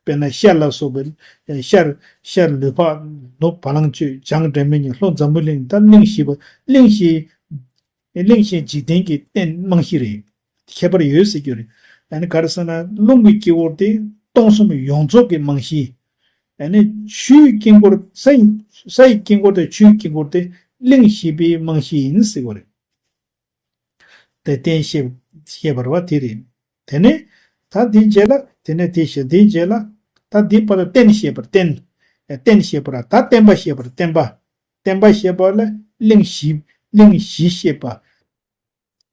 དཔེར་ན་ཤར་ལ་སོགས་པའི་ཤར་ཤར་ལུས་འཕགས། ནུབ་བ་ལང་སྤྱོད། བྱང་སྒྲ་མི་སྙན། ལྷོ་འཛམ་བུ་གླིང་། ད་གླིང་བཞི་པ་གླིང་བཞི། གླིང་བཞི་འཇིག་རྟེན་གྱི་རྟེན་རྨང་གཞི་རེད། ཁྱད་པར་ཡོད་ཟེར་རྒྱུ་རེད། ཨ་ནི་ག་རེ་ཟེར་ན་རླུང་གི་དཀྱིལ་འཁོར་དེ་སྟོང་གསུམ་ཡོངས་རྫོགས་ཀྱི་རྨང་གཞི། ཨ་ནི་ཆུའི་དཀྱིལ་འཁོར་སའི་སའི་དཀྱིལ་འཁོར་དང་ཆུའི་དཀྱིལ་འཁོར་དེ་གླིང་བཞི་པའི་རྨང་གཞི་ཡིན་ཟེར་བ་རེད། དེ་རྟེན་བཤད་བཤད་པ་རེད་བ། དེ་རེད། དེ་ནས་ད་འདིའི་རྗེས་ལ་དེ་ནས་དེ་བཤད། འདིའི་རྗེས་ལ་ད་འདི་བར་དུ་རྟེན་བཤད་པར་བརྟེན། རྟེན་བཤད་པར་ད་བརྟེན་པ་བཤད་པར་བརྟེན་པ། བརྟེན་པ་བཤད་པ་ལ་གླིང་བཞི། གླིང་བཞི་བཤད་པ།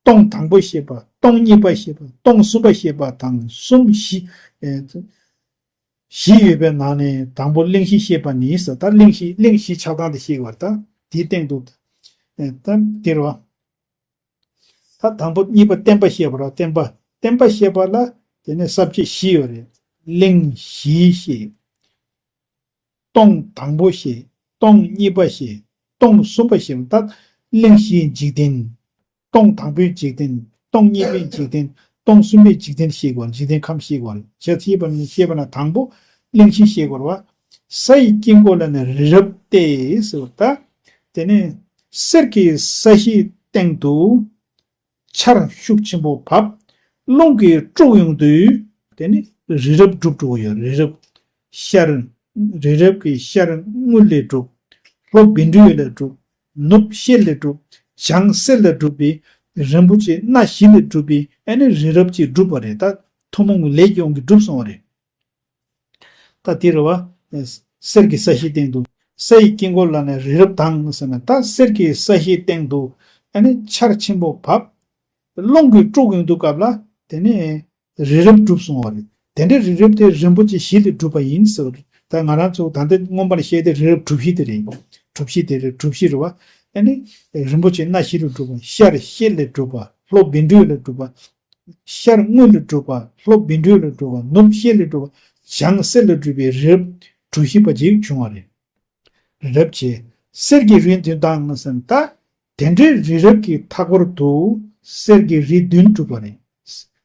སྟོང་དང་པོ་བཤད་པ། སྟོང་གཉིས་པ་བཤད་པ། སྟོང་གསུམ་པ་བཤད་པ་དང་གསུམ་བཞི། ཨེ། བཞི་ཡོད་པའི་ནང་ནས་དང་པོ་གླིང་བཞི་བཤད་པ་ནི་ཟེར། ད་གླིང་བཞི་གླིང་བཞི་ཆགས་སྟངས་དེ་བཤད་པར་ད་དེའི་སྟེང་དུ། ཨེ། ད་དེ་རེད་བ། ད་དང་པོ་གཉིས་པ་བརྟེན་པ་བཤད་པ་རེད། བརྟེན་པ་བརྟེན་པ་བཤད་པ་ལ་དེ་ནས་ས་བཅད་བཞི་ཡོད་རེད། གླིང་བཞི་བཤད། སྟོང་དང་པོ་བཤད། སྟོང་གཉིས་པ་བཤད། སྟོང་གསུམ་པ་བཤད། ད་གླིང་བཞིའི་འཇིག་རྟེན། སྟོང་དང་པོའི་འཇིག་རྟེན། སྟོང་གཉིས་པའི་འཇིག་རྟེན། སྟོང་གསུམ་པའི་འཇིག་རྟེན་བཤད་དགོས། འཇིག་རྟེན་ཁམས་བཤད་དགོས། བྱས་ཙང་བཤད་པ་ནི་བཤད་པ་ན་དང་པོ་གླིང་བཞི་བཤད་དགོས་པ། སའི་དཀྱིལ་འཁོར་ལ་ནི་རི་རབ་སྟེ་ཟེར་བ། ད་དེ་ནས་གསེར་གྱི་ས་གཞིའི་སྟེང་དུ་ཆར་ཤུགས་ཆེན་པོ་བབས། རླུང་གིས་དཀྲུགས་ཡོང་དུས་དེ་ནི་རི་རབ་གྲུབ་འགྲོ་གི་ཡོད། རི་རབ། ཤར། རི་རབ་ཀྱི་ཤར་དངུལ་ལས་གྲུབ། ལྷོ་བཻ་ཌཱུརྱ་ལས་གྲུབ། ནུབ་ཤེལ་ལས་གྲུབ། བྱང་གསེར་ལས་གྲུབ་པའི་རིན་པོ་ཆེ་སྣ་བཞི་ལས་གྲུབ་པའི་ཨ་ནི་རི་རབ་ཅིག་གྲུབ་པ་རེད། ད་ཐུན་མོང་གི་ལས་ཀྱི་དབང་གིས་གྲུབ་སོང་བ་རེད། ད་དེ་རེད་བ། གསེར་གྱི་ས་གཞིའི་སྟེང་དུ་སའི་དཀྱིལ་འཁོར་ལ་ནི་རི་རབ་དང་ཟེར་ན། ད་གསེར་གྱི་ས་གཞིའི་སྟེང་དུ་ཨ་ནི་ཆར་ཆེན་པོ་བབས། རླུང་གིས་དཀྲུགས་ཡོང་དུས་སྐབས་ལ་དེ་ནས་རི་རབ་གྲུབ་སོང་བ་རེད། དེ་འདྲའི་རི་རབ་དེ་རིན་པོ་ཆེ་བཞི་ལས་གྲུབ་པ་ཡིན་ཟེར་བ་རེད། ད་ང་རང་ཚོ་ད་ལྟ་སྔོན་མར་བཤད་དེ་རི་རབ་གྲུ་བཞི་དེ་རེད། གྲུ་བཞི་དེ་རེད། གྲུ་བཞི་རེད་བ། ཨ་ནི་རིན་པོ་ཆེ་སྣ་བཞི་ལས་གྲུབ་པ། ཤར་ཤེལ་ལས་གྲུབ་པ། ལྷོ་བཻ་ཌཱུརྱ་ལས་གྲུབ་པ། ཤར་དངུལ་ལས་གྲུབ་པ། ལྷོ་བཻ་ཌཱུརྱ་ལས་གྲུབ་པ། ནུབ་ཤེལ་ལས་གྲུབ་པ། བྱང་གསེར་ལས་གྲུབ་པའི་རི་རབ་གྲུ་བཞི་པ་ཅིག་བྱུང་བ་རེད། རི་རབ་བྱས། གསེར་གྱི་རི་བདུན་དང་ཟེར་ན། ད་དེ་འདྲའི་རི་རབ་ཀྱི་མཐའ་སྐོར་དུ་གསེར་གྱི་རི་བདུན་གྲུབ་པ་རེད།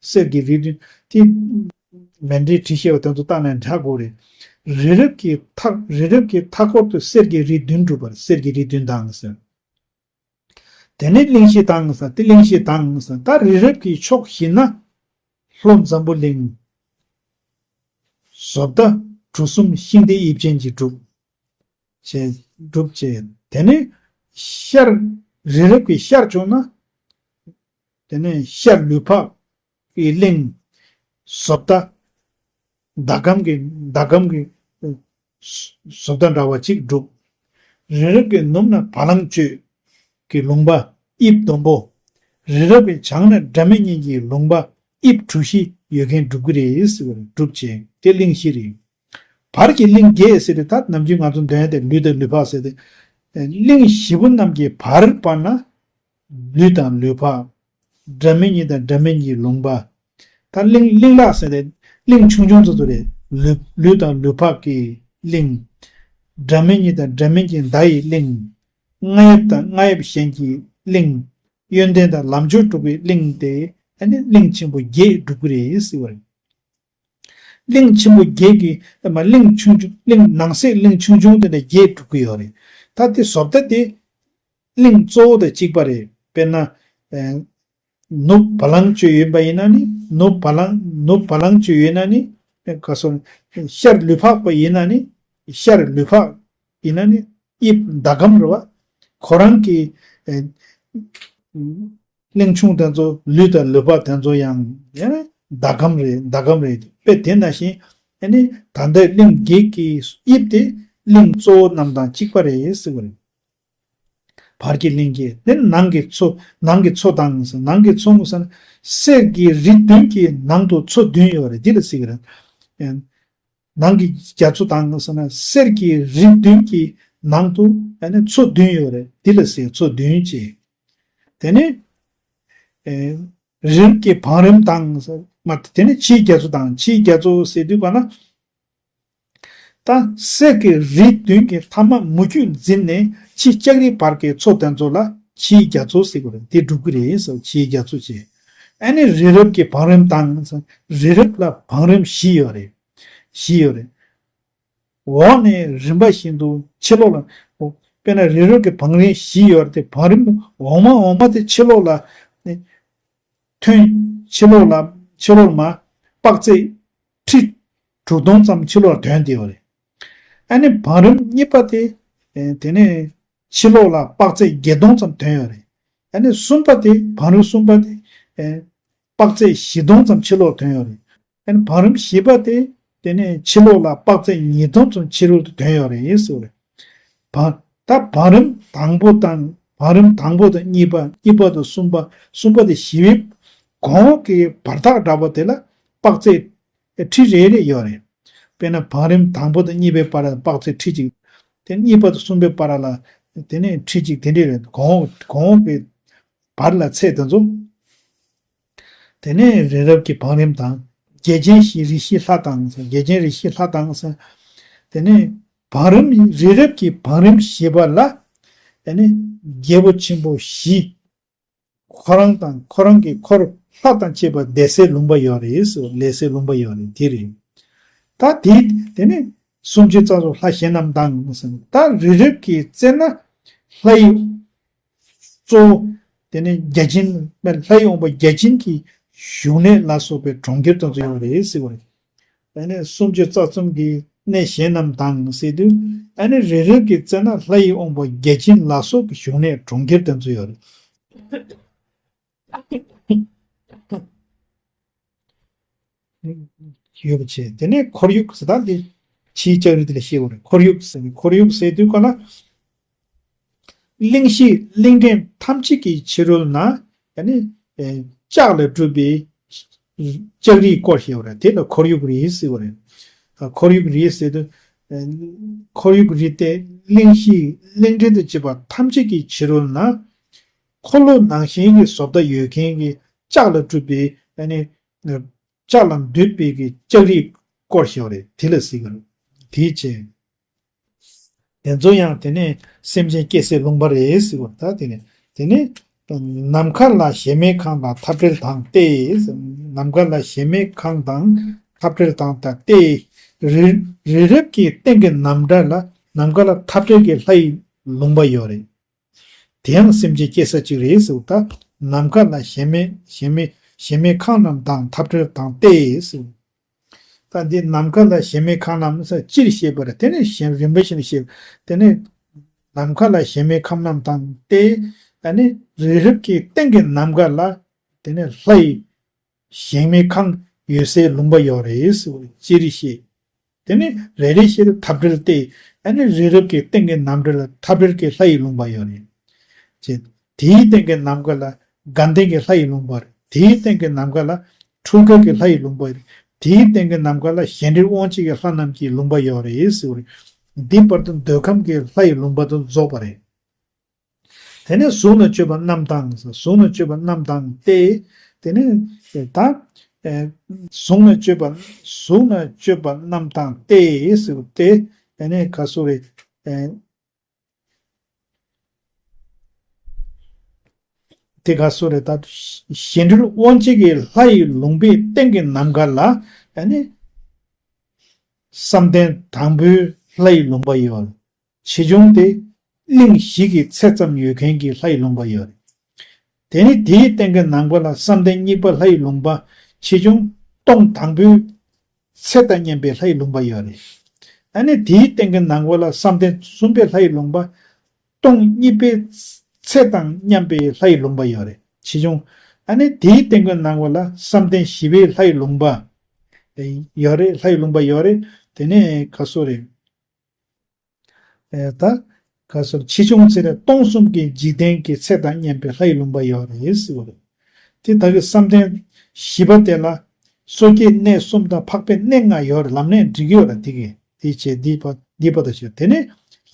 གསེར་གྱི་རི་བདུན་དེ་མཎྜལ་བྲིས་བཞག་པ་དེ་ཚོ་བལྟས་ན་འདྲ་དགོས་རེད། རི་རབ་ཀྱི་མཐའ་རི་རབ་ཀྱི་མཐའ་སྐོར་དུ་གསེར་གྱི་རི་བདུན་གྲུབ་པ་རེད། གསེར་གྱི་རི་བདུན་དང་ཟེར། དེ་ནས་གླིང་བཞི་དང་ཟེར། དེ་གླིང་བཞི་དང་ཟེར། ད་རི་རབ་ཀྱི་ཕྱོགས་བཞི་ན་ལྷོ་འཛམ་བུ་གླིང་། བཟོ་ལྟ་གྲུ་གསུམ་ཤིང་རྟའི་དབྱིབས་ཅན་གྱིས་གྲུབ། བྱས། གྲུབ་བྱས། དེ་ནས་ཤར། རི་རབ་ཀྱི་ཤར་ཕྱོགས་ན། དེ་ནས་ཤར་ལུས་འཕགས་ཀྱི་གླིང་། བཟོ་ལྟ། ཟླ་གམ་གྱི་ཟླ་གམ་གྱི་བཟོ་ལྟ་འདྲ་བ་ཅིག་གྲུབ། རི་རབ་ཀྱི་ནུབ་ན་བ་ལང་སྤྱོད་ཀྱི་ལུང་པ་དབྱིབས་ཟླུམ་པོ། རི་རབ་ཀྱི་བྱང་ན་སྒྲ་མི་སྙན་གྱི་ལུང་པ་ དབྱིབས་གྲུ་བཞི་ཡོད་མཁན་སྒྲུབ་ཀྱི་རེད་ཟེར་བ་རེད། སྒྲུབ་བྱེད་དེ་གླིང་བཞི་རེད། བར་གྱི་གླིང་བརྒྱད་ཟེར་དུས་ད་ནམ་རྒྱུན་ང་ཚོ་འདོན་ཡ་དེ་ལུས་དང་ལུས་འཕགས་ཟེར་ཏེ། གླིང་བཞི་པོ་རྣམས་ཀྱི་བར་བར་ན། ལུས་དང་ལུས་འཕགས། སྒྲ་མི་སྙན་དང་སྒྲ་མི་སྙན་གྱི་ལུང་པ། ད་གླིང་གླིང་ལ་ཟེར་ཏེ་གླིང་ཆུང་ཆུང་ཚོ་ཚོ་རེད། ལུས་ལུས་དང་ལུས་འཕགས་ཀྱི་གླིང་། སྒྲ་མི་སྙན་དང་སྒྲ་མི་སྙན་མདའ་ཡི་གླིང་། རྔ་ཡབ་དང་རྔ་ཡབ་གཞན་གྱི་གླིང་། ཡོན་ཏན་དང་ལམ་མཆོག་གྲུབ་པའི་གླིང་སྟེ། ཨ་ནི་གླིང་ཆེན་པོ་བརྒྱད་སྒྲུབ་ཀྱི་རེད་ཟེར་བ་རེད། གླིང་ཆེན་པོ་བརྒྱད་ཀྱི་མ་གླིང་ཆུང་ཆུང་གླིང་ནང་གསེས་གླིང་ཆུང་ཆུང་དེ་འདྲ་བརྒྱད་སྒྲུབ་ཀྱི་ཡོད་རེད། ད་དེ་བཟོ་ལྟ་དེ་གླིང་གཙོ་བོ་དང་གཅིག་པ་རེད། དཔེར་ན། ཨེ། ནུབ་བ་ལང་སྤྱོད་ཡོད་པ་ཡིན་ན་ནི་ནུབ་བ་ལང་ནུབ་བ་ལང་སྤྱོད་ཡོད་ན་ནི། ཨེ། ག་སོ། ཤར་ལུས་འཕགས་པ་ཡིན་ན་ནི་ཤར་ལུས་འཕགས་ཡིན་ན་ནི་དབྱིབས་ཟླ་གམ་རེད་བ། ཁོ་རང་གི། ཨེ། གླིང་ཆུང་དེ་ཚོ་ལུས་དང་ལུས་འཕགས་དེ་ཚོ་ཡང་ཡང་ཟླ་གམ་རེད། ཟླ་གམ་རེད། དཔེ་དེ་ནང་བཞིན་ཨ་ནི་ད་ལྟའི་གླིང་བརྒྱད་ཀྱི་དབྱིབས་དེ་གླིང་གཙོ་བོ་རྣམས་དང་གཅིག་པ་རེད་ཟེར་བ་རེད། བར་གྱི་གླིང་བརྒྱད་དེ་ནང་གི་མཚོ། ནང་གི་མཚོ་དང་ནང་གི་མཚོ་མོ་ཟེར་ན་གསེར་གྱི་རི་བདུན་གྱི་ནང་དུ་མཚོ་བདུན་ཡོད་རེད། འདི་ལ་ཟེར་གྱི་རེད། ནང་གི་རྒྱ་མཚོ་དང་ཟེར་ན་གསེར་གྱི་རི་བདུན་གྱི་ནང་དུ་ཨ་ནི་མཚོ་བདུན་ཡོད་རེད། འདི་ལ་ཟེར་མཚོ་བདུན་ཅེས། དེ་ནས། ཨེ། རི་རབ་ཀྱི་བང་རིམ་དང་ཟེར་མ། དེ་ནས་ཕྱིའི་རྒྱ་མཚོ་དང་། ཕྱིའི་རྒྱ་མཚོ་ཟེར་དུས་ག་ན། ད་གསེར་གྱི་རི་བདུན་གྱི་མཐའ་མ་མུ་ཁྱུད་འཛིན་ནས་ཕྱི་ལྕགས་རི་བར་གྱི་མཚོ་དེ་ཚོ་ལ་ཕྱིའི་རྒྱ་མཚོ་ཟེར་དགོས་རེད། དེ་སྒྲུབ་ཀྱི་རེད་ཟེར། ཕྱིའི་རྒྱ་མཚོ་བྱས། ཨ་ནི་རི་རབ་ཀྱི་བང་རིམ་དང་། རི་རབ་ལ་བང་རིམ་བཞི་ཡོད་རེད། བཞི་ཡོད་རེད། འོག་ནས་རིམ་པ་བཞིན་དུ་ཕྱི་ལོགས་ལ། འོ། དཔེར་ན་རི་རབ་ཀྱི་བང་རིམ་བཞི་ཡོད་རེད་དེ། བང་རིམ་འོག་མ་འོག་མ་དེ་ཕྱི་ལོགས་ལ་ནི་ཐོན། ཕྱི་ལོགས་ལ་ཕྱི་ལོགས་མ་དཔག་ཚད་ཁྲི་དྲུག་སྟོང་ཙམ་ཕྱི་ལོགས་ལ་ཐོན་བསྡད་ཡོད་རེད། ཨ་ནི་བང་རིམ་གཉིས་པ་དེ། ཨེ། དེ་ནས་ཕྱི་ལོགས་ལ་དཔག་ཚད་བརྒྱད་སྟོང་ཙམ་ཐོན་ཡོད་རེད། ཨ་ནི་གསུམ་པ་དེ། བང་རིམ་གསུམ་པ་དེ། ཨེ། དཔག་ཚད་བཞི་སྟོང་ཙམ་ཕྱི་ལོགས་ཐོན་ཡོད་རེད། ཨ་ནི་བང་རིམ་བཞི་པ་དེ། དེ་ནས་ཕྱི་ལོགས་ལ་དཔག་ཚད་ཉིས་སྟོང་ཙམ་ཕྱི་རོལ་དུ་ཐོན་ཡོད་རེད་ཟེར་བ་རེད། བ། ད་བང་རིམ་དང་པོ་དང་། བང་རིམ་དང་པོ་དང་གཉིས་པ། གཉིས་པ་དང་གསུམ་པ། གསུམ་པ་དང་བཞི་པའི་གོང་འོག་གི་བར་ཐག་འདྲ་པོ་དེ་ལ་དཔག་ཚད་ཁྲི་རེ་རེ་ཡོད་རེད། དཔེར་ན་བང་རིམ་དང་པོ་དང་གཉིས་པའི་བར་ལ་དཔག་ཚད་ཁྲི་གཅིག་དེ་གཉིས་པ་དང་གསུམ་པའི་བར་ལ་དེ་ནས་ཁྲི་གཅིག་དེ་འདྲས་རེད། གོང་འོག་གོང་འོག་གི་བར་ལ་ཚད་དེ་ཚོ། དེ་ནས་རི་རབ་ཀྱི་བང་རིམ་དང་། རྒྱལ་ཆེན་བཞི་རི་བཞི་ལྷ་དང་ཟེར། རྒྱལ་ཆེན་རི་བཞི་ལྷ་དང་ཟེར། དེ་ནས་བང་རིམ། རི་རབ་ཀྱི་བང་རིམ་བཞི་པ་ལ། དེ་ནས་རྒྱལ་པོ་ཆེན་པོ་བཞི། ཁོ་རང་དང་ཁོ་རང་གི་འཁོར་ལྷ་དང་བཅས་པ་བསྡད་སའི་ལུང་པ་ཡོད་རེད་ཟེར། བསྡད་སའི་ལུང་པ་ཡོད་རེད། དེ་རེད། ད་དེ་དེ་ནས་སུམ་ཅུ་རྩ་གསུམ་ལྷ་གཞན་རྣམས་དང་ཟེར། ད་རི་རབ་ཀྱི་རྩེ་ན་ལྷ་ཡི། གཙོ་བོ། དེ་ནས་བརྒྱ་བྱིན། ལྷའི་དབང་པོ་བརྒྱ་བྱིན་གྱི་བཞུགས་གནས་ལ་སོགས་པའི་གྲོང་ཁྱེར་དེ་ཚོ་ཡོད་རེད་ཟེར་བ་རེད། དེ་ནས་སུམ་ཅུ་རྩ་གསུམ་གྱི་གནས་གཞན་རྣམས་དང་ཟེར་དུས། ཨ་ནི་རི་རབ་ཀྱི་རྩེ་ན་ལྷའི་དབང་པོ་བརྒྱ་བྱིན་ལ་སོགས་ཀྱི་བཞུགས་གནས་གྲོང་ཁྱེར་དེ་ཚོ་ཡོད་རེད། ཡོད་པ་བྱས། དེ་ནས་ཁོར་ཡུག་ཟེར། ད་འདི་ཕྱིའི་ལྕགས་རི་དེ་ལ་བཤད་དགོས་རེད། ཁོར་ཡུག་ཟེར། ཁོར་ཡུག་ཟེར་དུས་ག་ལ། གླིང་བཞི་གླིང་ཕྲན་ཐམས་ཅད་ཀྱི་ཕྱི་རོལ་ན། ཡ་ནི། ཨེ། ལྕགས་ལས་གྲུབ་པའི་ལྕགས་རིས་བསྐོར་བཞག་ཡོད་རེད། དེ་ལ་ཁོར་ཡུག་རིས་ཟེར་བ་རེད། ཨ། ཁོར་ཡུག་རིས་ཟེར་དུས། ཨེ། ཁོར་ཡུག་རིས་དེ་གླིང་བཞི་གླིང་ཕྲན་དུ་བྱེད་པ་ཐམས་ཅད་ཀྱི་ཕྱི་རོལ་ན། འཁོར་ལོ་ནང་བཞིན་གྱི་བཟོ་ལྟ་ཡོད་མཁན་གྱི་ལྕགས་ལས་གྲུབ་པའི། ཨ་ནི། ལྕགས་ལ་འདུད་པའི་གི་ལྕགས་རིས་བསྐོར་བཞག་པ་རེད། དེ་ལ་ཟེར་གི་རེད། དེའི་ཕྱིར། དེ་ཚོ་ཡང་དེ་ནས་སེམས་ཅན་སྐྱེ་སའི་ལུང་པ་རེད་ཟེར་བ་ད། དེ་ནས་དེ་ནས་ནམ་མཁའ་ལ་གཞལ་མེད་ཁང་དང་འཐབ་བྲལ་དང་སྟེ། ནམ་མཁའ་ལ་གཞལ་མེད་ཁང་དང་འཐབ་བྲལ་དང་ད་སྟེ། རི་རི་རབ་ཀྱི་སྟེང་གི་ནམ་མཁའ་ལ། ནམ་མཁའ་ལ་འཐབ་བྲལ་གྱི་ལྷ་ཡི་ལུང་པ་ཡོད་རེད། དེ་ཡང་སེམས་ཅན་སྐྱེ་ས་གཅིག་རེད་ཟེར་བ་ད། ནམ་མཁའ་ལ་གཞལ་མེད་གཞལ་མེད་གཞལ་མེད་ཁང་རྣམས་དང་འཐབ་བྲལ་དང་སྟེ་ཟེར། ད་འདི་ནམ་མཁའ་ལ་གཞལ་མེད་ཁང་རྣམས་ཟེར་སྤྱིར་བཤད་པ་རེད། དེ་ནས་གཞན་རིམ་པ་བཞིན་བཤད། དེ་ནས་ནམ་མཁའ་ལ་གཞལ་མེད་ཁང་རྣམས་དང་སྟེ། ཨ་ནི་རི་རབ་ཀྱི་སྟེང་གི་ནམ་མཁའ་ལ་དེ་ནས་ལྷ་ཡི་གཞལ་མེད་ཁང་ཡོད་སའི་ལུང་པ་ཡོད་རེད་ཟེར་བ་སྤྱིར་བཤད། དེ་ནས་རེ་རེ་བཞིན་དུ་འཐབ་བྲལ་ཏེ། ཨ་ནི་རི་རབ་ཀྱི་སྟེང་གི་ནམ་མཁའ་ལ་འཐབ་བྲལ་གྱི་ལྷ་ཡི་ལུང་པ་ཡོད་རེད། ཅེས། དེའི་སྟེང་གི་ནམ་མཁའ་ལ་དགའ་ལྡན་གྱི་ལྷ་ཡི་ལུང་པ་རེད། དེའི་སྟེང་གི་ནམ་མཁའ་ལ་ འཕྲུལ་དགའ་གི་ལྷ་ཡི་ལུང་པ་རེད། དེའི་སྟེང་གི་ནམ་མཁའ་ལ་གཞན་འདྲེན་དབང་བྱེད་ཀྱི་ལྷ་རྣམས་ཀྱི་ལུང་པ་ཡོད་རེད་ཟེར་བ་རེད། འདི་བར་དུ་འདོད་ཁམས་ཀྱི་ལྷ་ཡི་ལུང་པ་དང་རྫོགས་པ་རེད། དེ་ནས་གཟུགས་ན་སྤྱོད་པ་རྣམས་དང་། གཟུགས་ན་སྤྱོད་པ་རྣམས་དང་སྟེ། དེ་ནས་ད་ཨེ་གཟུགས་ན་སྤྱོད་པ་གཟུགས་ན་སྤྱོད་པ་རྣམས་དང་སྟེ་ཟེར་བ་སྟེ། དེ་ནས་ག་སོ་རེད། ཨེ་དེ་ག་སོ་རེད། ད་གཞན་འཕྲུལ་དབང་བྱེད་ཀྱི་ལྷ་ཡི་ལུང་པའི་སྟེང་གི་ནམ་མཁའ་ལ་ཨ་ནི་བསམ་གཏན་དང་པོའི་ལྷ་ཡི་ལུང་པ་ཡོད། ཆེ་ཆུང་དེ་གླིང་བཞི་གི་ཚད་ཙམ་ཡོད་མཁན་གྱི་ལྷ་ཡི་ལུང་པ་ཡོད་རེད། དེ་ནི་དེའི་སྟེང་གི་ནང་པ་ལ་བསམ་གཏན་གཉིས་པ་ལྷ་ཡི་ལུང་པ་ཆེ་ཆུང་སྟོང་དང་པོའི་ཚད་དང་མཉམ་པའི་ལྷ་ཡི་ལུང་པ་ཡོད་རེད། ཨ་ནི་དེའི་སྟེང་གི་ནང་པ་ལ་བསམ་གཏན་གསུམ་པའི་ལྷ་ཡི་ལུང་པ་སྟོང་གཉིས་པའི་ཚད་དང་མཉམ་པའི་ལྷ་ཡི་ལུང་པ་ཡོད་རེད། ཆེ་ཆུང་། ཨ་ནི་དེའི་སྟེང་གི་ནང་པ་ལ་བསམ་གཏན་བཞི་པའི་ལྷ་ཡི་ལུང་པ་ཡོད་རེད། ལྷ་ཡི་ལུང་པ་ཡོད་རེད། དེ་ནས་ག་སོ་རེད། ཨེ་ད་ག་སོ་རེད། ཆེ་ཆུང་ཚེ་རབས་སྟོང་གསུམ་གྱི་འཇིག་རྟེན་གྱི་ཚད་དང་མཉམ་པའི་ལྷ་ཡི་ལུང་པ་ཡོད་རེད་ཟེར་བ་རེད། དེ་ད་གི་བསམ་གཏན་བཞི་པ་དེ་ལ་སོ་སྐྱེའི་གནས་གསུམ་དང་འཕགས་པའི་གནས་ལྔ་ཡོད་རེད། ལམ་ནས་འགྲིག་གི་ཡོད་རེད། དེ་གི་དེ་བྱས་འདི་པ་འདི་པ་དང་བྱས། དེ་ནས་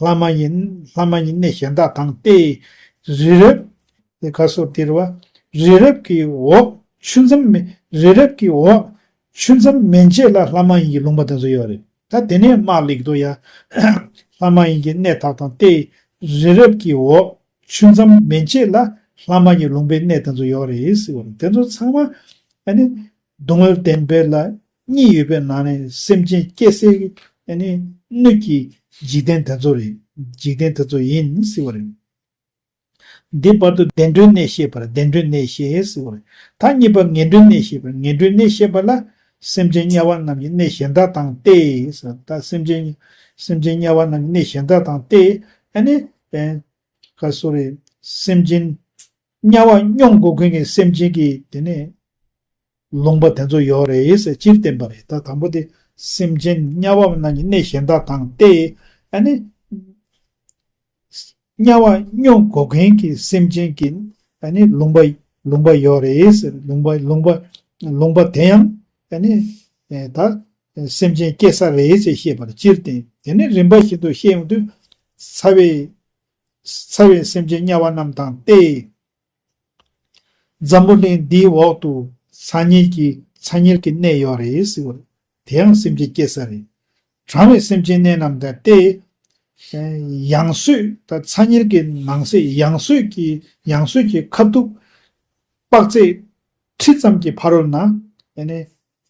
ལྷ་མ་ཡིན་ལྷ་མ་ཡིན་གནས་གཞན་དག་དང་སྟེ། རི་རབ་དེ་ག་སོ་དེ་རེད་བ། རི་རབ་ཀྱི་འོག་ཆུ་མཚམས་མེད། རི་རབ་ཀྱི་འོག་ཆུ་མཚམས་མན་ཆད་ལ་ལྷ་མ་ཡིན་གྱི་ལུང་པ་དེ་ཚོ་ཡོད་རེད། ད་དེ་ནས་དམག་ལེགས་འདུག་ཡ། ལྷ་མ་ཡིན་གྱི་གནས་དག་དང་སྟེ། རི་རབ་ཀྱི་འོག་ཆུ་མཚམས་མན་ཆད་ལ་ལྷ་མ་ཡིན་ལུང་པའི་གནས་དེ་ཚོ་ཡོད་རེད་ཟེར་བ་རེད། དེ་ཚོ་ཚང་མ་ཨ་ནི་སྡུག་བསྔལ་བདེན་པའི་ལྷ་གཉིས་ཡོད་པའི་ནང་ནས་སེམས་ཅན་སྐྱེ་སའི་ཨ་ནི་སྣོད་ཀྱི་འཇིག་རྟེན་དེ་ཚོ་རེད། འཇིག་རྟེན་དེ་ཚོ་ཡིན་ཟེར་བ་རེད། འདི་བར་དུ་བདེ་འགྲོའི་གནས་བཤད་པར་བདེ་འགྲོའི་གནས་བཤད་ཟེར་བ་རེད། ད་གཉིས་པ་ངན་འགྲོའི་གནས་བཤད་པར་ངན་འགྲོའི་གནས་བཤད་པ་ལ་སེམས་ཅན་དམྱལ་བ་རྣམས་ཀྱི་གནས་གཞན་དག་དང་སྟེ་ཟེར། ད་སེམས་ཅན་སེམས་ཅན་དམྱལ་བ་རྣམས་ཀྱི་གནས་གཞན་དག་དང་སྟེ། ཨ་ནི་ཨེ་ག་སོ་རེད། སེམས་ཅན་དམྱལ་བ་མྱོང་དགོས་མཁན་གྱི་སེམས་ཅན་གྱི་དེ་ནས་ལུང་པ་དེ་ཚོ་ཡོད་རེད་ཟེར་སྤྱིར་བསྟན་པ་རེད། ད་དང་པོ་དེ་སེམས་ཅན་དམྱལ་བ་རྣམས་ཀྱི་གནས་གཞན་དག་དང་སྟེ། ཨ་ནི་དམྱལ་བ་མྱོང་དགོས་མཁན་གྱི་སེམས་ཅན་གྱི་ཨ་ནི་ལུང་པ་ལུང་པ་ཡོད་རེད་ཟེར། ལུང་པ་ལུང་པ་ལུང་པ་དེ་ཡང་ཨ་ནི་ད་སེམས་ཅན་སྐྱེ་ས་རེད་ཅེས་བཤད་པར་སྤྱིར་བསྟན། དེ་ནས་རིམ་པ་བཞིན་དུ་བཤད་ཡོང་དུས། ཚ་བའི་ཚ་བའི་སེམས་ཅན་དམྱལ་བ་རྣམས་དང་སྟེ། འཛམ་བུ་གླིང་འདིའི་འོག་ཏུ་ཚ་དམྱལ་གྱི་ཚ་དམྱལ་གྱི་གནས་ཡོད་རེད་ཟེར་བ་རེད། དེ་ཡང་སེམས་ཅན་སྐྱེ་ས་རེད། གྲང་བའི་སེམས་ཅན་གནས་རྣམས་དང་སྟེ། ཡང་སོས་ད་ཚ་དམྱལ་གྱི་ནང་གསེས་ཡང་སོས་ཀྱི་ཡང་སོས་ཀྱི་ཁ་ཐུག་དཔག་ཚད་ཁྲི་ཙམ་གྱི་ཕ་རོལ་ན་ཡང་ནི་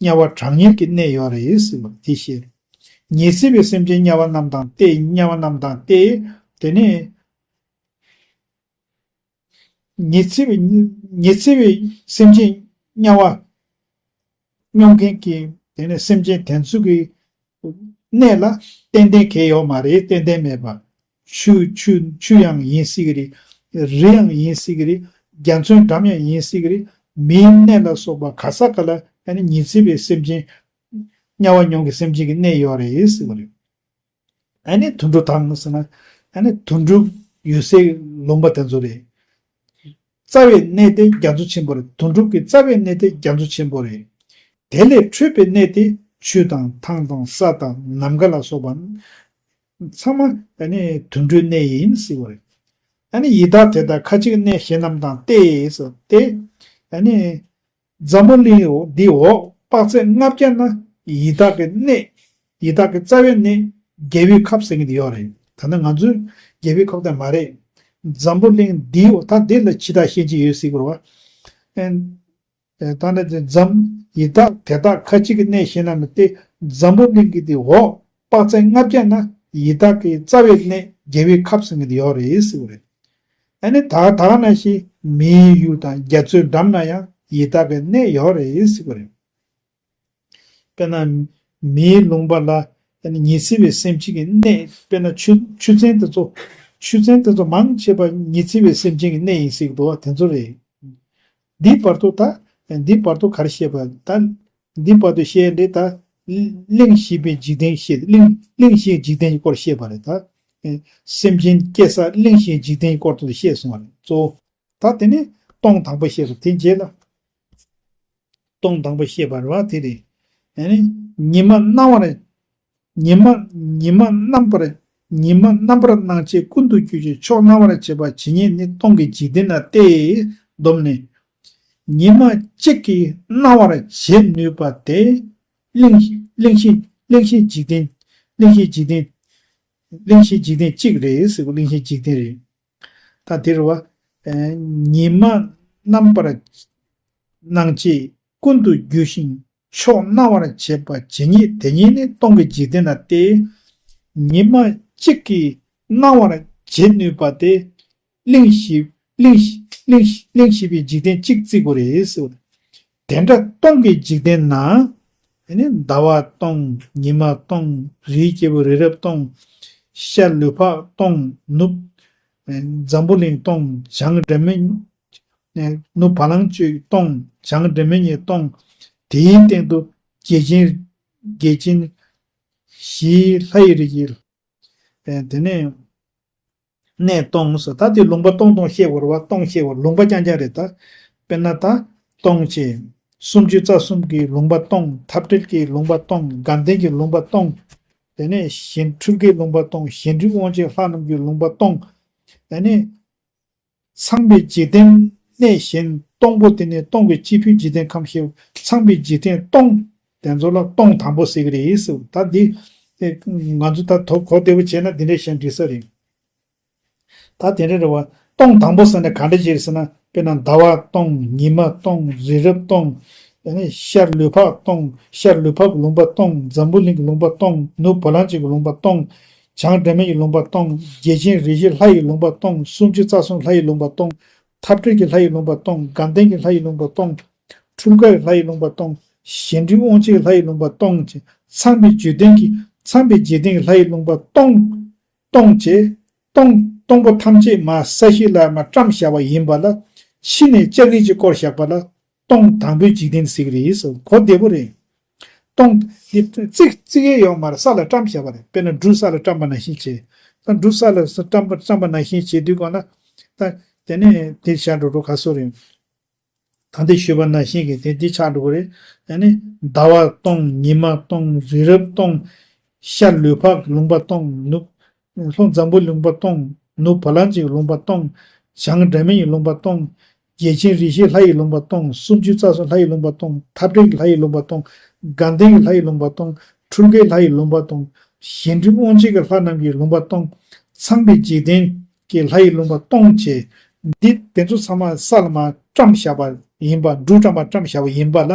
དམྱལ་བ་གྲང་དམྱལ་གྱི་གནས་ཡོད་རེད་ཟེར་བ་དེ་བཤད། ཉི་ཚེ་བའི་སེམས་ཅན་དམྱལ་བ་རྣམས་དང་སྟེ། དམྱལ་བ་རྣམས་དང་སྟེ། དེ་ནས་ཉི་ཚེ་བའི་ཉི་ཚེ་བའི་སེམས་ཅན་དམྱལ་བ་མྱོང་མཁན་གྱི་དེ་ནས་སེམས་ཅན་དེ་ཚོ་གི་གནས་ལ་ཏན་ཏན་གང་ཡོད་མ་རེད། ཏན་ཏན་མེད་པ། ཆུ་ཆུ་ཆུ་ཡང་ཡིན་སྲིད་ཀྱི་རེད། རི་ཡང་ཡིན་སྲིད་ཀྱི་རེད། རྒྱ་མཚོའི་འགྲམ་ཡང་ཡིན་སྲིད་ཀྱི་རེད། མིའི་གནས་ལ་སོགས་པ་ག་ས་ག་ལ་ཨ་ནི་ཉི་ཚེ་བའི་སེམས་ཅན་དམྱལ་བ་མྱོང་གི་སེམས་ཅན་གྱི་གནས་ཡོད་རེད་ཟེར་བ་རེད། ཨ་ནི་དུད་འགྲོ་དང་ཟེར་ན། ཨ་ནི་དུད་འགྲོ་ཡོད་སའི་ལུང་པ་དེ་ཚོ་རེད། རྩ་བའི་གནས་དེ་རྒྱ་མཚོ་ཆེན་པོ་རེད། དུད་འགྲོ་གི་རྩ་བའི་གནས་དེ་རྒྱ་མཚོ་ཆེན་པོ་རེད། དེ་ལས་འཕྲོས་པའི་གནས་དེ་ཆུ་དང་ཐང་དང་ས་དང་ནམ་མཁའ་ལ་སོགས་པ་ཚང་མ་ཨ་ནི་དུད་འགྲོའི་གནས་ཡིན་ཟེར་བ་རེད། ཨ་ནི་ཡི་དྭགས་དེ་དག་ཁ་ཅིག་གནས་གཞན་རྣམས་དང་སྟེ་ཟེར་ཏེ། ཨ་ནི། འཛམ་བུ་གླིང་འདིའི་འོག་དཔག་ཚད་ལྔ་བརྒྱ་ན་ཡི་དྭགས་ཀྱི་གནས། ཡི་དྭགས་ཀྱི་རྩ་བའི་གནས་རྒྱལ་པོའི་ཁབ་ཟེར་མཁན་དེ་ཡོད་རེད། ད་ནི་ང་ཚོའི་རྒྱལ་པོའི་ཁབ་དེ་མ་རེད། འཛམ་བུ་གླིང་འདིའི་འོག་ད་འདི་ལ་ཕྱི་དྭགས་གཤིན་རྗེ་ཡོད་སྲིད་དགོས་རེད་བ། ཨེ་ད་ནི་འཛམ་ཡི་དྭགས་དེ་དག་ཁ་ཅིག་གི་གནས་གཞན་རྣམས་ཏེ། འཛམ་བུ་གླིང་གི་འདིའི་འོག་དཔག་ཚད་ལྔ་བརྒྱ་ན་ཡི་དྭགས་ཀྱི་རྩ་བའི་གནས་རྒྱལ་པོའི་ཁབ་ཟེར་མཁན་དེ་ཡོད་རེད་ཟེར་བ་རེད། ཨ་ནི་ད་ད་ག་ནང་བཞིན་མིའི་ཡུལ་དང་རྒྱ་མཚོའི་འགྲམ་ན་ཡང་ཡི་དྭགས་ཀྱི་གནས་ཡོད་རེད་ཟེར་བ་རེད། དཔེར་ན་མིའི་ལུང་པ་ལ་ཨ་ནི་ཉི་ཚེ་བའི་སེམས་ཅན་གྱི་གནས། དཔེར་ན་ཆུ་ཆུ་ཚན་དེ་ཚོ་ཆུ་ཚན་དེ་ཚོ་མང་ཆེ་བ་ཉི་ཚེ་བའི་སེམས་ཅན་གྱི་གནས་ཡིན་ཟེར་གྱི་འདུག་བ། དེ་ཚོ་རེད། འདི་བར་དུ་ད་འདི་བར་དུ་ག་རེ་བཤད་པ་ད། འདི་བར་དུ་བཤད་འདི་ད། གླིང་བཞི་པའི་འཇིག་རྟེན་བཤད། གླིང་གླིང་བཞིའི་འཇིག་རྟེན་གྱི་སྐོར་བཤད་པ་རེད་ད། སེམས་ཅན་སྐྱེ་ས་གླིང་བཞིའི་འཇིག་རྟེན་གྱི་སྐོར་དུ་བཤད་སོང་བ་རེད་གཙོ་བོ། ད་དེ་ནས་སྟོང་དང་པོ་བཤད་པ་དེ་རྗེས་ལ། སྟོང་དང་པོ་བཤད་པ་རེད་བ། དེ་རེད། ཨ་ནི་ཉི་མ་སྣང་བར། ཉི་མ་ཉི་མ་རྣམ་པར། ཉི་མ་རྣམ་པར་སྣང་བྱེད་ཀུན་ཏུ་རྒྱུ་ཞིང་ཕྱོགས་སྣང་བར་བྱེད་པ་ཇི་སྙེད་ནི་སྟོང་གི་འཇིག་རྟེན་ན་སྟེ། བསྡོམས་ནས། ཉི་མ་གཅིག་གིས་སྣང་བར་བྱེད་ནུས་པ་དེ། གླེང་གླེང་གཞི་གླེང་གཞི་འཇིག་རྟེན། གླེང་གཞི་འཇིག་རྟེན། གླེང་གཞི་འཇིག་རྟེན་གཅིག་རེད་ཟེར་གོ། གླེང་གཞི་འཇིག་རྟེན་རེད། ད་དེ་རེད་བ། ཨ་ཉི་མ་རྣམ་པར་སྣང་བྱེད་ཀུན་ཏུ་རྒྱུ་ཞིང་ཕྱོགས་སྣང་བར་བྱེད་པ་ཇི་སྙེད་དེ་སྙེད་ནི་སྟོང་གི་འཇིག་རྟེན་ན་སྟེ། ཉི་མ་གཅིག་གིས་སྣང་བར་བྱེད་ནུས་པ་དེ། གླེང་གཞི་གླེང་གཞི་གླེང་གཞི་གླེང་གཞི་པའི་འཇིག་རྟེན་གཅིག་བརྩི་དགོས་རེད་ཟེར་བ། དེ་འདྲ་སྟོང་གི་འཇིག་རྟེན་ན། ཨ་ནི་ཟླ་བ་སྟོང་། ཉི་མ་སྟོང་། རིའི་སྐྱེས་བུ་རི་རབ་སྟོང་། ཤར་ལུས་འཕགས་སྟོང་། ནུབ་འཛམ་བུ་གླིང་སྟོང་། བྱང་སྒྲོལ་མ། ནུབ་བ་ལང་སྤྱོད་སྟོང་། བྱང་སྒྲོལ་མ་གཉིས་སྟོང་། དེའི་སྟེང་དུ་བརྒྱ་བྱིན། བརྒྱ་བྱིན་བཞིའི་ལྷ་ཡི་རིགས་ཀྱི། དེ་ནས་གནས་སྟོང་ཟེར། ད་དེ་ལུང་པ་སྟོང་སྟོང་བཤད་དགོས་རེད་བ། སྟོང་བཤད་དགོས། ལུང་པ་རྐྱང་རྐྱང་རེད་ད། དཔེར་ན་ད་སྟོང་བྱེད། སུམ་ཅུ་རྩ་གསུམ་གྱི་ལུང་པ་སྟོང་། འཐབ་བྲལ་གྱི་ལུང་པ་སྟོང་། དགའ་ལྡན་གྱི་ལུང་པ་སྟོང་། དེ་ནས་གཞན་འཕྲུལ་དགའི་ལུང་པ་སྟོང་། གཞན་འཕྲུལ་དབང་བྱེད་ལྷ་རྣམས་ཀྱི་ལུང་པ་སྟོང་། དེ་ནས་ཚངས་པའི་འཇིག་རྟེན་གནས་གཞན་སྟོང་པོ་དེ་ནས་སྟོང་པའི་སྤྱི་ཕུད་འཇིག་རྟེན་ཁམས་བཤད། ཚངས་པའི་འཇིག་རྟེན་སྟོང་། དེ་ཚོ་ལ་སྟོང་དང་པོ་ཟེར་གྱི་རེད་ཟེར། ད་འདི་ང་ཚོ་ད་དོ་གོ་བདེ་བོ་བྱས་ན་འདི་འདྲའི་བཤད་འགྲིག་ས་རེད། ད་དེ་འདྲ་རེད་བ། སྟོང་དང་པོ་ཟེར་ནས་ག་འདྲ་ཅིག་རེད་ཟེར་ན། དཔེར་ན་ཟླ་བ་སྟོང་། ཉི་མ་སྟོང་། རི་རབ་སྟོང་། ཨ་ནི་ཤར་ལུས་འཕགས་སྟོང་། ཤར་ལུས་འཕགས་ཀྱི་ལུང་པ་སྟོང་། འཛམ་བུ་གླིང་གི་ལུང་པ་སྟོང་། ནུབ་བ་ལང་སྤྱོད་ཀྱི་ལུང་པ་སྟོང་། བྱང་སྒྲོལ་མ་ཡི་ལུང་པ་སྟོང་། བརྒྱ་བྱིན་རིགས་བཞིའི་ལྷ་ཡི་ལུང་པ་སྟོང་། སུམ་ཅུ་རྩ་གསུམ་ལྷ་ཡི་ལུང་པ་སྟོང་། འཐབ་བྲལ་གྱི་ལྷ་ཡི་ལུང་པ་སྟོང་། དགའ་ལྡན་གྱི་ལྷ་ཡི་ལུང་པ་སྟོང་། འཕྲུལ་དགའི་ལྷ་ཡི་ལུང་པ་སྟོང་། གཞན་འཕྲུལ་དབང་བྱེད་ལྷ་ཡི་ལུང་པ་སྟོང་། ཚངས་པའི་འཇིག་རྟེན་གྱི་ཚངས་པའི་འཇིག་རྟེན་གྱི་ལྷ་ཡི་ལུང་པ་སྟོང་། སྟོང་བྱེད། སྟོང་སྟོང་པོ་ཐམས་ཅད་མར་ས་གཞི་ལ་མར་བཀྲམ་བཞག་པ་ཡིན་པ་ལ། ཕྱི་ནས་ལྕགས་རིས་ཀྱིས་བསྐོར་བཞག་པ་ལ་སྟོང་དང་པོའི་འཇིག་རྟེན་ཟེར་གྱི་རེད་ཟེར། གོ་བདེ་པོ་རེད། སྟོང་འདི་བརྩིགས་བརྩིགས་ཡས་ཡོད་མ་རེད། ས་ལ་བཀྲམ་བཞག་པ་རེད། དཔེར་ན་འབྲུ་ས་ལ་བཀྲམ་པ་ནང་བཞིན་བྱས། ད་འབྲུ་ས་ལ་བཀྲམ་པ་བཀྲམ་པ་ནང་བཞིན་བྱེད་དུས་གོང་ན། ད་དེ་ནས་དེ་བྱ་འགྲོ་འགྲོ་ག་སོ་རེད། ད་འདི་ཞུས་པ་ནང་བཞིན་གྱི་དེ་འདི་ཆགས་འགྲོ་གི་རེད། ཨ་ནི་ཟླ་བ་སྟོང་། ཉི་མ་སྟོང་། རི་རབ་སྟོང་། ཤར་ལུས་འཕགས་ཀྱི་ལུང་པ་སྟོང་། ནུབ་ལྷོ་འཛམ་བུ་ལུང་པ་སྟོང་། ནུབ་བ་ལང་སྤྱོད་ཀྱི་ལུང་པ་སྟོང་། བྱང་སྒྲོལ་མ་ཡི་ལུང་པ་སྟོང་། རྒྱལ་ཆེན་རིགས་བཞིའི་ལྷ་ཡི་ལུང་པ་སྟོང་། སུམ་ཅུ་རྩ་གསུམ་ལྷ་ཡི་ལུང་པ་སྟོང་། འཐབ་བྲལ་གྱི་ལྷ་ཡི་ལུང་པ་སྟོང་། དགའ་ལྡན་གྱི་ལྷ་ཡི་ལུང་པ་སྟོང་། འཕྲུལ་དགའི་ལྷ་ཡི་ལུང་པ་སྟོང་། གཞན་འཕྲུལ་དབང་བྱེད་ཀྱི་ལྷ་རྣམས་ཀྱི་ལུང་པ་སྟོང་། ཚངས་པའི་འཇིག་རྟེན་གྱི་ལྷ་ཡི་ལུང་པ་སྟོང་བྱས། འདི་དེ་ཚོ་ཚང་མ་ས་ལ་མར་བཀྲམ་བཞག་པ་ཡིན་པ། འབྲུ་བཀྲམ་པ་བཀྲམ་བཞག་པ་ཡིན་པ་ལ།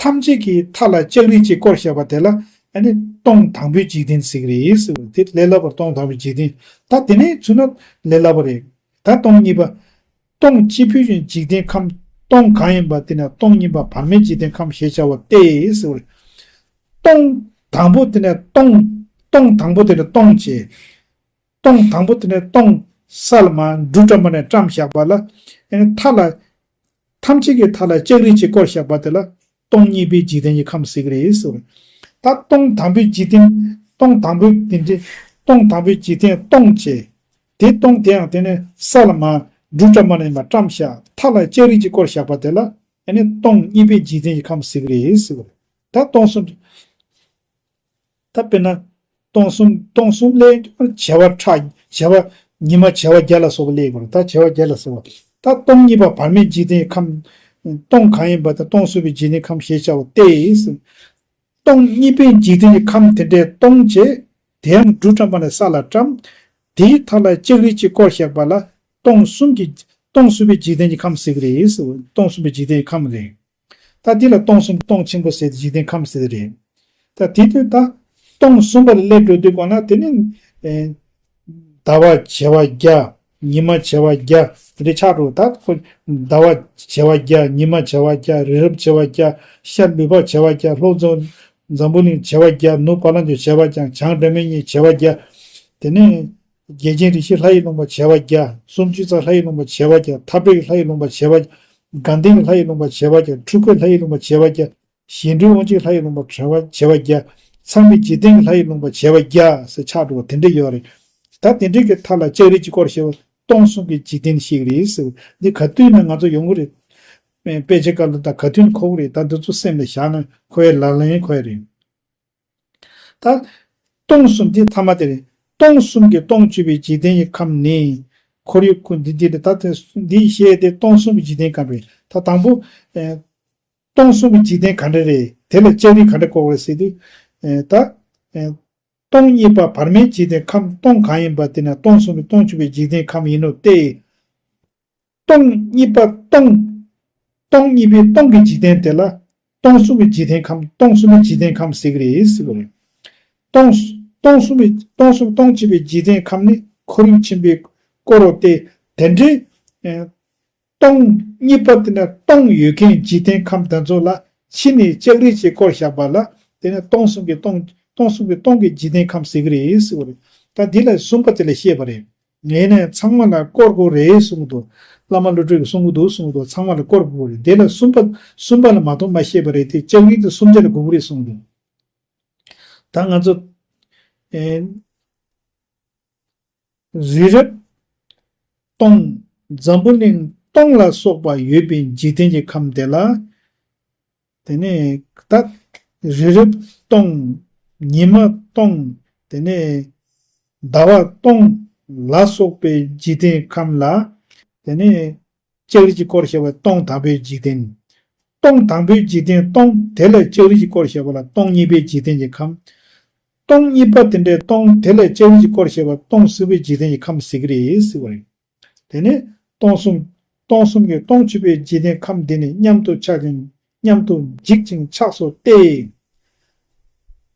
ཐམས་ཅད་ཀྱི་མཐའ་ལ་ལྕགས་རིས་ཀྱིས་བསྐོར་བཞག་པ་དེ་ལ་ཨ་ནི་སྟོང་དང་པོའི་འཇིག་རྟེན་ཟེར་གྱི་རེད་ཟེར་བ་དེ་ལས་སླ་པོར་སྟོང་དང་པོའི་འཇིག་རྟེན། ད་དེ་ནས་ཚུར་ན་ལས་སླ་པོ་རེད། ད་སྟོང་གཉིས་པ། སྟོང་སྤྱི་ཕུད་ཀྱི་འཇིག་རྟེན་ཁམས་སྟོང་གང་ཡིན་པ་དེ་ནས་སྟོང་གཉིས་པ་བར་མའི་འཇིག་རྟེན་ཁམས་ཞེས་བྱ་བ་སྟེ་ཟེར་བ་རེད། སྟོང་དང་པོ་དེ་ནས་སྟོང་སྟོང་དང་པོ་དེ་ནས་སྟོང་བྱས། སྟོང་དང་པོ་དེ་ནས་སྟོང་ས་ལ་མར་འབྲུ་བཀྲམ་པ་ནས་བཀྲམ་བཞག་པ་ལ། ཨ་ནི་མཐའ་ལ་ཐམས་ཅད་ཀྱི་མཐའ་ལ་ལྕགས་རིས་ཀྱིས་བསྐོར་བཞག་པ་དེ་ལ་སྟོང་གཉིས་པའི་འཇིག་རྟེན་གྱི་ཁམས་ཟེར་གྱི་རེད་ཟེར་བ་རེད། ད་སྟོང་དང་པོའི་འཇིག་རྟེན། སྟོང་དང་པོའི་དེ་འདྲའི་སྟོང་དང་པོའི་འཇིག་རྟེན་སྟོང་བྱས། དེ་སྟོང་དེའང་དེ་ནས་ས་ལ་མར་འབྲུ་བཀྲམ་པ་ནས་མར་བཀྲམ་བཞག་མཐའ་ལ་ལྕགས་རིས་ཀྱིས་བསྐོར་བཞག་པ་དེ་ལ་ཨ་ནི་སྟོང་གཉིས་པའི་འཇིག་རྟེན་གྱི་ཁམས་ཟེར་གྱི་རེད་ཟེར་བ་རེད། ད་སྟོང་གསུམ། ད་དཔེར་ན། སྟོང་གསུམ་སྟོང་གསུམ་ལས་བྱེ་བ་ཕྲག་བྱེ་བ་ཉི་མ་བྱེ་བ་བརྒྱ་ལ་སོགས་པ་ལས་དགོས་རེད། ད་བྱེ་བ་བརྒྱ་ལ་སོགས་པ། ད་སྟོང་གཉིས་པ་བར་མའི་འཇིག་རྟེན་ཁམས། སྟོང་གང་ཡིན་པ་དང་སྟོང་གསུམ་པའི་འཇིག་རྟེན་ཁམས་ཞེས་བྱ་བ་སྟེ། སྟོང་གཉིས་པའི་འཇིག་རྟེན་གྱི་ཁམས་དེ་འདྲའི་སྟོང་བྱས། དེའང་འབྲུ་བཀྲམ་པ་ནས་ས་ལ་བཀྲམ། དེའི་མཐའ་ལ་ལྕགས་རིས་ཀྱིས་བསྐོར་བཞག་པ་ལ། སྟོང་གསུམ་གྱི། སྟོང་གསུམ་པའི་འཇིག་རྟེན་གྱི་ཁམས་ཟེར་གྱི་རེད། སྟོང་གསུམ་པའི་འཇིག་རྟེན་གྱི་ཁམས་རེད། ད་འདི་ལ་སྟོང་གསུམ་སྟོང་ཆེན་པོ་ཟེར་ཏེ་འཇིག་རྟེན་ཁམས་ཟེར་ཏེ་རེད། ད་དེ་དུས་ད་སྟོང་གསུམ་པ་ལ་སླེབས་འགྲོ་དུས་གོང་ན་དེ་ནི། ཨེ། ཟླ་བ་བྱེ་བ་བརྒྱ། ཉི་མ་བྱེ་བ་བརྒྱ། དེ་འདྲའི་ཆགས་འགྲོ། ད་ཁོ་ཟླ་བ་བྱེ་བ་བརྒྱ། ཉི་མ་བྱེ་བ་བརྒྱ། རི་རབ་བྱེ་བ་བརྒྱ། ཤར་ལུས་འཕགས་བྱེ་བ་བརྒྱ། ལྷོ་འཛམ་འཛམ་བུ་གླིང་བྱེ་བ་བརྒྱ། ནུབ་བ་ལང་སྤྱོད་བྱེ་བ་བརྒྱ། བྱང་སྒྲོལ་མ་གཉིས་བྱེ་བ་བརྒྱ། དེ་ནས། རྒྱལ་ཆེན་རིགས་བཞི་ལྷ་ཡི་ལུང་པ་བྱེ་བ་བརྒྱ། སུམ་ཅུ་རྩ་ལྷ་ཡི་ལུང་པ་བྱེ་བ་བརྒྱ། འཐབ་བྲལ་གྱི་ལྷ་ཡི་ལུང་པ་བྱེ་བ་བརྒྱ། དགའ་ལྡན་གྱི་ལྷ་ཡི་ལུང་པ་བྱེ་བ་བརྒྱ། འཕྲུལ་དགའི་ལྷ་ཡི་ལུང་པ་བྱེ་བ་བརྒྱ། གཞན་འཕྲུལ་དབང་བྱེད་ལྷ་ཡི་ལུང་པ་བྱེ་བ་བྱེ་བ་བརྒྱ། ཚངས་པའི་འཇིག་རྟེན་གྱི་ལྷ་ཡི་ལུང་པ་བྱེ་བ་བརྒྱ་ཟེར་ཆགས་འགྲོ་བ་དེ་འདྲ་ཡོད་རེད། ད་དེ་འདྲའི་གི་མཐའ་ལ་ལྕགས་རིས་ཀྱིས་བསྐོར་བཞག་པ་སྟོང་གསུམ་གྱི་འཇིག་རྟེན་ཞིག་རེད་ཟེར། འདི་ག་དུས་ན་ང་ཚོ་ཡོང་གི་རེད། དཔེ་ཆའི་སྐབས་ལ་ད་ག་དུས་ཁོ་གི་རེད། ད་འདི་ཚོ་སེམས་ལ་བཞག་ན་ཁོ་ཡི་ལག་ལེན་ཁོ་ཡི་རེད། ད་སྟོང་གསུམ་དེ་ཐ་མ་དེ་རེད། སྟོང་གསུམ་གྱི་སྟོང་བཅུ་པའི་འཇིག་རྟེན་གྱི་ཁམས་ནི་ཁོར་ཡུག་ཀུན་འདི་འདི་ད་དེ་འདི་བཤད་དེ་སྟོང་གསུམ་གྱི་འཇིག་རྟེན་ཁམས་རེད། ད་དང་པོ་ཨེ་སྟོང་གསུམ་གྱི་འཇིག་རྟེན་ག་འདྲ་རེད། དེ་ལ་ལྕགས་རིས་ག་འདྲ་བསྐོར་བ་རེད་ཟེར་དུས་ཨེ་ད་ཨེ་སྟོང་གཉིས་པ་བར་མའི་འཇིག་རྟེན་ཁམས་སྟོང་གང་ཡིན་པ་དེ་ན་སྟོང་གསུམ་གྱི་སྟོང་བཅུ་པའི་འཇིག་རྟེན་ཁམས་ཡིན་ནོ་སྟེ། སྟོང་གཉིས་པ་སྟོང་སྟོང་གཉིས་པའི་སྟོང་གི་འཇིག་རྟེན་དེ་ལ་སྟོང་གསུམ་གྱི་འཇིག་རྟེན་ཁམས་སྟོང་གསུམ་པའི་འཇིག་རྟེན་ཁམས་ཟེར་གྱི་རེད་ཟེར་བ་རེད། སྟོང་སྟོང་གསུམ་པའི་སྟོང་གསུམ་སྟོང་གཅིག་པའི་འཇིག་རྟེན་ཁམས་ནི་ཁོར་ཡུག་ཆེན་པོས་བསྐོར་རོ་སྟེ། དེ་འདྲའི་ཨེ་སྟོང་གཉིས་པ་དེ་ན་སྟོང་ཡོད་མཁན་འཇིག་རྟེན་ཁམས་དེ་ཚོ་ལ་ཕྱི་ནས་ལྕགས་རིས་ཀྱིས་བསྐོར་བཞག་པ་ལ་དེ་ནས་སྟོང་གསུམ་གྱི་སྟོང་སྟོང་གསུམ་གྱི་སྟོང་གི་འཇིག་རྟེན་ཁམས་ཟེར་གྱི་རེད་ཟེར་བ་རེད། ད་འདི་ལ་གསུམ་པ་དེ་ལ་བཤད་པ་རེད། ངས་ནས་ཚང་མ་ལ་བསྐོར་དགོས་རེད་གསུང་གི་འདུག་བླ་མ་བློ་གྲོས་ཀྱིས་གསུང་གི་འདུག་གསུང་གི་འདུག་ཚང་མ་ལ་བསྐོར་དགོས་རེད། དེ་ལ་གསུམ་པ་གསུམ་པ་ལ་མ་གཏོགས་མ་བཤད་པ་རེད་དེ། ལྕགས་རིས་དེ་གསུམ་ཆ་ལ་དགོས་ཀྱི་རེད་གསུང་གི་འདུག་ད་ང་ཚོ་ཨེ་རི་རབ་སྟོང་། འཛམ་བུ་གླིང་སྟོང་ལ་སོགས་པ་ཡོད་པའི་འཇིག་རྟེན་གྱི་ཁམས་དེ་ལ། དེ་ནས་ད་རི་རབ་སྟོང་། ཉི་མ་སྟོང་། དེ་ནས་ཟླ་བ་སྟོང་ལ་སོགས་པའི་འཇིག་རྟེན་ཁམས་ལ། དེ་ནས་ལྕགས་རིས་ཀྱིས་བསྐོར་བཞག་པའི་སྟོང་དང་པོའི་འཇིག་རྟེན། སྟོང་དང་པོའི་འཇིག་རྟེན་སྟོང་དེ་ལ་ལྕགས་རིས་ཀྱིས་བསྐོར་བཞག་པ་ལ་སྟོང་གཉིས་པའི་འཇིག་རྟེན་གྱི་ཁམས། སྟོང་གཉིས་པ་དེ་འདྲའི་སྟོང་དེ་ལ་ལྕགས་རིས་ཀྱིས་བསྐོར་བཞག་པ་སྟོང་གསུམ་པའི་འཇིག་རྟེན་གྱི་ཁམས་ཟེར་གྱི་རེད་ཟེར་བ་རེད། དེ་ནས་སྟོང་གསུམ། སྟོང་གསུམ་གྱི་སྟོང་བཅུ་པའི་འཇིག་རྟེན་ཁམས་འདི་ནི་མཉམ་དུ་ཆགས་ཤིང་མཉམ་དུ་འཇིག་ཅིང་ཆགས་སོ་སྟེ།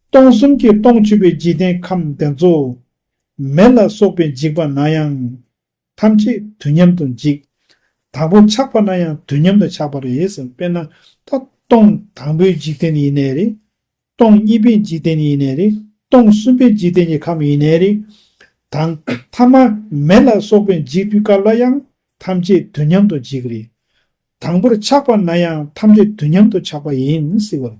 སྟོང་གསུམ་གྱི་སྟོང་བཅུ་པའི་འཇིག་རྟེན་ཁམས་དེ་ཚོ་མེ་ལ་སོགས་པས་འཇིག་པ་ན་ཡང་ཐམས་ཅད་དུས་མཉམ་དུ་འཇིག་དང་པོ་ཆགས་པ་ན་ཡང་དུས་མཉམ་དུ་ཆགས་པ་རེད་ཟེར། དཔེར་ན་ད་སྟོང་དང་པོའི་འཇིག་རྟེན་ཡིན་ནའི་རེད། སྟོང་གཉིས་པའི་འཇིག་རྟེན་ཡིན་ནའི་རེད། སྟོང་གསུམ་པའི་འཇིག་རྟེན་གྱི་ཁམས་ཡིན་ནའི་རེད། དང་ཐ་མ་མེ་ལ་སོགས་པས་འཇིག་དུས་སྐབས་ལ་ཡང་ཐམས་ཅད་དུས་མཉམ་དུ་འཇིག་རེད། དང་པོར་ཆགས་པ་ན་ཡང་ཐམས་ཅད་དུས་མཉམ་དུ་ཆགས་པ་ཡིན་ཟེར་བ་རེད།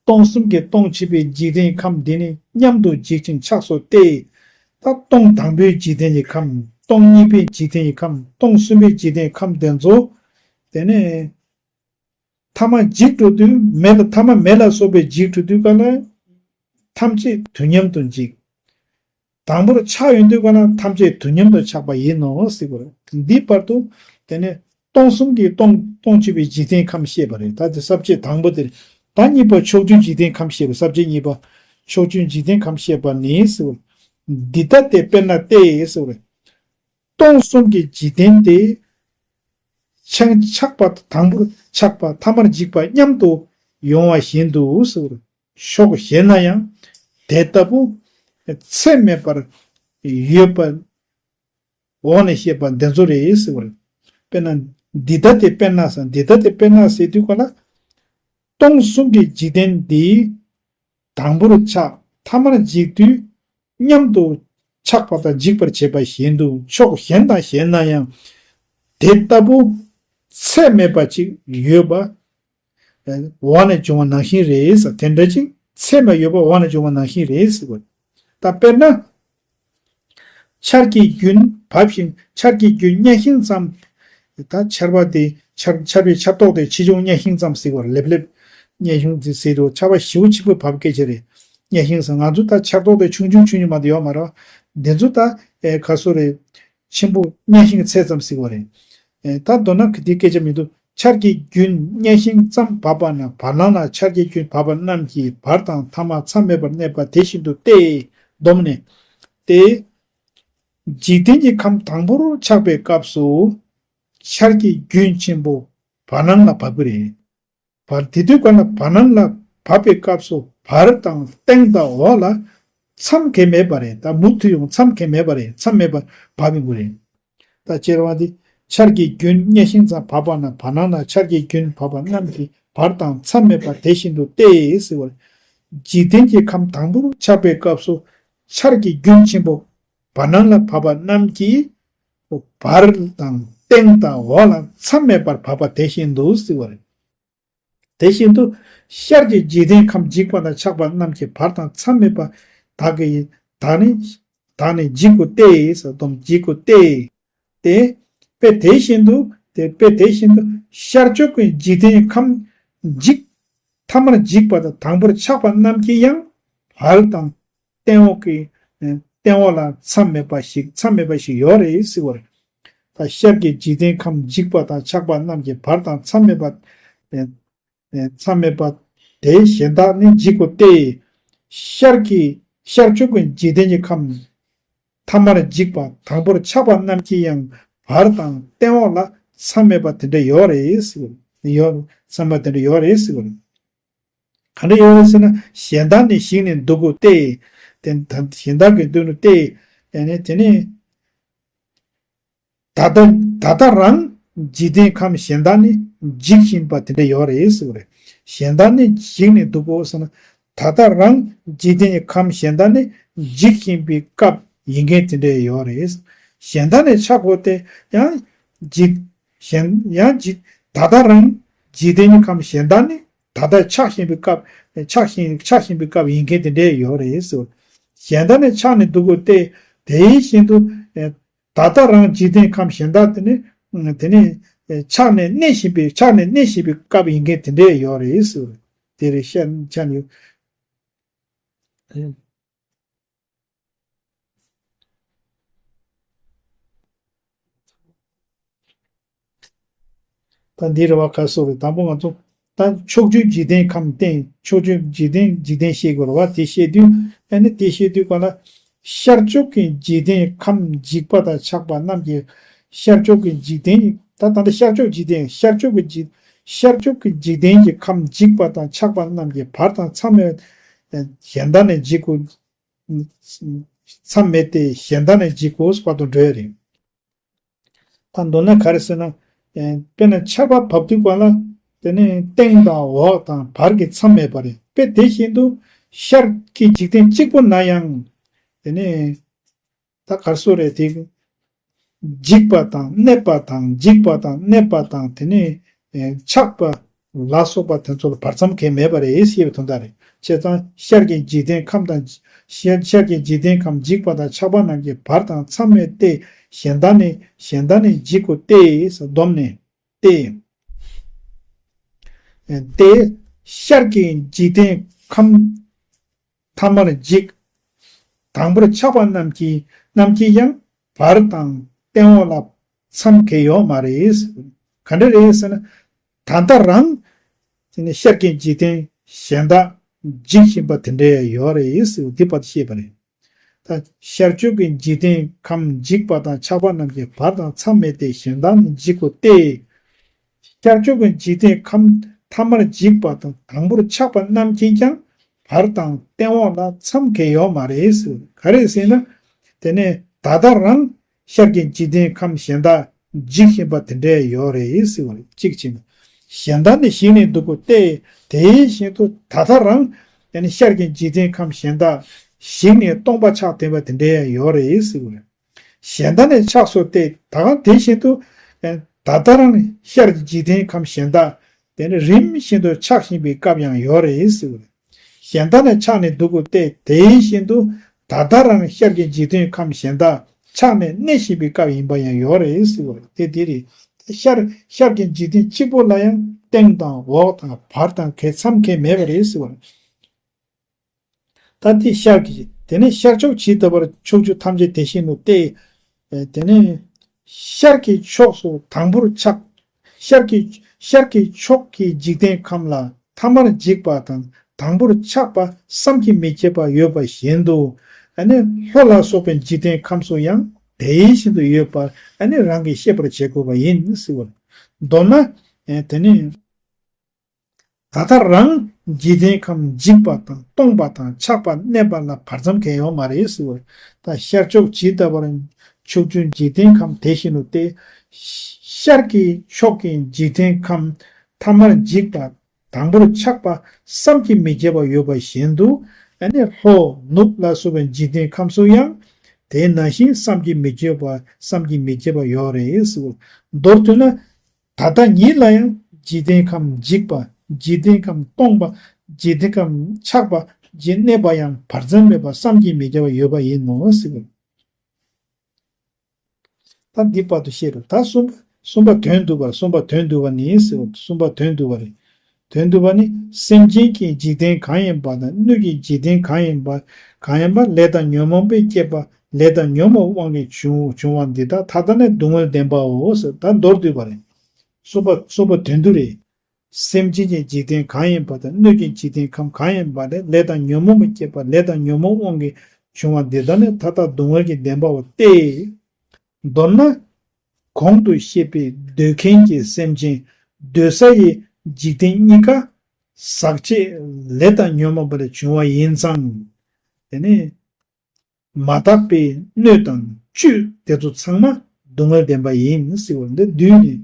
སྟོང་གསུམ་གྱི་སྟོང་བཅུ་པའི་འཇིག་རྟེན་ཁམས་འདི་ནི་མཉམ་དུ་འཇིག་ཅིང་ཆགས་སོ་སྟེ། ད་སྟོང་དང་པོའི་འཇིག་རྟེན་གྱི་ཁམས། སྟོང་གཉིས་པའི་འཇིག་རྟེན་གྱི་ཁམས། སྟོང་གསུམ་པའི་འཇིག་རྟེན་ཁམས་དེ་ཚོ། དེ་ནས་ཐ་མ་འཇིག་འགྲོ་དུས་མེ་ལ་ཐ་མ་མེ་ལ་སོགས་པས་འཇིག་འགྲོ་དུས་ག་ལ་ཐམས་ཅད་དུས་མཉམ་དུ་འཇིག་དང་པོར་ཆགས་ཡོང་དུས་ག་ལ་ཐམས་ཅད་དུས་མཉམ་དུ་ཆགས་པ་ཡིན་ནོ་ཟེར་བ་རེད། འདི་བར་དུ་དེ་ནས་སྟོང་གསུམ་གྱི་སྟོང་སྟོང་བཅུ་པའི་འཇིག་རྟེན་ཁམས་བཤད་པ་རེད། ད་དེ་ས་བཅད་དང་པོ་དེ་རེད། ད་གཉིས་པ་ཕྱོགས་བཅུའི་འཇིག་རྟེན་ཁམས་བཤད་པ། ས་བཅད་གཉིས་པ་ཕྱོགས་བཅུའི་འཇིག་རྟེན་ཁམས་བཤད་པ་ནི་ཟེར་བ། འདི་ལྟ་སྟེ་དཔེར་ན་སྟེ་ཟེར་བ་རེད། སྟོང་གསུམ་གྱི་འཇིག་རྟེན་དེ། ཆགས་ཆགས་པ་དང་པོར་ཆགས་པ་ཐ་མར་འཇིག་པ་མཉམ་དུ་ཡོང་བ་བཞིན་དུ་ཟེར། ཕྱོགས་གཞན་ན་ཡང་དེ་ལྟ་བུ་ཚད་མེད་པར་ཡོད་པ་འོག་ནས་བཤད་པ་འདི་ཚོ་རེད་ཟེར་བ་རེད། དཔེར་ན་འདི་ལྟ་སྟེ་དཔེར་ན་ཟེར། འདི་ལྟ་སྟེ་དཔེར་ན་ཟེར་དུས་ག་ལ་སྟོང་གསུམ་གྱི་འཇིག་རྟེན་འདི་དང་པོར་ཆགས་ཐ་མར་འཇིག་དུས་མཉམ་དུ་ཆགས་པ་དང་འཇིག་པར་བྱེད་པ་བཞིན་དུ་ཕྱོགས་གཞན་དང་གཞན་ན་ཡང་དེ་ལྟ་བུ་ཚད་མེད་པ་ཅིག་ཡོད་པ་འོག་ནས་བྱུང་བ་ནང་བཞིན་རེད་ཟེར། དེ་འདྲ་ཅིག་ཚད་མེད་ཡོད་པ་འོག་ནས་བྱུང་བ་ནང་བཞིན་རེད་ཟེར་བ། ད་དཔེར་ན། ཆར་གྱི་རྒྱུན་བབས་ཤིང་ཆར་གྱི་རྒྱུན་གཉའ་ཤིང་ཙམ། ད་ཆར་པ་དེ་ཆར་ཆར་པའི་ཆར་ཐོག་དེ་ཆེ་ཆུང་གཉའ་ཤིང་ཙམ་ཟེར་བ་ལེབ་ལེབ། གཉའ་ཤིང་དེ་ཟེར་དུས་ཆར་པ་ཞེ་པོ་ཆེན་པོ་བབས་སྐད་ཆ་རེད། གཉའ་ཤིང་ཟེར་ང་ཚོ་ད་ཆར་ཐོག་དེ་ཆུང་ཆུང་ཆུང་ཆུང་མ་གཏོགས་ཡོད་མ་རེད། འདི་ཚོ་ད་ཨེ་ག་སོ་རེད། ཆེན་པོ་གཉའ་ཤིང་ཚད་ཙམ་ཟེར་བ་རེད། ཨེ་ད་མདོར་ན་ག་དེའི་སྐད་ཆ་མི་འདུག་ཆར་གྱི་རྒྱུན་གཉའ་ཤིང་ཙམ་བབས་པ་ན་བར་སྣང་ལ་ཆར་གྱི་རྒྱུན་བབས་པ་རྣམས་ཀྱི་བར་དང་ཐ་མ་མཚམས་མེད་པར་གནས་པ་དེ་བཞིན་དུ་སྟེ། སྡོམ་ནས་ཏེ། འཇིག་རྟེན་གྱི་ཁམས་དང་པོར་ཆགས་པའི་སྐབས་སུ་ཆར་གྱི་རྒྱུན་ཆེན་པོ་བར་སྣང་ལ་བབས་ཀྱི་རེད། བར་དེ་དུས་ག་ན་བར་སྣང་ལ་བབས་པའི་སྐབས་སུ་བར་དང་སྟེང་དང་འོག་ལ་མཚམས་གང་ཡང་མེད་པ་རེད། ད་མུ་མཐུད་ཡོང་མཚམས་གང་ཡང་མེད་པ་རེད། མཚམས་མེད་པར་བབས་ཡོང་གི་རེད། ད་སྤྱིར་བཏང་དེ་ཆར་གྱི་རྒྱུན་གཉའ་ཤིང་ཙམ་བབས་པ་ན་བར་སྣང་ལ་ཆར་གྱི་རྒྱུན་བབས་པ་རྣམས་ཀྱི་བར་དང་མཚམས་མེད་པ་དེ་བཞིན་དུ་སྟེ་ཟེར་བ། འཇིག་རྟེན་གྱི་ཁམས་དང་པོར་ཆགས་པའི་སྐབས་སུ་ཆར་གྱི་རྒྱུན་ཆེན་པོ་བར་སྣང་ལ་བབས་པ་རྣམས་ཀྱི་བར་དང་སྟེང་དང་འོག་ལ་མཚམས་མེད་པར་བབས་པ་དེ་བཞིན་དུ་ཟེར་བ་རེད། དེ་བཞིན་དུ་ཤར་གྱི་འཇིག་རྟེན་ཁམས་འཇིག་པ་དང་ཆགས་པ་རྣམས་ཀྱི་བར་དང་མཚམས་མེད་པ་དག་གི་དག་ནི་དག་ནི་འཇིག་གོ་སྟེ་ཟེར། སྡོམ་འཇིག་གོ་སྟེ། དེ་དཔེ་དེ་བཞིན་དུ་ དེ་དཔེ་དེ་བཞིན་དུ་ཤར་ཕྱོགས་ཀྱི་འཇིག་རྟེན་ཁམས་འཇིག་ཐ་མར་འཇིག་པ་དང་དང་པོར་ཆགས་པ་རྣམས་ཀྱིས་ཡང་བར་དང་སྟེང་འོག་གི་སྟེང་འོག་ལ་མཚམས་མེད་པ་ཞིག་མཚམས་མེད་པ་ཞིག་ཡོད་རེད་ཟེར་བ་རེད། ད་ཤར་གྱི་འཇིག་རྟེན་ཁམས་འཇིག་པ་དང་ཆགས་པ་རྣམས་ཀྱི་བར་དང་མཚམས་མེད་པ། མཚམས་མེད་པ་དེ་གཞན་དག་ནི་འཇིག་གོ་སྟེ། ཤར་གྱི་ཤར་ཕྱོགས་ཀྱི་འཇིག་རྟེན་གྱི་ཁམས་ཐ་མར་འཇིག་པ་དང་པོར་ཆགས་པ་རྣམས་ཀྱིས་ཡང་བར་དང་སྟེང་འོག་ལ་མཚམས་མེད་པ་དེ་འདྲ་ཡོད་རེད་ཟེར་བ་ཡོད་མཚམས་མེད་པ་དེ་འདྲ་ཡོད་རེད་ཟེར་བ་རེད། ག་འདྲ་ཡོད་རེད་ཟེར་ན་གཞན་དག་ནི་ཞིག་ནི་འདུག་གོ་སྟེ། དེ་ད་གཞན་དག་གི་མདུན་དུ་སྟེ། ཡང་ནི་དེ་ནི། ད་ལྟ་ད་ལྟ་རང་འཇིག་རྟེན་ཁམས་གཞན་དག་ནི་འཇིག་བཞིན་པ་དེ་འདྲ་ཡོད་རེད་ཟེར་བ་རེད། གཞན་དག་ནི་འཇིག་ནས་འདུག་གོ་ཟེར་ན། ད་ལྟ་རང་འཇིག་རྟེན་གྱི་ཁམས་གཞན་དག་ནི་འཇིག་བཞིན་པའི་སྐབས་ཡིན་མཁན་དེ་འདྲ་ཡོད་རེད། གཞན་དག་ནི་ཆགས་གོ་སྟེ་ཡང་འཇིག་གཞན་ཡང་འཇིག་ད་ལྟ་རང་འཇིག་རྟེན་གྱི་ཁམས་གཞན་དག་ནི་ད་ལྟ་ཆགས་བཞིན་པའི་སྐབས་ཆགས་བཞིན་ཆགས་བཞིན་པའི་སྐབས་ཡིན་མཁན་དེ་འདྲ་ཡོད་རེད་ཟེར་བ། གཞན་དག་ནི་ཆགས་ནས་འདུག་གོ་སྟེ། དེ་བཞིན་དུ། ད་ལྟ་རང་འཇིག་རྟེན་ཁམས་གཞན་དག་དེ་ནི། དེ་ནི། ཆགས་ནས་གནས་བཞིན་པའི་ཆགས་ནས་གནས་བཞིན་པའི་སྐབས་ཡིན་མཁན་དེ་འདྲས་ཡོད་རེད་ཟེར། དེ་རེད་ཤར་ཆ་ནས། ད་འདི་རེད་བ་ག་སོ་རེད་དང་པོ་ང་ཚོ། ད་ཕྱོགས་བཅུའི་འཇིག་རྟེན་ཁམས་བསྟན་ཕྱོགས་བཅུའི་འཇིག་རྟེན་འཇིག་རྟེན་བཤད་དགོས་རེད་བ་དེ་བཤད་དུས་ཨ་ནི་དེ་བཤད་དུས་ག་ལ། ཤར་ཕྱོགས་ཀྱི་འཇིག་རྟེན་ཁམས་འཇིག་པ་དང་ཆགས་པ་རྣམས་ཀྱི། ཤར་ཕྱོགས་ཀྱི་འཇིག་རྟེན་ད་ད་ལྟ་ཤར་ཕྱོགས་འཇིག་རྟེན་ཤར་ཕྱོགས་ཀྱི་འཇིག་ཤར་ཕྱོགས་ཀྱི་འཇིག་རྟེན་གྱི་ཁམས་འཇིག་པ་དང་ཆགས་པ་རྣམས་ཀྱི་བར་དང་མཚམས་མེད། གཞན་དག་ནི་འཇིག་གོ་མཚམས་མེད་དེ་གཞན་དག་ནི་འཇིག་གོ་བར་དུ་འགྲོ་ཡ་རེད། ད་མདོར་ན་ག་རེ་ཟེར་ན། ཨེ་དཔེར་ན་ཆར་པ་བབས་དུས་ག་ལ། དེ་ནས་སྟེང་དང་འོག་དང་བར་གྱི་མཚམས་མེད་པ་རེད་དཔེ་དེ་བཞིན་དུ། ཤར་གྱི་འཇིག་རྟེན་གཅིག་པུ་ན་ཡང་། དེ་ནས་ད་ག་རེ་ཟེར་རེད་དེ། འཇིག་པ་དང་གནས་པ་དང་འཇིག་པ་དང་གནས་པ་དང་དེ་ནས་ཨེ་ཆགས་པ་ལ་སོགས་པ་དེ་ཚོ་ལ་བར་མཚམས་གང་ཡང་མེད་པ་རེད་ཞེས་པའི་དོན་དག་རེད། བྱས་ཙང་ཤར་གྱི་འཇིག་རྟེན་ཁམས་དང་། ཤར་ཤར་གྱི་འཇིག་རྟེན་ཁམས་འཇིག་པ་དང་ཆགས་པ་རྣམས་ཀྱི་བར་དང་མཚམས་མེད་དེ། གཞན་དག་ནི་གཞན་དག་ནི་འཇིག་གོ་སྟེ་སྡོམ་ནས་ཏེ། ཏེ། ཤར་གྱི་འཇིག་རྟེན་ཁམས་ཐ་མར་འཇིག་དང་པོར་ཆགས་པ་རྣམས་ཀྱི་རྣམས་ཀྱི་ཡང་བར་དང་སྟེང་འོག་ལ་མཚམས་གང་ཡོད་མ་རེད། ག་འདྲ་རེད་ཟེར་ན། ད་ལྟ་རང་། དེ་ནི་ཤར་གྱི་འཇིག་རྟེན་གཞན་དག་འཇིག་བཞིན་པ་དེ་འདྲ་ཡོད་རེད་ཟེར་འདི་བར་དུ་བཤད་པ་རེད། ད་ཤར་ཕྱོགས་ཀྱི་འཇིག་རྟེན་ཁམས་འཇིག་པ་དང་ཆགས་པ་རྣམས་ཀྱི་བར་དང་མཚམས་མེད་དེ་གཞན་དག་ནི་འཇིག་གོ་སྟེ། ཤར་ཕྱོགས་ཀྱི་འཇིག་རྟེན་ཁམས་ཐ་མར་འཇིག་པ་དང་དང་པོར་ཆགས་པ་རྣམས་ཀྱིས་ཀྱང་བར་དང་སྟེང་འོག་ལ་མཚམས་གང་ཡང་ཡོད་མ་རེད་ཟེར། ག་རེ་ཟེར་ན། དེ་ནས་ད་ལྟ་རང་ཤར་གྱི་འཇིག་རྟེན་ཁམས་གཞན་དག་འཇིག་བཞིན་པ་དེ་འདྲ་ཡོད་རེད་ཟེར་བ་རེད་གཅིག་བྱས་ན། གཞན་དག་ནི་ཞིག་ནས་འདུག་གོ་སྟེ། དེ་བཞིན་དུ་ད་ལྟ་རང་ཡང་ན་ཤར་གྱི་འཇིག་རྟེན་ཁམས་གཞན་དག་ཞིག་ནས་སྟོང་པ་ཆགས་བསྡད་པ་དེ་འདྲ་ཡང་ཡོད་རེད་ཟེར་བ་རེད། གཞན་དག་ནི་ཆགས་སོ་སྟེ་ད་གང་དེ་བཞིན་དུ། ད་ལྟ་རང་ཤར་གྱི་འཇིག་རྟེན་ཁམས་གཞན་དག་དེ་ནི་རིམ་བཞིན་དུ་ཆགས་བཞིན་པའི་སྐབས་ཡང་ཡོད་རེད་ཟེར་བ་རེད། གཞན་དག་ནི་ཆགས་ནས་འདུག་གོ་སྟེ་དེ་བཞིན་དུ་ད་ལྟ་རང་ཤར་གྱི་འཇིག་རྟེན་ཁམས་གཞན་དག་ཆགས་ནས་གནས་བཞིན་པའི་སྐབས་ཡིན་པ་ཡང་ཡོད་རེད་ཟེར་བ་རེད་དེ་འདི་རེད། ཤར་ཤར་གྱི་འཇིག་རྟེན་གཅིག་པོ་ལ་ཡང་སྟེང་དང་འོག་དང་བར་དང་གང་མཚམས་གང་མེད་པ་རེད་ཟེར་བ་རེད། ད་དེ་ཤར་གྱི་དེ་ནས་ཤར་ཕྱོགས་ཇི་ལྟ་བར་ཕྱོགས་བཅུ་ཐམས་ཅད་དེ་བཞིན་ནོ་སྟེ། དེ་ནས་ཤར་གྱི་ཕྱོགས་སུ་དང་པོར་ཆགས། ཤར་གྱི་ཤར་གྱི་ཕྱོགས་ཀྱི་འཇིག་རྟེན་ཁམས་ལ་ཐ་མར་འཇིག་པ་དང་དང་པོར་ཆགས་པ་བསམ་གྱིས་མི་ཁྱབ་པ་ཡོད་པ་བཞིན་དུ། ཨ་ནི་ལྷོ་ལ་སོགས་པའི་འཇིག་རྟེན་ཁམས་སུ་ཡང་དེ་བཞིན་དུ་ཡོད་པར་ཨ་ནི་རང་གིས་ཤེས་པར་བྱེད་དགོས་པ་ཡིན་ཟེར་བ། མདོར་ན། དེ་ནི། ད་ལྟ་རང་འཇིག་རྟེན་ཁམས་འཇིག་པ་དང་སྟོང་པ་དང་ཆགས་པ་གནས་པ་ལ་བར་མཚམས་གང་ཡང་ཡོད་མ་རེད་ཟེར་བ་རེད། ད་ཤར་ཕྱོགས་ཇི་ལྟ་བར་ཕྱོགས་བཅུའི་འཇིག་རྟེན་ཁམས་དེ་བཞིན་ནོ་སྟེ། ཤར་གྱི་ཕྱོགས་ཀྱི་འཇིག་རྟེན་ཁམས་ཐ་མར་འཇིག་པ་དང་པོར་ཆགས་པ་བསམ་གྱིས་མི་ཁྱབ་པ་ཡོད་པ་བཞིན་དུ། ཨ་ནི་ལྷོ་ནུབ་ལ་སོགས་པའི་འཇིག་རྟེན་ཁམས་སུ་ཡང་དེ་ནང་བཞིན་བསམ་གྱིས་མི་ཁྱབ་པ་བསམ་གྱིས་མི་ཁྱབ་པ་ཡོད་རེད་ཟེར་བ། མདོར་བསྡུས་ན། ད་ལྟ་ཉིད་ལ་ཡང་འཇིག་རྟེན་ཁམས་འཇིག་པ། འཇིག་རྟེན་ཁམས་སྟོང་པ། འཇིག་རྟེན་ཁམས་ཆགས་པ། འཇིག་གནས་པ་ཡང་བར་མཚམས་མེད་པར་བསམ་གྱིས་མི་ཁྱབ་པ་ཡོད་པ་ཡིན་ནོ་ཟེར། ད་འདི་བར་དུ་བཤད་རོ། ད་གསུམ་པ་ གསུམ་པ་དོན་བསྡུ་བ། གསུམ་པ་དོན་བསྡུ་བ་ནི་ཟེར་བ། གསུམ་པ་དོན་བསྡུ་བ་རེད། དོན་བསྡུ་བ་ནི། སེམས་ཅན་གྱི་འཇིག་རྟེན་གང་ཡིན་པ་དང་སྣོད་ཀྱི་འཇིག་རྟེན་གང་ཡིན་པ། གང་ཡིན་པ་ལས་དང་ཉོན་མོངས་པས་བསྐྱེད་པ་ལས་དང་ཉོན་མོངས་དབང་གིས་བྱུང་བྱུང་བ་འདི་དག་མཐའ་དག་ནི་སྡུག་བསྔལ་བདེན་པའོ་ཟེར། ད་མདོར་བསྡུས་པ་རེད། གསུམ་པ་གསུམ་པ་དོན་བསྡུ་རེད། སེམས་ཅན་གྱི་འཇིག་རྟེན་གང་ཡིན་པ་དང་སྣོད་ཀྱི་འཇིག་རྟེན་ཁམས་གང་ཡིན་པ་ལས་ལས་དང་ཉོན་མོངས་པས་བསྐྱེད་པ་ལས་དང་ཉོན་མོངས་དབང་གིས་བྱུང་བ་འདི་དག་ནི་མཐའ་དག་སྡུག་བསྔལ་གྱི་བདེན་པའོ་སྟེ། མདོར་ན། གོང་དུ་བཤད་པའི་འདོད་མཁན་གྱི་སེམས་ཅན་སྡོད་ས་ཡི་འཇིག་རྟེན་གཉིས་ཀ་ཟག་བཅས་ལས་དང་ཉོན་མོངས་པ་ལས་བྱུང་བ་ཡིན་ཙང་། དེ་ནི་མ་དག་པའི་སྣོད་དང་བཅུད་དེ་ཚོ་ཚང་མ་སྡུག་བསྔལ་བདེན་པ་ཡིན་ཟེར་བ་འདི་བསྡུས་ནས་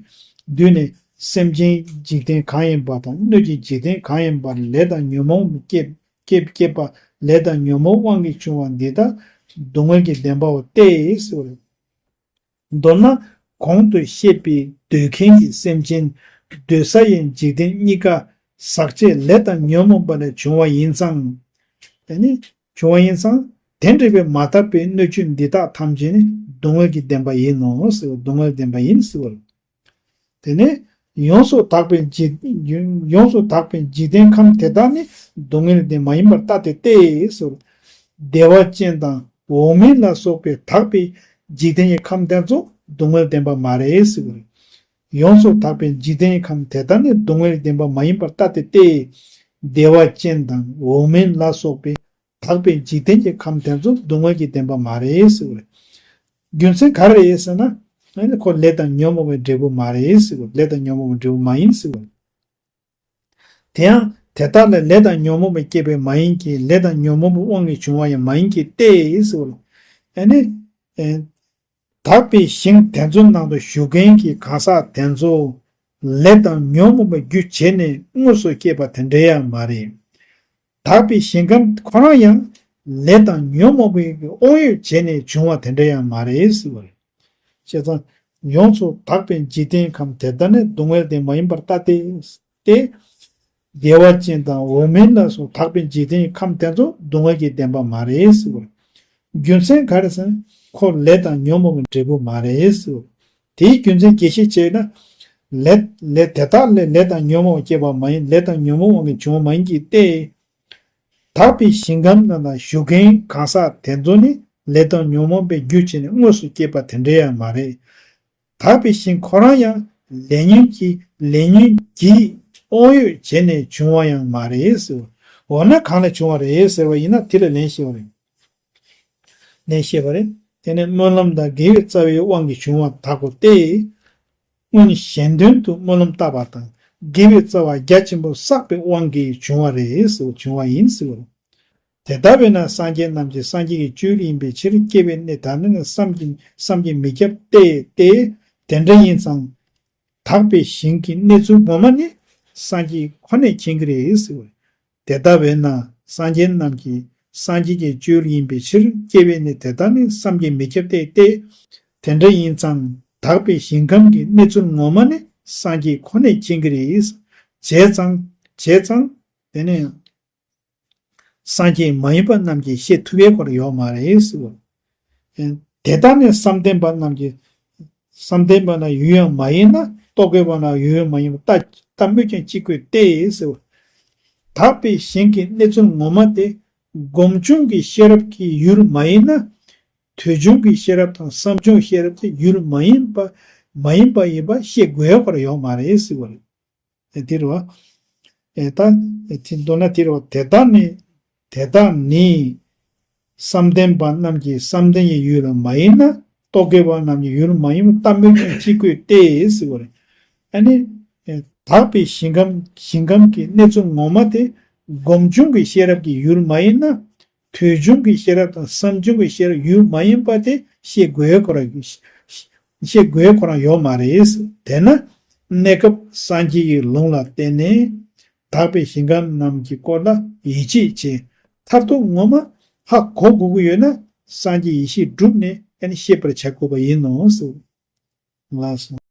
བསྡུས་ནས། སེམས་ཅན་འཇིག་རྟེན་གང་ཡིན་པ་དང་སྣོད་ཀྱི་འཇིག་རྟེན་གང་ཡིན་པ་ལས་དང་ཉོན་མོངས་བསྐྱེད་བསྐྱེད་བསྐྱེད་པ་ལས་དང་ཉོན་མོངས་དབང་གིས་བྱུང་བ་འདི་དག་སྡུག་བསྔལ་གྱི་བདེན་པའོ་སྟེ་ཟེར་བ་རེད། མདོར་ན། གོང་དུ་བཤད་པའི་འདོད་མཁན་གྱི་སེམས་ཅན་སྡོད་ས་ཡི་འཇིག་རྟེན་གཉིས་ཀ་ཟག་བཅས་ལས་དང་ཉོན་མོངས་པ་ལས་བྱུང་བ་ཡིན་ཙང་། དེ་ནི་བྱུང་བ་ཡིན་ཙང་། དེ་འདྲ་བའི་མ་དག་པའི་སྣོད་བཅུད་འདི་དག་ཐམས་ཅད་ནི་སྡུག་བསྔལ་གྱི་བདེན་པ་ཡིན་ནོ་ཟེར་བ། སྡུག་བསྔལ་བདེན་པ་ཡིན་ཟེར་བ། དེ་ནས་ཡོངས་སུ་དག་པའི་འཇིག་ཡོངས་སུ་དག་པའི་འཇིག་རྟེན་ཁམས་དེ་དག་ནི་སྡུག་བསྔལ་དེ་མ་ཡིན་པར་ལྟ་སྟེ་སྟེ་ཟེར། བདེ་བ་ཅན་དང་འོག་མིན་ལ་སོགས་པའི་དག་པའི་འཇིག་རྟེན་གྱི་ཁམས་དེ་ཚོ་སྡུག་བསྔལ་བདེན་པ་མ་རེད་ཟེར། ཡོངས་སུ་དག་པའི་འཇིག་རྟེན་གྱི་ཁམས་དེ་དག་ནི་སྡུག་བསྔལ་བདེན་པ་མ་ཡིན་པར་ལྟ་སྟེ་སྟེ། བདེ་བ་ཅན་དང་འོག་མིན་ལ་སོགས་པའི་དག་པའི་འཇིག་རྟེན་གྱི་ཁམས་དེ་ཚོ་སྡུག་བསྔལ་གྱི་བདེན་པ་མ་རེད་ཟེར་བ་རེད། རྒྱུ་མཚན་ག་རེ་རེད་ཟེར་ན། ཨ་ནི་ཁོ་ལས་དང་ཉོན་མོངས་པའི་འབྲས་བུ་མ་རེད་ཟེར་བ། ལས་དང་ཉོན་མོངས་པའི་འབྲས་བུ་མ་ཡིན་ཟེར་བ་རེད། དེ་ཡང་དེ་དག་ལས་ལས་དང་ཉོན་མོངས་པས་བསྐྱེད་པའི་མ་ཡིན་གྱི། ལས་དང་ཉོན་མོངས་པའི་དབང་གིས་བྱུང་བ་ཡང་མ་ཡིན་གྱི་སྟེ་ཟེར་བ་རེད། ཨ་ནི། ཨེ། དག་པའི་ཞིང་དེ་ཚོའི་ནང་དུ་བཞུགས་མཁན་གྱི་གང་ཟག་དེ་ཚོ་ལས་དང་ཉོན་མོངས་པ་རྒྱུ་བྱས་ནས་དངོས་སུ་སྐྱེས་པ་དེ་འདྲ་ཡང་མ་རེད། དག་པའི་ཞིང་ཁམས་ཁོ་རང་ཡང་ལས་དང་ཉོན་མོངས་པའི་དབང་ཡོད་བྱས་ནས་བྱུང་བ་དེ་འདྲ་ཡང་མ་རེད་ཟེར་བ་རེད། བྱས་ཙང་ཡོངས་སུ་དག་པའི་འཇིག་རྟེན་ཁམས་དེ་དག་ནི་སྡུག་བསྔལ་དེ་མ་ཡིན་པར་ལྟ་སྟེ། སྟེ། བདེ་བ་ཅན་དང་འོག་མིན་ལ་སོགས་དག་པའི་འཇིག་རྟེན་ཁམས་དེ་ཚོ་སྡུག་བསྔལ་གྱི་བདེན་པ་མ་རེད་ཟེར་བ། རྒྱུ་མཚན་ག་རེ་ཟེར་ན། ཁོ་ལས་དང་ཉོན་མོངས་པའི་འབྲས་བུ་མ་རེད་ཟེར་བ། དེའི་རྒྱུ་མཚན་རྒྱས་བཤད་བྱས་ན། ལས་ལས་དེ་དག་ལས་ལས་དང་ཉོན་མོངས་སྐྱེས་པ་མ་ཡིན། ལས་དང་ཉོན་མོངས་དབང་གིས་བྱུང་བ་མ་ཡིན་གྱི་སྟེ། དག་པའི་ཞིང་ཁམས་རྣམས་ལ་བཞུགས་མཁན་གང་ཟག་དེ་ཚོ་ནི་ལས་དང་ཉོན་མོངས་པའི་རྒྱུ་བྱས་ནས་དངོས་སུ་སྐྱེས་པ་དེ་འདྲ་ཡང་མ་རེད། དག་པའི་ཞིང་ཁོ་རང་ཡང་ལས་ཉོན་གྱི་ལས་ཉོན་གྱི་དབང་ཡོད་བྱས་ནས་བྱུང་བ་ཡང་མ་རེད་ཟེར། འོ་ན་གང་ལས་བྱུང་བ་རེད་ཟེར་བ་ཡིན་ན་དེ་ལ་ལན་བཤད་པ་རེད། ལན་བཤད་པ་རེད། དེ་ནི་སྨོན་ལམ་དང་དགེ་བའི་རྩ་བའི་དབང་གིས་བྱུང་བ་དག་གོ་སྟེ། སྔོན་གཞན་དོན་དུ་སྨོན་ལམ་བཏབ་པ་དང་དགེ་བའི་རྩ་བ་རྒྱ་ཆེན་པོ་བསགས་པའི་དབང་གིས་བྱུང་བ་རེད་ཟེར། བྱུང་བ་ཡིན་ཟེར། དེ་ལྟ་བས་ན་སངས་རྒྱས་རྣམས་ཀྱིས་སངས་རྒྱས་ཀྱི་སྤྱོད་ཡུལ་ཡིན་པའི་ཕྱིར། སྐྱེ་བའི་གནས་དག་ནི་བསམ་གྱིས་བསམ་གྱིས་མི་ཁྱབ་སྟེ། སྟེ། དེ་འདྲ་ཡིན་ཙང་། དག་པའི་ཞིང་གི་གནས་ཚུལ་ངོ་མ་ནི་སངས་རྒྱས་ཁོ་ནས་མཁྱེན་གྱི་རེད་ཟེར། དེ་ལྟ་བས་ན་སངས་རྒྱས་རྣམས་ཀྱིས་སངས་རྒྱས་ཀྱི་སྤྱོད་ཡུལ་ཡིན་པའི་ཕྱིར། སྐྱེ་བའི་གནས་དེ་དག་ནི་བསམ་གྱིས་མི་ཁྱབ་སྟེ། སྟེ། དེ་འདྲ་ཡིན་ཙང་། དག་པའི་ཞིང་ཁམས་ཀྱི་གནས་ཚུལ་ངོ་མ་ནི་སངས་རྒྱས་ཁོ་ནས་མཁྱེན་གྱི་རེད། བྱས་ཙང་། བྱས་ཙང་། དེ་ནས་ཡང་། སངས་རྒྱས་མ་ཡིན་པ་རྣམས་ཀྱིས་ཤེས་ཐུབ་པའི་སྐོར་ཡོད་མ་རེད་ཟེར་བ། དེ་ལྟར་ནི་བསམ་གཏན་པ་རྣམས་ཀྱིས། བསམ་གཏན་པ་ན་ཡུལ་ཡང་མ་ཡིན་ན་རྟོག་གེ་པ་ན་ཡུལ་ཡང་མ་ཡིན་པ་ལྟ་ལྟ་སྨོས་ཀྱང་ཅི་དགོས་ཏེ་ཟེར་བ། དག་པའི་ཞིང་གི་གནས་ཚུལ་ངོ་མ་དེ་སྒོམ་བྱུང་གི་ཤེས་རབ་ཀྱི་ཡུལ་མ་ཡིན་ན། ཐོས་བྱུང་གི་ཤེས་རབ་དང་བསམ་བྱུང་ཤེས་རབ་ཀྱི་ཡུལ་མ་ཡིན་པ་མ་ཡིན་པ་ཡིན་པ་ཤེས་དགོས་པར་ཡོད་མ་རེད་ཟེར་བ་རེད། ཨེ་དེ་རེད་བ། ཨེ་ད། ཨེ་དེ་མདོར་ན་དེ་རེད་བ། དེ་དག་ནི། དེ་དག་ནི། བསམ་གཏན་པ་རྣམས་ཀྱི་བསམ་གཏན་གྱི་ཡུལ་ལ་མ་ཡིན་ན། རྟོག་གེ་པ་རྣམས་ཀྱི་ཡུལ་མ་ཡིན་པ་ལྟ་སྨོས་ཀྱང་ཅི་དགོས་ཏེ་ཟེར་བ་རེད། ཨ་ནི། ཨེ་དག་པའི་ཞིང་ཁམས་ཞིང་ཁམས་ཀྱི་གནས་ཚུལ་ངོ་མ་དེ་སྒོམ་བྱུང་གི་ཤེས་རབ་ཀྱི་ཡུལ་མ་ཡིན་ན། ཐོས་བྱུང་གི་ཤེས་རབ་དང་བསམ་བྱུང་གི་ཤེས་རབ་ཡུལ་མ་ཡིན་པ་དེ་ཤེས་དགོས་ཁོ་རང་ཤེས་དགོས་ཁོ་རང་ཡོད་མ་རེད། དེས་ན་གནས་སྐབས་སངས་རྒྱས་ཀྱི་ལུང་ལ་བརྟེན་ནས་དག་པའི་ཞིང་ཁམས་རྣམས་ཀྱི་སྐོར་ལ་ཡིད་ཆེས་བྱས། མཐར་ཐུག་ངོ་མ་ཧ་གོ་དགོས་ཀྱི་ཡོད་ན་སངས་རྒྱས་ཡེ་ཤེས་བསྒྲུབས་ནས་ཨ་ནི་ཤེས་པར་བྱ་དགོས་པ་ཡིན་ནོ་ཟེར། ལགས་སོ།